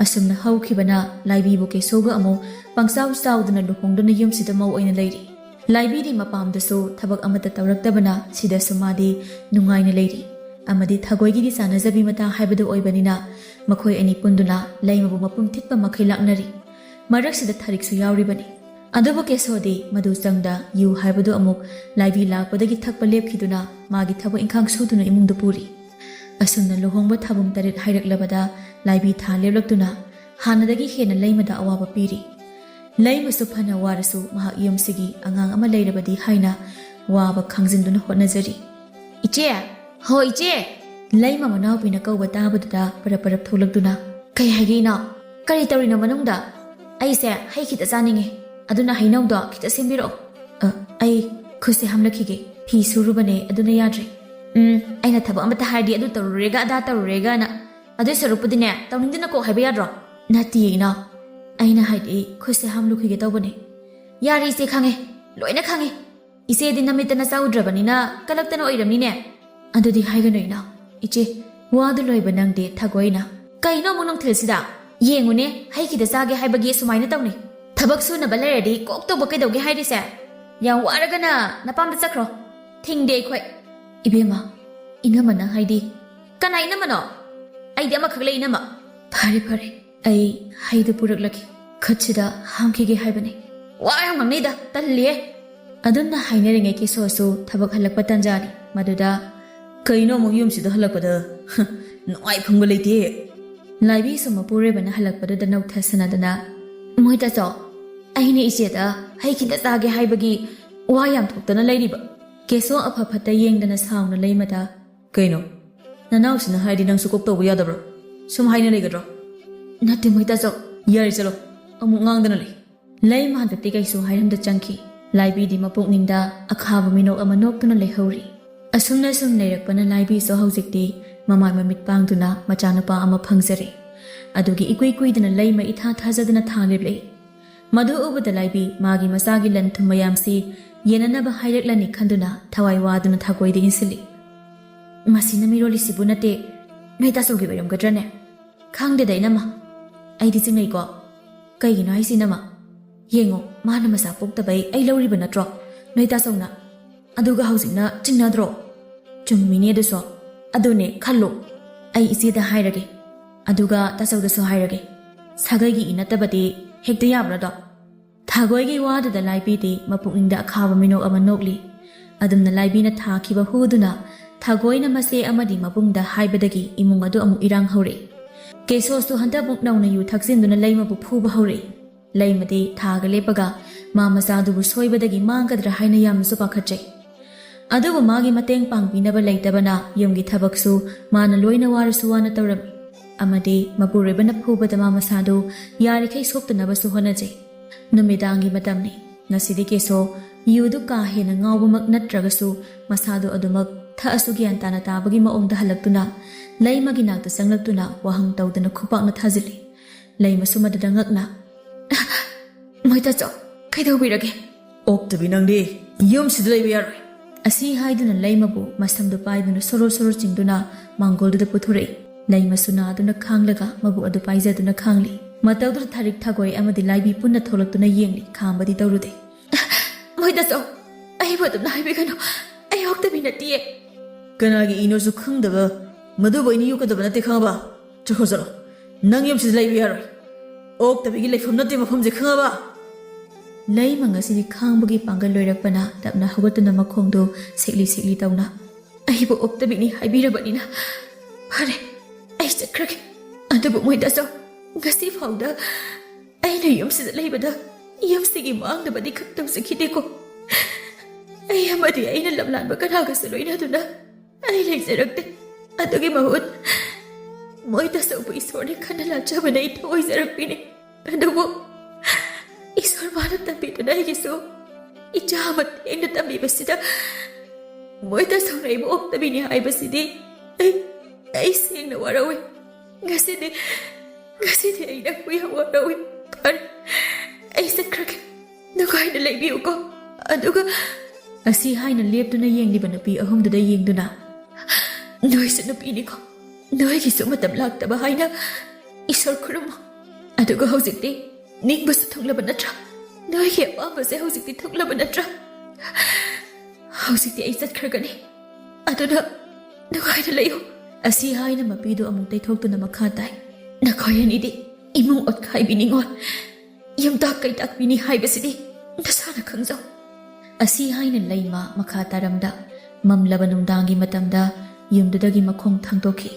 ꯑꯁꯨꯝꯅ ꯍꯧꯈꯤꯕꯅ ꯂꯥꯏꯕꯤꯕꯨ ꯀꯦꯁꯣꯒ ꯑꯃꯨꯛ ꯄꯪꯆꯥꯎ ꯆꯥꯎꯗꯨꯅ ꯂꯨꯍꯣꯡꯗꯨꯅ ꯌꯨꯝꯁꯤꯗ ꯃꯧ ꯑꯣꯏꯅ ꯂꯩꯔꯤ꯫ ꯂꯥꯏꯕꯤꯗꯤ ꯃꯄꯥꯝꯗꯁꯨ ꯊꯕꯛ ꯑꯃꯠꯇ ꯇꯧꯔꯛꯇꯕꯅ ꯁꯤꯗꯁꯨ ꯃꯥꯗꯤ ꯅꯨꯡꯉꯥꯏꯅ ꯂꯩꯔꯤ꯫ ꯑꯃꯗꯤ ꯊꯒꯣꯏꯒꯤꯗꯤ ꯆꯥꯟꯅꯖꯕꯤ ꯃꯇꯥ ꯍꯥꯏꯕꯗꯨ ꯑꯣꯏꯕꯅꯤꯅ ꯃꯈꯣꯏ ꯑꯅꯤ ꯄꯨꯟꯗꯨꯅ ꯂꯩꯃꯕꯨ ꯃꯄꯨꯝ ꯊꯤꯠꯄ ꯃꯈꯩ ꯂꯥꯛꯅꯔꯤ꯫ ꯃꯔꯛꯁꯤꯗ ꯊꯔꯤꯛꯁꯨ ꯌꯥꯎꯔꯤꯕꯅꯤ꯫ ꯑꯗꯨꯕꯨ ꯀꯦꯁꯣꯗꯤ ꯃꯗꯨ ꯆꯪꯗ ꯌꯨ ꯍꯥꯏꯕꯗꯨ ꯑꯃꯨꯛ ꯂꯥꯏꯕꯤ ꯂꯥꯛꯄꯗꯒꯤ ꯊꯛꯄ ꯂꯦꯞꯈꯤꯗꯨꯅ ꯃꯥꯒꯤ ꯊꯕꯛ ꯏꯪꯈꯥꯡ ꯁꯨꯗꯨꯅ ꯏꯃꯨꯡꯗ ꯄꯨꯔꯤ꯫ ꯑꯁꯨꯝꯅ ꯂꯨꯍꯣꯡꯕ ꯊꯥꯕꯨꯡ ꯇꯔꯦꯠ ꯍꯥꯏꯔꯛꯂꯕꯗ ꯂꯥꯏꯕꯤ ꯊꯥ ꯂꯦꯞꯂꯛꯇꯨꯅ ꯍꯥꯟꯅꯗꯒꯤ ꯍꯦꯟꯅ ꯂꯩꯃꯗ ꯑꯋꯥꯕ ꯄꯤꯔꯤ꯫ ꯂꯩꯃꯁꯨ ꯐꯅ ꯋꯥꯔꯁꯨ ꯃꯍꯥꯛ ꯌꯨꯝꯁꯤꯒꯤ ꯑꯉꯥꯡ ꯑꯃ ꯂꯩꯔꯕꯗꯤ ꯍꯥꯏꯅ ꯋꯥꯕ ꯈꯥꯡꯖꯤꯟꯗꯨꯅ ꯍꯣꯠꯅꯖꯔꯤ꯫ "ꯏꯆꯦ! ꯍꯣ ꯏꯆꯦ!" ꯂꯩꯃ ꯃꯅꯥꯎꯄꯤꯅ ꯀꯧꯕ ꯇꯥꯕꯗꯨꯗ ꯄꯔꯞ ꯄꯔꯞ ꯊꯣꯛꯂꯛꯇꯨꯅ, "ꯀꯩ ꯍꯥꯏꯒꯦ ꯏꯅꯥꯎ? ꯀꯔꯤ ꯇꯧꯔꯤꯅꯣ ꯃꯅꯨꯡꯗ?" "ꯑꯩꯁꯦ ꯍꯩ ꯈꯤꯇ ꯆꯥꯅꯤꯡꯉꯦ, ꯑꯗꯨꯅ ꯍꯩꯅꯧꯗꯣ ꯈꯤꯇ ꯁꯦꯝꯕꯤꯔꯛꯑꯣ꯫" "ꯑ, ꯑꯩ ꯈꯨꯠꯁꯦ ꯍꯥꯝꯂꯛꯈꯤꯒꯦ, ꯐꯤ ꯁꯨꯔꯨꯕꯅꯦ ꯑꯗꯨꯅ ꯌꯥꯗ꯭ꯔꯦ꯫ ꯎꯝ, ꯑꯩꯅ ꯊꯕꯛ ꯑꯃꯇ ꯍꯥꯏꯔꯗꯤ ꯑꯗꯨ ꯇꯧꯔꯨꯔꯦꯒ ꯑꯗꯥ ꯇꯧꯔꯨꯔꯦꯒꯅ꯫ ꯑꯗꯨꯏ ꯁꯔꯨꯛꯄꯨꯗꯤꯅꯦ, ꯇꯧꯅꯤꯡꯗꯅ ꯀꯣꯛ ꯍꯥꯏꯕ ꯌꯥꯗ꯭ꯔꯣ?" "ꯅꯠꯇꯤꯌꯦ ꯏꯅꯥꯎ, ꯑꯩꯅ ꯍꯥꯏꯗꯤ ꯈꯨꯠꯁꯦ ꯍꯥꯝꯂꯨꯈꯤꯒꯦ ꯇꯧꯕꯅꯦ꯫" "ꯌꯥꯔꯦ ꯏꯆꯦ, ꯈꯪꯉꯦ, ꯂꯣꯏꯅ ꯈꯪꯉꯦ꯫ ꯏꯆꯦꯗꯤ ꯅꯃꯤꯠꯇ ꯅꯆꯥ ꯎꯗ꯭ꯔꯕꯅꯤꯅ ꯀꯂꯛꯇꯅ ꯑꯣꯏꯔꯝꯅꯤꯅꯦ꯫" "ꯑꯗꯨꯗꯤ ꯍꯥꯏꯒꯅꯨ ꯏꯅꯥꯎ꯫" "ꯏꯆꯦ, ꯋꯥꯗꯨ ꯂꯣꯏꯕ ꯅꯪꯗꯦ ꯊꯒꯣꯏꯅ꯫" "ꯀꯩꯅꯣ ꯑꯃꯨꯛ ꯅꯨꯡꯊꯤꯜꯁꯤꯗ? ꯌꯦꯡꯉꯨꯅꯦ, ꯍꯩ ꯈꯤꯇ ꯆꯥꯒꯦ ꯍꯥꯏꯕꯒꯤ ꯁꯨꯃꯥꯏꯅ ꯇꯧꯅꯤ꯫ ꯊꯕꯛ ꯁꯨꯅꯕ ꯂꯩꯔꯗꯤ ꯀꯣꯛ ꯇꯧꯕ ꯀꯩꯗꯧꯒꯦ ꯍꯥꯏꯔꯤꯁꯦ? ꯌꯥꯝ ꯋꯥꯔꯒꯅ ꯅꯄꯥꯝꯗ ꯆꯠꯈ꯭ꯔꯣ꯫ ꯊꯤꯡꯗꯦ ꯑꯩꯈꯣꯏ꯫" "ꯏꯕꯦꯝꯃ, ꯏꯅꯝꯃꯅ ꯍꯥꯏꯗꯤ?" "ꯀꯅꯥ ꯏꯅꯝꯃꯅꯣ? ꯑꯩꯗꯤ ꯑꯃꯈꯛ ꯂꯩ ꯏꯅꯝꯃ꯫" "ꯐꯔꯦ, ꯐꯔꯦ, ꯑꯩ ꯍꯩꯗꯨ ꯄꯨꯔꯛꯂꯒꯦ꯫ ꯈꯨꯠꯁꯤꯗ ꯍꯥꯝꯈꯤꯒꯦ ꯍꯥꯏꯕꯅꯤ꯫" "ꯋꯥ ꯌꯥꯝ ꯉꯥꯡꯅꯩꯗ, ꯇꯜꯂꯤꯌꯦ꯫" ꯑꯗꯨꯝꯅ ꯍꯥꯏꯅꯔꯤꯉꯩ ꯀꯦꯁꯣꯁꯨ ꯊꯕꯛ ꯍꯜꯂꯛꯄ ꯇꯟꯖꯥꯅꯤ꯫ ꯃꯗꯨꯗ, "ꯀꯩꯅꯣ ꯑꯃꯨꯛ ꯌꯨꯝꯁꯤꯗ ꯍꯜꯂꯛꯄꯗ ꯅꯨꯡꯉꯥꯏꯐꯝꯒ ꯂꯩꯇꯦ꯫" ꯂꯥꯏꯕꯤꯁꯨ ꯃꯄꯨꯔꯣꯏꯕꯅ ꯍꯜꯂꯛꯄꯗꯨꯗ ꯅꯧꯊꯁꯅꯗꯅ, "ꯃꯣꯏ ꯇꯥꯆꯧ, ꯑꯩꯅ ꯏꯆꯦꯗ ꯍꯩ ꯈꯤꯇ ꯆꯥꯒꯦ ꯍꯥꯏꯕꯒꯤ ꯋꯥ ꯌꯥꯝ ꯊꯣꯛꯇꯅ ꯂꯩꯔꯤꯕ꯫" ꯀꯦꯁꯣ ꯑꯐ ꯐꯠꯇ ꯌꯦꯡꯗꯅ ꯁꯥꯎꯅ ꯂꯩꯃꯗ, "ꯀꯩꯅꯣ? ꯅꯅꯥꯎꯁꯤꯅ ꯍꯥꯏꯗꯤ ꯅꯪꯁꯨ ꯀꯣꯛ ꯇꯧꯕ ꯌꯥꯗꯕ꯭ꯔꯣ? ꯁꯨꯝ ꯍꯥꯏꯅ ꯂꯩꯒꯗ꯭ꯔꯣ?" "ꯅꯠꯇꯦ ꯃꯣꯏ ꯇꯥꯆꯧ꯫" "ꯌꯥꯔꯦ, ꯆꯠꯂꯣ꯫ ꯑꯃꯨꯛ ꯉꯥꯡꯗꯅ ꯂꯩ꯫" ꯂꯩꯃ ꯍꯟꯗꯛꯇꯤ ꯀꯩꯁꯨ ꯍꯥꯏꯔꯝꯗ ꯆꯪꯈꯤ꯫ ꯂꯥꯏꯕꯤꯗꯤ ꯃꯄꯨꯛꯅꯤꯡꯗ ꯑꯈꯥꯕ ꯃꯤꯅꯣꯛ ꯑꯃ ꯅꯣꯛꯇꯨꯅ ꯂꯩꯍꯧꯔꯤ꯫ ꯑꯁꯨꯝꯅ ꯁꯨꯝ ꯂꯩꯔꯛꯄꯅ ꯂꯥꯏꯕꯤꯁꯨ ꯍꯧꯖꯤꯛꯇꯤ ꯃꯃꯥꯏ ꯃꯃꯤꯠ ꯄꯥꯡꯗꯨꯅ ꯃꯆꯥꯅꯨꯄꯥ ꯑꯃ ꯐꯪꯖꯔꯦ꯫ ꯑꯗꯨꯒꯤ ꯏꯀꯨꯏ ꯀꯨꯏꯗꯅ ꯂꯩꯃ ꯏꯊꯥ ꯊꯥꯖꯗꯅ ꯊꯥ ꯂꯦꯞꯂꯛꯏ꯫ ꯃꯗꯨ ꯎꯕꯗ ꯂꯥꯏꯕꯤ ꯃꯥꯒꯤ ꯃꯆꯥꯒꯤ ꯂꯟ ꯊꯨꯝ ꯃꯌꯥꯝꯁꯤ ꯌꯦꯟꯅꯅꯕ ꯍꯥꯏꯔꯛꯂꯅꯤ ꯈꯟꯗꯨꯅ ꯊꯋꯥꯏ ꯋꯥꯗꯨꯅ ꯊꯒꯣꯏꯗ ꯏꯟꯁꯤꯜꯂꯤ꯫ "ꯃꯁꯤꯅ ꯃꯤꯔꯣꯜꯂꯤꯁꯤꯕꯨ ꯅꯠꯇꯦ, ꯅꯣꯏ ꯇꯥꯆꯧꯒꯤ ꯑꯣꯏꯔꯝꯒꯗ꯭ꯔꯅꯦ?" "ꯈꯪꯗꯦꯗ ꯏꯅꯝꯃ, ꯑꯩꯗꯤ ꯆꯤꯡꯅꯩꯀꯣ꯫ ꯀꯩꯒꯤꯅꯣ ꯍꯥꯏꯁꯤ ꯏꯅꯝꯃ? ꯌꯦꯡꯉꯣ, ꯃꯥꯅ ꯃꯆꯥ ꯄꯣꯛꯇꯕꯩ ꯑꯩ ꯂꯧꯔꯤꯕ ꯅꯠꯇ꯭ꯔꯣ, ꯅꯣꯏ ꯇꯥꯆꯧꯅ? ꯑꯗꯨꯒ ꯍꯧꯖꯤꯛꯅ ꯆꯤꯡꯅꯗ꯭ꯔꯣ? ꯆꯨꯝꯃꯤꯅꯦ ꯑꯗꯨꯁꯨ꯫ ꯑꯗꯨꯅꯦ ꯈꯜꯂꯣ, ꯑꯩ ꯏꯆꯦꯗ ꯍꯥꯏꯔꯒꯦ, ꯑꯗꯨꯒ ꯇꯥꯆꯧꯗꯁꯨ ꯍꯥꯏꯔꯒꯦ꯫ ꯁꯥꯒꯩꯒꯤ ꯏ ꯅꯠꯇꯕꯗꯤ ꯍꯦꯛꯇ ꯌꯥꯕ꯭ꯔꯥꯗꯣ? ꯊꯥꯒꯣꯏꯒꯤ ꯋꯥꯗꯨꯗ ꯂꯥꯏꯕꯤꯗꯤ ꯃꯄꯨꯛꯅꯤꯡꯗ ꯑꯈꯥꯕ ꯃꯤꯅꯣꯛ ꯑꯃ ꯅꯣꯛꯂꯤ꯫ ꯑꯗꯨꯝꯅ ꯂꯥꯏꯕꯤꯅ ꯊꯥꯈꯤꯕ ꯍꯨꯗꯨꯅ ꯊꯥꯒꯣꯏꯅ ꯃꯆꯦ ꯑꯃꯗꯤ ꯃꯕꯨꯡꯗ ꯍꯥꯏꯕꯗꯒꯤ ꯏꯃꯨꯡ ꯑꯗꯨ ꯑꯃꯨꯛ ꯏꯔꯥꯡ ꯍꯧꯔꯛꯏ꯫ ꯀꯦꯁꯣꯁꯇꯨ ꯍꯟꯗꯛꯃꯨꯛ ꯅꯧꯅ ꯌꯨ ꯊꯛꯆꯤꯟꯗꯨꯅ ꯂꯩꯃꯕꯨ ꯐꯨꯕ ꯍꯧꯔꯛꯏ꯫ ꯂꯩꯃꯗꯤ ꯊꯥꯒ ꯂꯦꯞꯄꯒ ꯃꯥ ꯃꯆꯥꯗꯨꯕꯨ ꯁꯣꯏꯕꯗꯒꯤ ꯃꯥꯡꯒꯗ꯭ꯔꯥ ꯍꯥꯏꯅ ꯌꯥꯝꯅꯁꯨ ꯄꯥꯈꯠꯆꯩ꯫ ꯑꯗꯨꯕꯨ ꯃꯥꯒꯤ ꯃꯇꯦꯡ ꯄꯥꯡꯕꯤꯅꯕ ꯂꯩꯇꯕꯅ ꯌꯨꯝꯒꯤ ꯊꯕꯛꯁꯨ ꯃꯥꯅ ꯂꯣꯏꯅ ꯋꯥꯔꯁꯨ ꯋꯥꯅ ꯇꯧꯔꯝꯃꯤ꯫ ꯑꯃꯗꯤ ꯃꯄꯨꯔꯣꯏꯕꯅ ꯐꯨꯕꯗ ꯃꯥ ꯃꯁꯥꯗꯨ ꯌꯥꯔꯤꯈꯩ ꯁꯣꯛꯇꯅꯕꯁꯨ ꯍꯣꯠꯅꯖꯩ꯫ ꯅꯨꯃꯤꯗꯥꯡꯒꯤ ꯃꯇꯝꯅꯤ꯫ ꯉꯁꯤꯗꯤ ꯀꯦꯁꯣ ꯌꯨꯗꯨ ꯀꯥ ꯍꯦꯟꯅ ꯉꯥꯎꯕꯃꯛ ꯅꯠꯇ꯭ꯔꯒꯁꯨ ꯃꯁꯥꯗꯨ ꯑꯗꯨꯃꯛ ꯊꯛꯑꯁꯨ ꯒ꯭ꯌꯥꯟ ꯇꯥꯅ ꯇꯥꯕꯒꯤ ꯃꯑꯣꯡꯗ ꯍꯜꯂꯛꯇꯨꯅ ꯂꯩꯃꯒꯤ ꯅꯥꯛꯇ ꯆꯪꯂꯛꯇꯨꯅ ꯋꯥꯍꯪ ꯇꯧꯗꯅ ꯈꯨꯄꯥꯛꯅ ꯊꯥꯖꯤꯜꯂꯤ꯫ ꯂꯩꯃꯁꯨ ꯃꯗꯨꯗ ꯉꯛꯅ, "ꯃꯣꯏ ꯇꯥꯆꯧ, ꯀꯩꯗꯧꯕꯤꯔꯒꯦ?" "ꯑꯣꯛꯇꯕꯤ ꯅꯪꯗꯤ ꯌꯨꯝꯁꯤꯗ ꯂꯩꯕ ꯌꯥꯔꯣꯏ!" ꯑꯁꯤ ꯍꯥꯏꯗꯨꯅ ꯂꯩꯃꯕꯨ ꯃꯁꯝꯗꯨ ꯄꯥꯏꯗꯨꯅ ꯁꯣꯔꯣ ꯁꯣꯔꯣ ꯆꯤꯡꯗꯨꯅ ꯃꯥꯡꯒꯣꯜꯗꯨꯗ ꯄꯨꯊꯣꯔꯛꯏ꯫ ꯂꯩꯃꯁꯨ ꯅꯥꯗꯨꯅ ꯈꯥꯡꯂꯒ ꯃꯕꯨ ꯑꯗꯨ ꯄꯥꯏꯖꯗꯨꯅ ꯈꯥꯡꯂꯤ꯫ ꯃꯇꯧꯗꯨꯗ ꯊꯥꯔꯤꯛ ꯊꯥꯒꯣꯏ ꯑꯃꯗꯤ ꯂꯥꯏꯕꯤ ꯄꯨꯟꯅ ꯊꯣꯛꯂꯛꯇꯨꯅ ꯌꯦꯡꯂꯤ, ꯈꯥꯝꯕꯗꯤ ꯇꯧꯔꯨꯗꯦ꯫ "ꯃꯣꯏ ꯇꯥꯆꯧ, ꯑꯩꯕꯨ ꯑꯗꯨꯝꯅ ꯍꯥꯏꯕꯤꯒꯅꯨ, ꯑꯩ ꯑꯣꯛꯇꯕꯤ ꯅꯠꯇꯤꯌꯦ!" "ꯀꯅꯥꯒꯤ ꯏꯅꯣꯁꯨ ꯈꯪꯗꯕ ꯃꯗꯨꯕꯨ ꯑꯩꯅ ꯌꯣꯛꯀꯗꯕ ꯅꯠꯇꯦ, ꯈꯪꯉꯕ? ꯆꯠꯈ꯭ꯔꯣ, ꯆꯠꯂꯣ꯫ ꯅꯪ ꯌꯨꯝꯁꯤꯗ ꯂꯩꯕ ꯌꯥꯔꯣꯏ꯫ ꯑꯣꯛꯇꯕꯤꯒꯤ ꯂꯩꯐꯝ ꯅꯠꯇꯦ ꯃꯐꯝꯁꯦ, ꯈꯪꯉꯕ?" ꯂꯩꯃ ꯉꯁꯤꯗꯤ ꯈꯥꯡꯕꯒꯤ ꯄꯥꯡꯒꯜ ꯂꯣꯏꯔꯛꯄꯅ ꯇꯞꯅ ꯍꯧꯒꯠꯇꯨꯅ ꯃꯈꯣꯡꯗꯨ ꯁꯤꯛꯂꯤ ꯁꯤꯛꯂꯤ ꯇꯧꯅ, "ꯑꯩꯕꯨ ꯑꯣꯛꯇꯕꯤꯅꯤ ꯍꯥꯏꯕꯤꯔꯕꯅꯤꯅ ꯐꯔꯦ, ꯑꯩ ꯆꯠꯈ꯭ꯔꯒꯦ꯫ ꯑꯗꯨꯕꯨ ꯃꯣꯏ ꯇꯥꯆꯧ, ꯉꯁꯤ ꯐꯥꯎꯗ ꯑꯩꯅ ꯌꯨꯝꯁꯤꯗ ꯂꯩꯕꯗ ꯌꯨꯝꯁꯤꯒꯤ ꯃꯥꯡꯅꯕꯗꯤ ꯈꯛ ꯇꯧꯖꯈꯤꯗꯦꯀꯣ꯫ ꯑꯩ ꯑꯃꯗꯤ ꯑꯩꯅ ꯂꯝꯂꯥꯟꯕ ꯀꯅꯥꯒꯁꯨ ꯂꯣꯏꯅꯗꯨꯅ ꯑꯩ ꯂꯩꯖꯔꯛꯇꯦ꯫ ꯑꯗꯨꯒꯤ ꯃꯍꯨꯠ ꯃꯣꯏ ꯇꯥꯆꯧꯕꯨ ꯏꯁꯣꯔꯅ ꯈꯟꯅ ꯂꯥꯠꯆꯕꯅ ꯑꯩ ꯊꯑꯣꯏꯖꯔꯛꯄꯤꯅꯤ꯫ ꯑꯗꯨꯕꯨ ꯏꯁꯣꯔ ꯃꯥꯅ ꯇꯝꯕꯤꯗꯨꯅ ꯑꯩꯒꯤꯁꯨ ꯏꯆꯥ ꯑꯃ ꯊꯦꯡꯅ ꯇꯝꯕꯤꯕꯁꯤꯗ ꯃꯣꯏ ꯇꯥꯆꯧꯅ ꯑꯩꯕꯨ ꯑꯣꯛꯇꯕꯤꯅꯤ ꯍꯥꯏꯕꯁꯤꯗꯤ ꯑꯩ, ꯑꯩ ꯁꯦꯡꯅ ꯋꯥꯔꯧꯏ꯫ ꯉꯁꯤꯗꯤ, ꯉꯁꯤꯗꯤ ꯑꯩ ꯅꯪꯕꯨ ꯌꯥꯝ ꯋꯥꯔꯧꯏ꯫ ꯐꯔꯦ, ꯑꯩ ꯆꯠꯈ꯭ꯔꯒꯦ꯫ ꯅꯨꯡꯉꯥꯏꯅ ꯂꯩꯕꯤꯌꯨꯀꯣ꯫ ꯑꯗꯨꯒ," ꯑꯁꯤ ꯍꯥꯏꯅ ꯂꯦꯞꯇꯨꯅ ꯌꯦꯡꯂꯤꯕ ꯅꯨꯄꯤ ꯑꯍꯨꯝꯗꯨꯗ ꯌꯦꯡꯗꯨꯅ, "ꯅꯣꯏꯁꯨ ꯅꯨꯄꯤꯅꯤꯀꯣ, ꯅꯣꯏꯒꯤꯁꯨ ꯃꯇꯝ ꯂꯥꯛꯇꯕ ꯍꯥꯏꯅ ꯏꯁꯣꯔ ꯈꯨꯔꯨꯝꯃꯣ꯫ ꯑꯗꯨꯒ ꯍꯧꯖꯤꯛꯇꯤ ꯅꯤꯡꯕꯁꯨ ꯊꯨꯡꯂꯕ ꯅꯠꯇ꯭ꯔꯥ? ꯅꯣꯏꯒꯤ ꯑꯄꯥꯝꯕꯁꯦ ꯍꯧꯖꯤꯛꯇꯤ ꯊꯨꯡꯂꯕ ꯅꯠꯇ꯭ꯔꯥ? ꯍꯧꯖꯤꯛꯇꯤ ꯑꯩ ꯆꯠꯈ꯭ꯔꯒꯅꯤ꯫ ꯑꯗꯨꯅ ꯅꯨꯡꯉꯥꯏꯅ ꯂꯩꯌꯨ꯫ ꯑꯁꯤ ꯍꯥꯏꯅ ꯃꯄꯤꯗꯨ ꯑꯃꯨꯛ ꯇꯩꯊꯣꯛꯇꯨꯅ ꯃꯈꯥ ꯇꯥꯏ꯫ ꯅꯈꯣꯏ ꯑꯅꯤꯗꯤ ꯏꯃꯨꯡ ꯑꯣꯠꯈꯥꯏꯕꯤ ꯅꯤꯡꯉꯣꯜ, ꯌꯨꯝꯇꯥꯛ ꯀꯩꯇꯥꯛꯄꯤꯅꯤ ꯍꯥꯏꯕꯁꯤꯗꯤ ꯅꯁꯥꯅ ꯈꯪꯖꯧ꯫ ꯑꯁꯤ ꯍꯥꯏꯅ ꯂꯩꯃ ꯃꯈꯥ ꯇꯥꯔꯝꯗ ꯃꯝꯂꯕ ꯅꯨꯡꯗꯥꯡꯒꯤ ꯃꯇꯝꯗ ꯌꯨꯝꯗꯨꯗꯒꯤ ꯃꯈꯣꯡ ꯊꯥꯡꯗꯣꯛꯈꯤ꯫